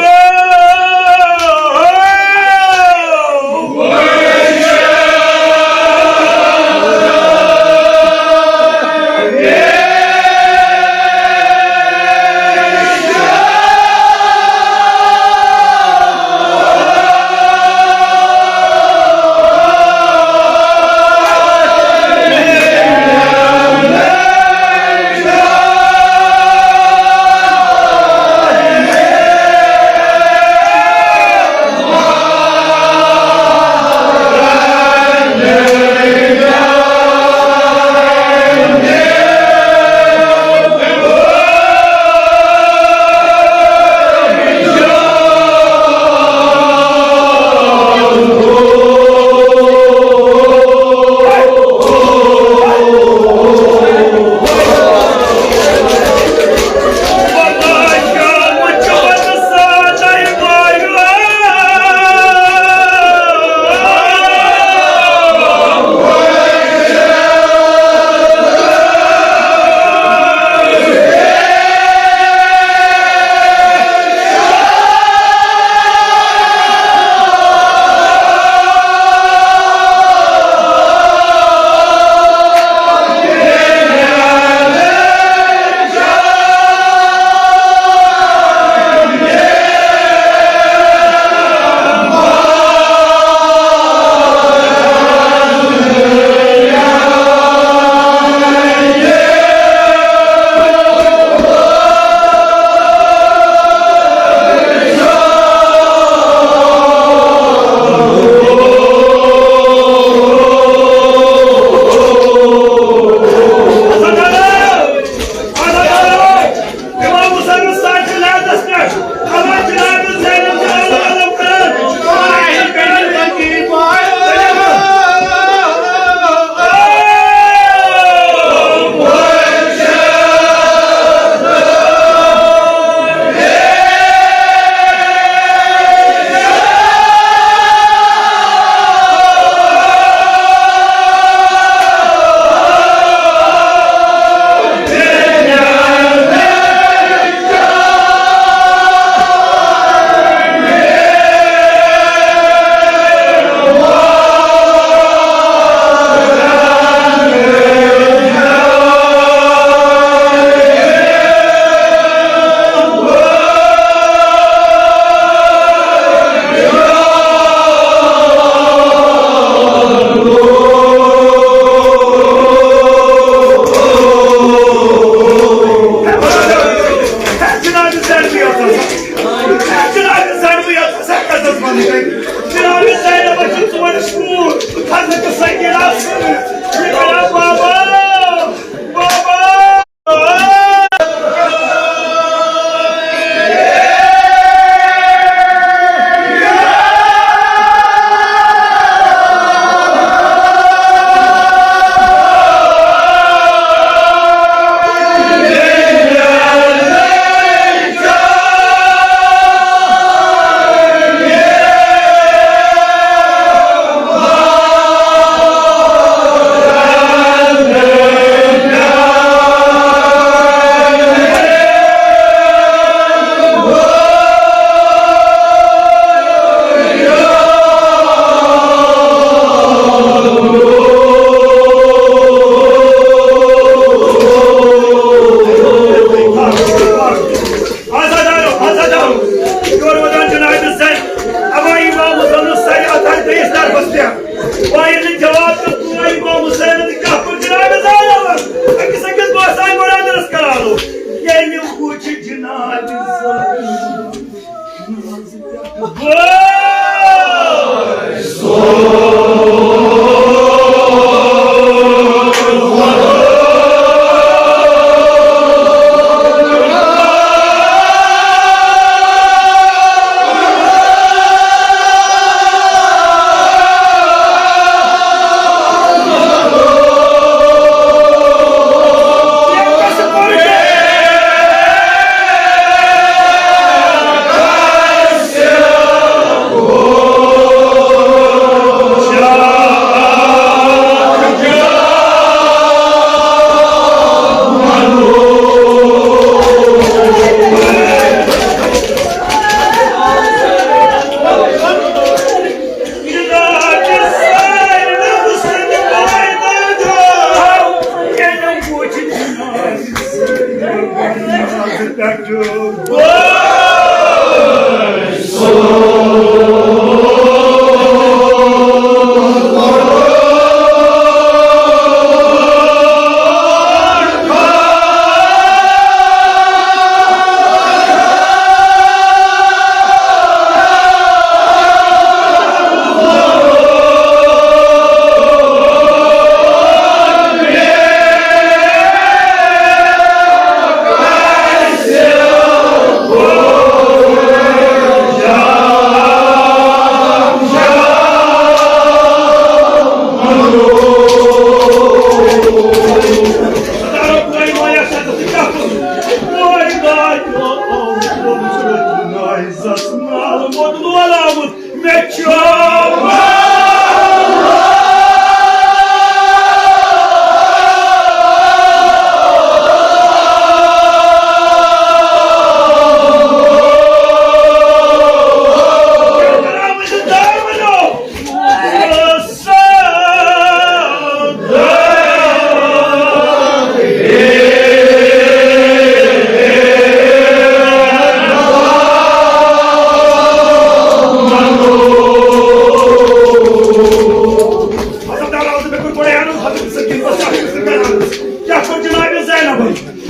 حضرت عرض مےٚ کوٚر گۄڈَے عرض حضرت سکیٖنَس، کیٛاہ چھُ جناب زینب؟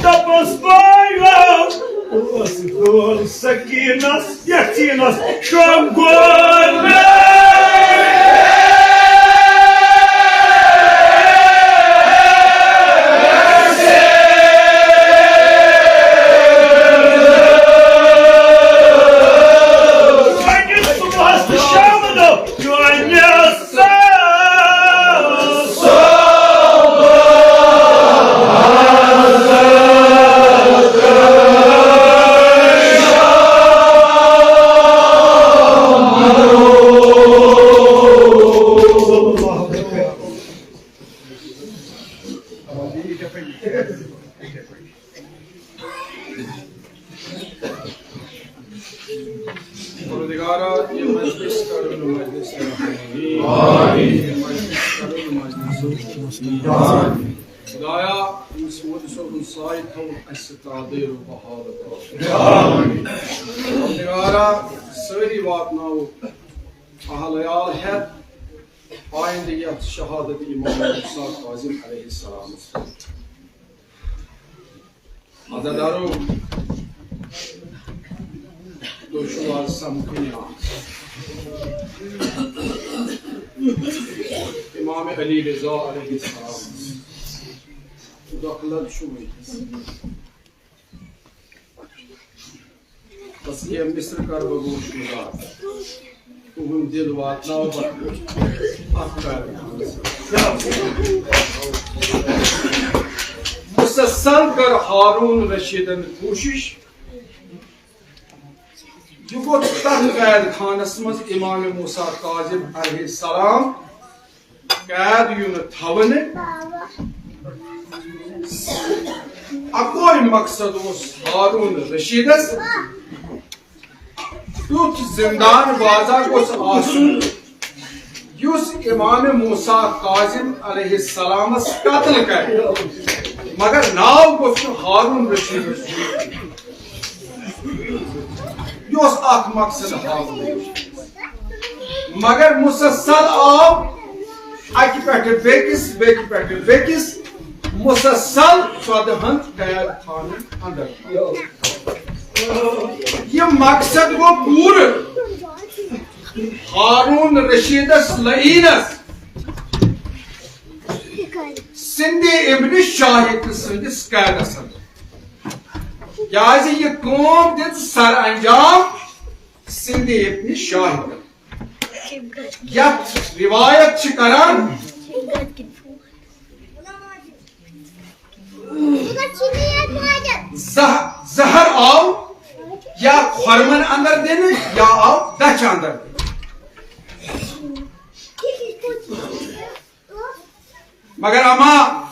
دوٚپُس بٲیو، اوس گول سکیٖنَس یَتھ سیٖنَس شۄنٛگ گول مےٚ۔ وۄنۍ صُبحَس تہٕ شامہٕ دۄہ چونہِ پروردگارا، یہِ مجلس کر نہٕ مجلس رحمانی۔ آمین۔ یہِ مجلس کر نہٕ مجلس رحمانی۔ آمین۔ خدایا، أمِس مولوی صٲبُن سایہِ تھاوُن اَسہِ تادیر و بحال۔ آمین۔ پروردگارا، سٲری واتناوو اہل عیال ہٮ۪تھ آیندٕ یَتھ شہادت امام موسیٰ کاظم علیہ السلامس۔ عزادارو، تُہۍ چھِو آز سمکھٕنۍ آمٕتۍ امام علی رضا علیہ السلام۔ دۄکھٕ لَد چھُ وٕنکیٚس۔ بس یہِ مصر کر بہٕ گوش گزار۔ تُہُنٛد دِل واتناو بہٕ اَتھ کارخانَس۔ مسلسل کر ہارون رشیدن کوشش، یہِ گوٚو تتھ قید خانس منٛز امام موسیٰ کاظم علیہ السلام قید یُن تھاونہٕ۔ اکوے مقصد اوس ہارون رشیدس، تیُتھ زندان بازا گوٚژھ آسُن یُس امام موسیٰ کاظم علیہ السلامس قتل کرِ، مگر ناو گوٚژھ نہٕ ہارون رشیدس یُن۔ یہِ اوس اکھ مقصد ہارون رشیدس۔ مگر مسلسل آو اکہِ پٮ۪ٹھٕ بیٚکِس، بیٚکہِ پٮ۪ٹھٕ بیٚکِس، مسلسل ژۄدہن قید خانن اندر۔ یہِ مقصد گوٚو پوٗرٕ۔ ہارون رشیدس لعینس سندِ ابن شاہد سٕنٛدِس قیدس اندر، کیازِ یہِ کٲم دِژ سر انجام سندِ ابن شاہد۔ یتھ روایت چھِ کران، زہ-، زہر آو یا خۄرمن اندر دِنہٕ یا آو دچھ اندر دِنہٕ۔ مگر اما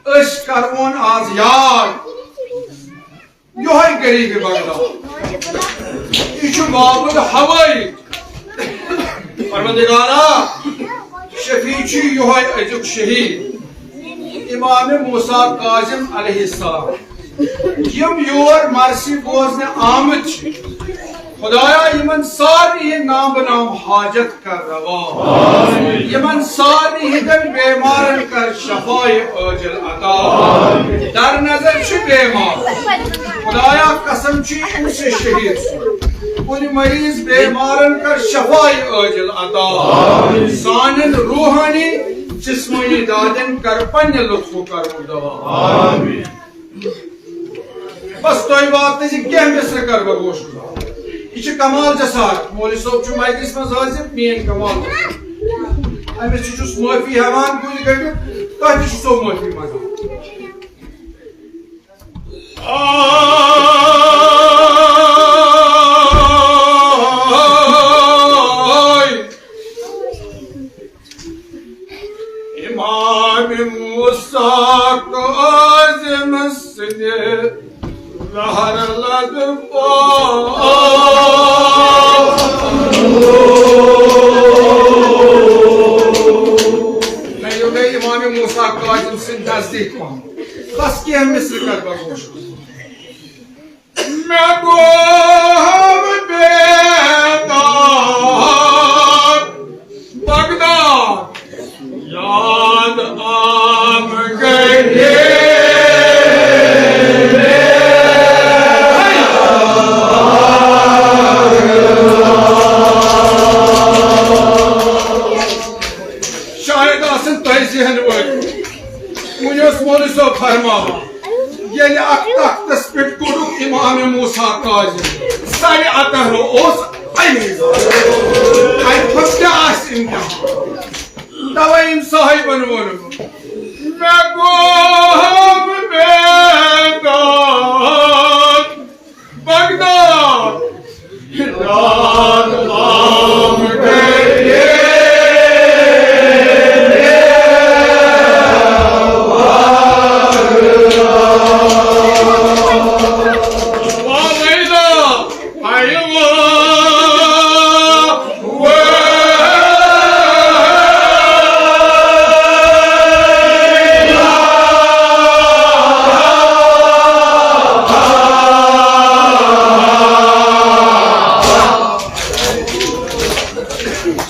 أسۍ کرون آز یاد یہے غریب بغداد۔ یہ چھُ بابد ہوٲیی۔ پروردگارا، شفیع چھُ یہے أزیُک شہید۔ امام موسیٰ کاظم علیہ السلام، یم یور مرثی بوزنہِ آمٕتۍ چھِ، خدایا، یمن سارنٕے ہٕنٛدۍ نام بہ نام حاجت کر روا۔ یمن سارنٕے ہٕنٛدٮ۪ن بیمارن کر شفای عاجل عطا۔ در نظر چھِ بیمار، خدایا، قسم چھُ أمۍ سٕے شہید سُنٛد۔ کُنہِ مریض بیمارن کر شفای عاجل عطا۔ سانٮ۪ن روحانی، جسمانی دادٮ۪ن کر پننہِ لطفُک کرم دوا۔ آمین۔ بس تۄہہِ واتنہٕ زِ کینٛہہ مصرٕ کر بہٕ گوشہٕ گُزار۔ یہِ چھِ کمال جسارت۔ مولوی صٲب چھُ مجلس منٛز حٲضِر، میٲنۍ کمال۔ أمِس تہِ چھُس معٲفی ہٮ۪وان کُنہِ گٔٹہِ، تۄہہِ تہِ چھُسو معٲفی منٛگان۔ آے۔ امام موسیٰ کاظم سٕنٛدِ لہر لد پاس۔ مےٚ یوٚگے امام موسیٰ کاظم سٕنٛدِ نزدیٖک پہم۔ بس کینٛہہ مصرٕ کر بہٕ گوشہٕ۔ مےٚ گوٚو بیداد بغداد، یاد آم گرے۔ شاید آسن تۄہہِ ذہن وٲلۍ۔ وۄنۍ اوس مولوی صٲب فرماوان، ییٚلہِ اَتھ تختس پٮ۪ٹھ کوٚڑُکھ امام موسیٰ کاظم، سرِ اطہر اوس اَمے دۄہ۔ اَمہِ کھۄتہٕ کیٛاہ آسہِ امتحان؟ توے أمۍ صاحبن ووٚنمُت، مےٚ گوٚو بیداد بغداد، ہدایت عام گئے۔ واہ ویلا، ہائے واہ۔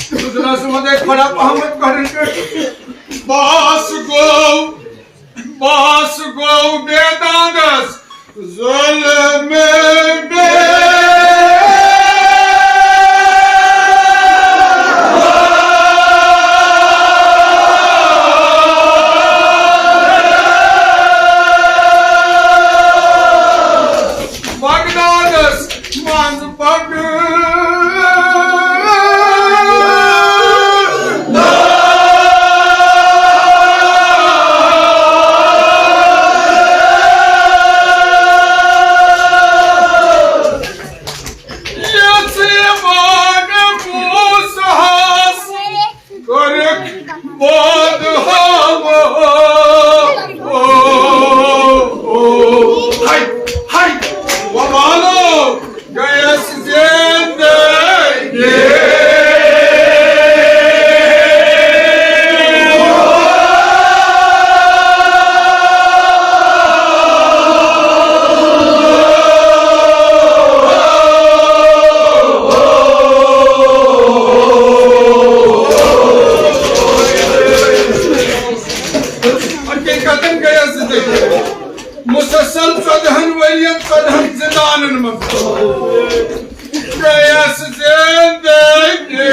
خدا صٲبَن دِژ بڑا محمد پنٕنۍ پٲٹھۍ۔ بس گوٚو، بس گوٚو بیدادس ظلم بے۔ بغدادس منٛز پکہٕ۔ یژھ یوان موسیٰ ہس کٔرٕکھ بود ہوا۔ ہاے، ہاے، وبالو گٔیَس زندگی۔ حقیقتاً گٔیَس زندگی۔ مسلسل ژۄدہَن ؤرین، ژۄدہَن زندہ گٔیَس زِندگی۔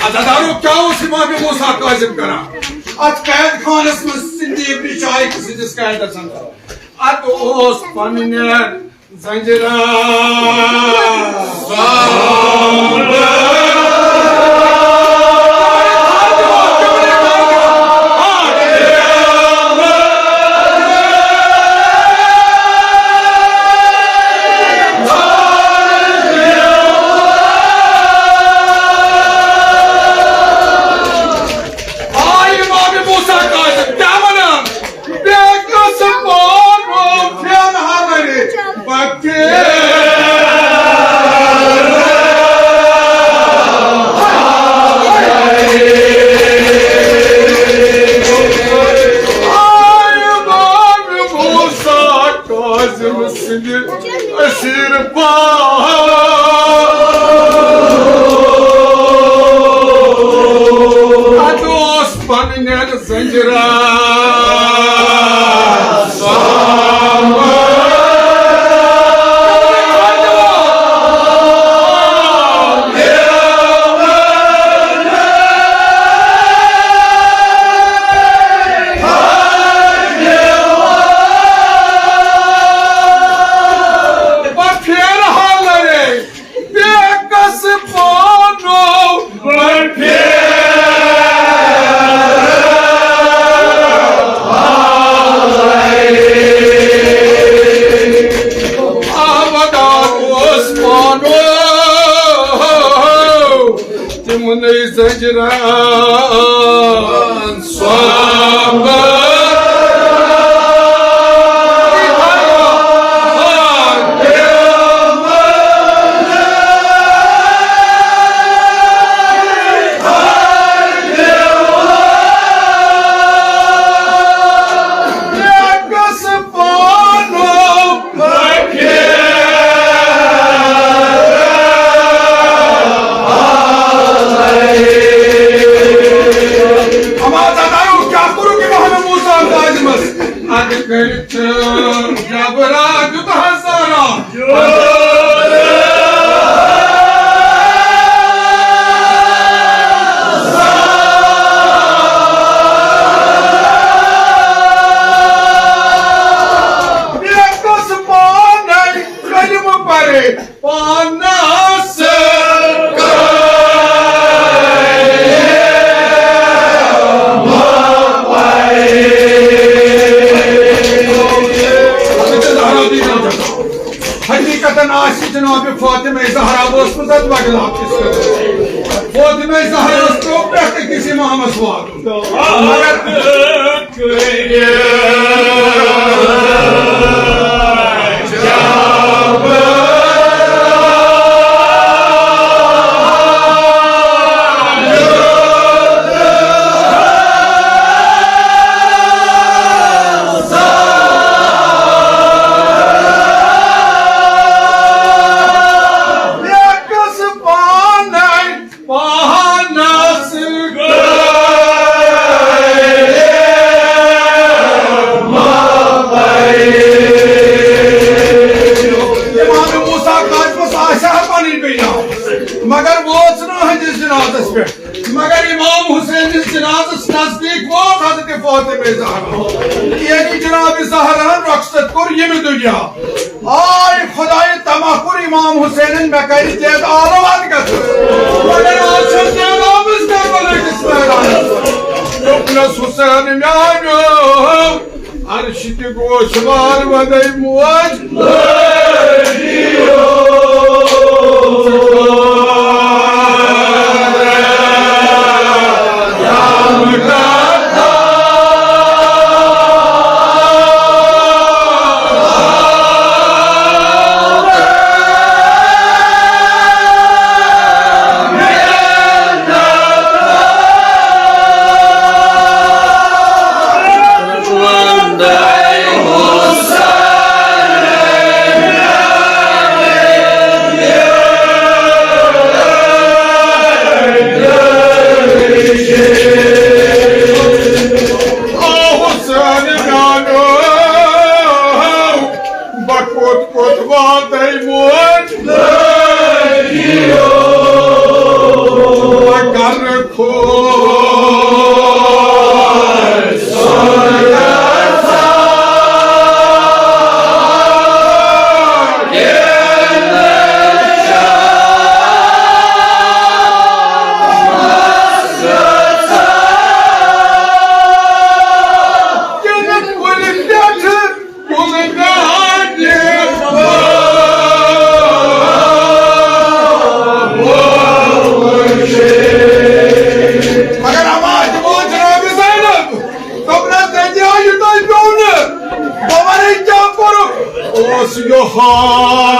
عزادارو، کیٛاہ اوس امام موسیٰ کاظم کران؟ اتھ قید خانس منٛز زندگی بچایہِ سٕنٛدِس قیدس اندر۔ اتھ اوس پننٮ۪ن زنجیرن سامبران۔ آ، امام موسیٰ کاظم کیٛاہ ونان؟ بے کس پانو پھر ہمارے بکے۔ آئے باب موسیٰ کاظم سٕنٛدِ اسیٖر پاو۔ اتھ اوس پننٮ۪ن زنجیرن سامبران۔ پھیرہا لڑے۔ بے کس پانو بڑھے۔ آبادان اوس پانو تِمنٕے زنجیرن سامبران۔ اما زدارو کیٛاہ کوٚرُکھ یہِ محمد موسیٰ کاظمس؟ ادٕ کٔرِتھ چھُ جبرا دیُت حظ سارا۔ مےٚ گوٚژھ پانے کلمہٕ پرے۔ پانس حقیقتاً آسہِ جناب فاطمہ زہرا ؤژھمٕژ اتھ وڈلاب کِس خٲطرٕ۔ فاطمہ زہرا ٲس ترٛوو پرٛٮ۪تھ أکِس امامس واتُن۔ مگر پانس گٔے مۄباے۔ امام موسیٰ کاظمس آسہِ ہا پنٕنۍ بیٚنہِ، مگر وٲژ نہٕ أہنٛدِس جنازس پٮ۪ٹھ۔ مگر امام حسینس جنازس نزدیٖک ووت حضرت فاطمہ زہرا۔ یعنی جناب زہراہن رۄخصت کوٚر ییٚمہِ دُنیا۔ آے خدایہِ طمع کوٚر امام حسینن، مےٚ کرِ زید عالم اتھ گژھُن۔ مگر آز چھس بہٕ آمٕژ کربلہٕ کِس میدانس۔ دوٚپنس حسین میانیو، عرش تہِ گوش وار ودے موج۔ کوٚت کوٚت واتَے موج؟ مگر خۄش مگر آواز دِمو جناب زینب، دوٚپنَس، "دٔدیو، یہِ تۄہہِ پیوٚو نہٕ، بہٕ وَنَے کیٛاہ کوٚرُکھ؟" اوس یِہوٚے۔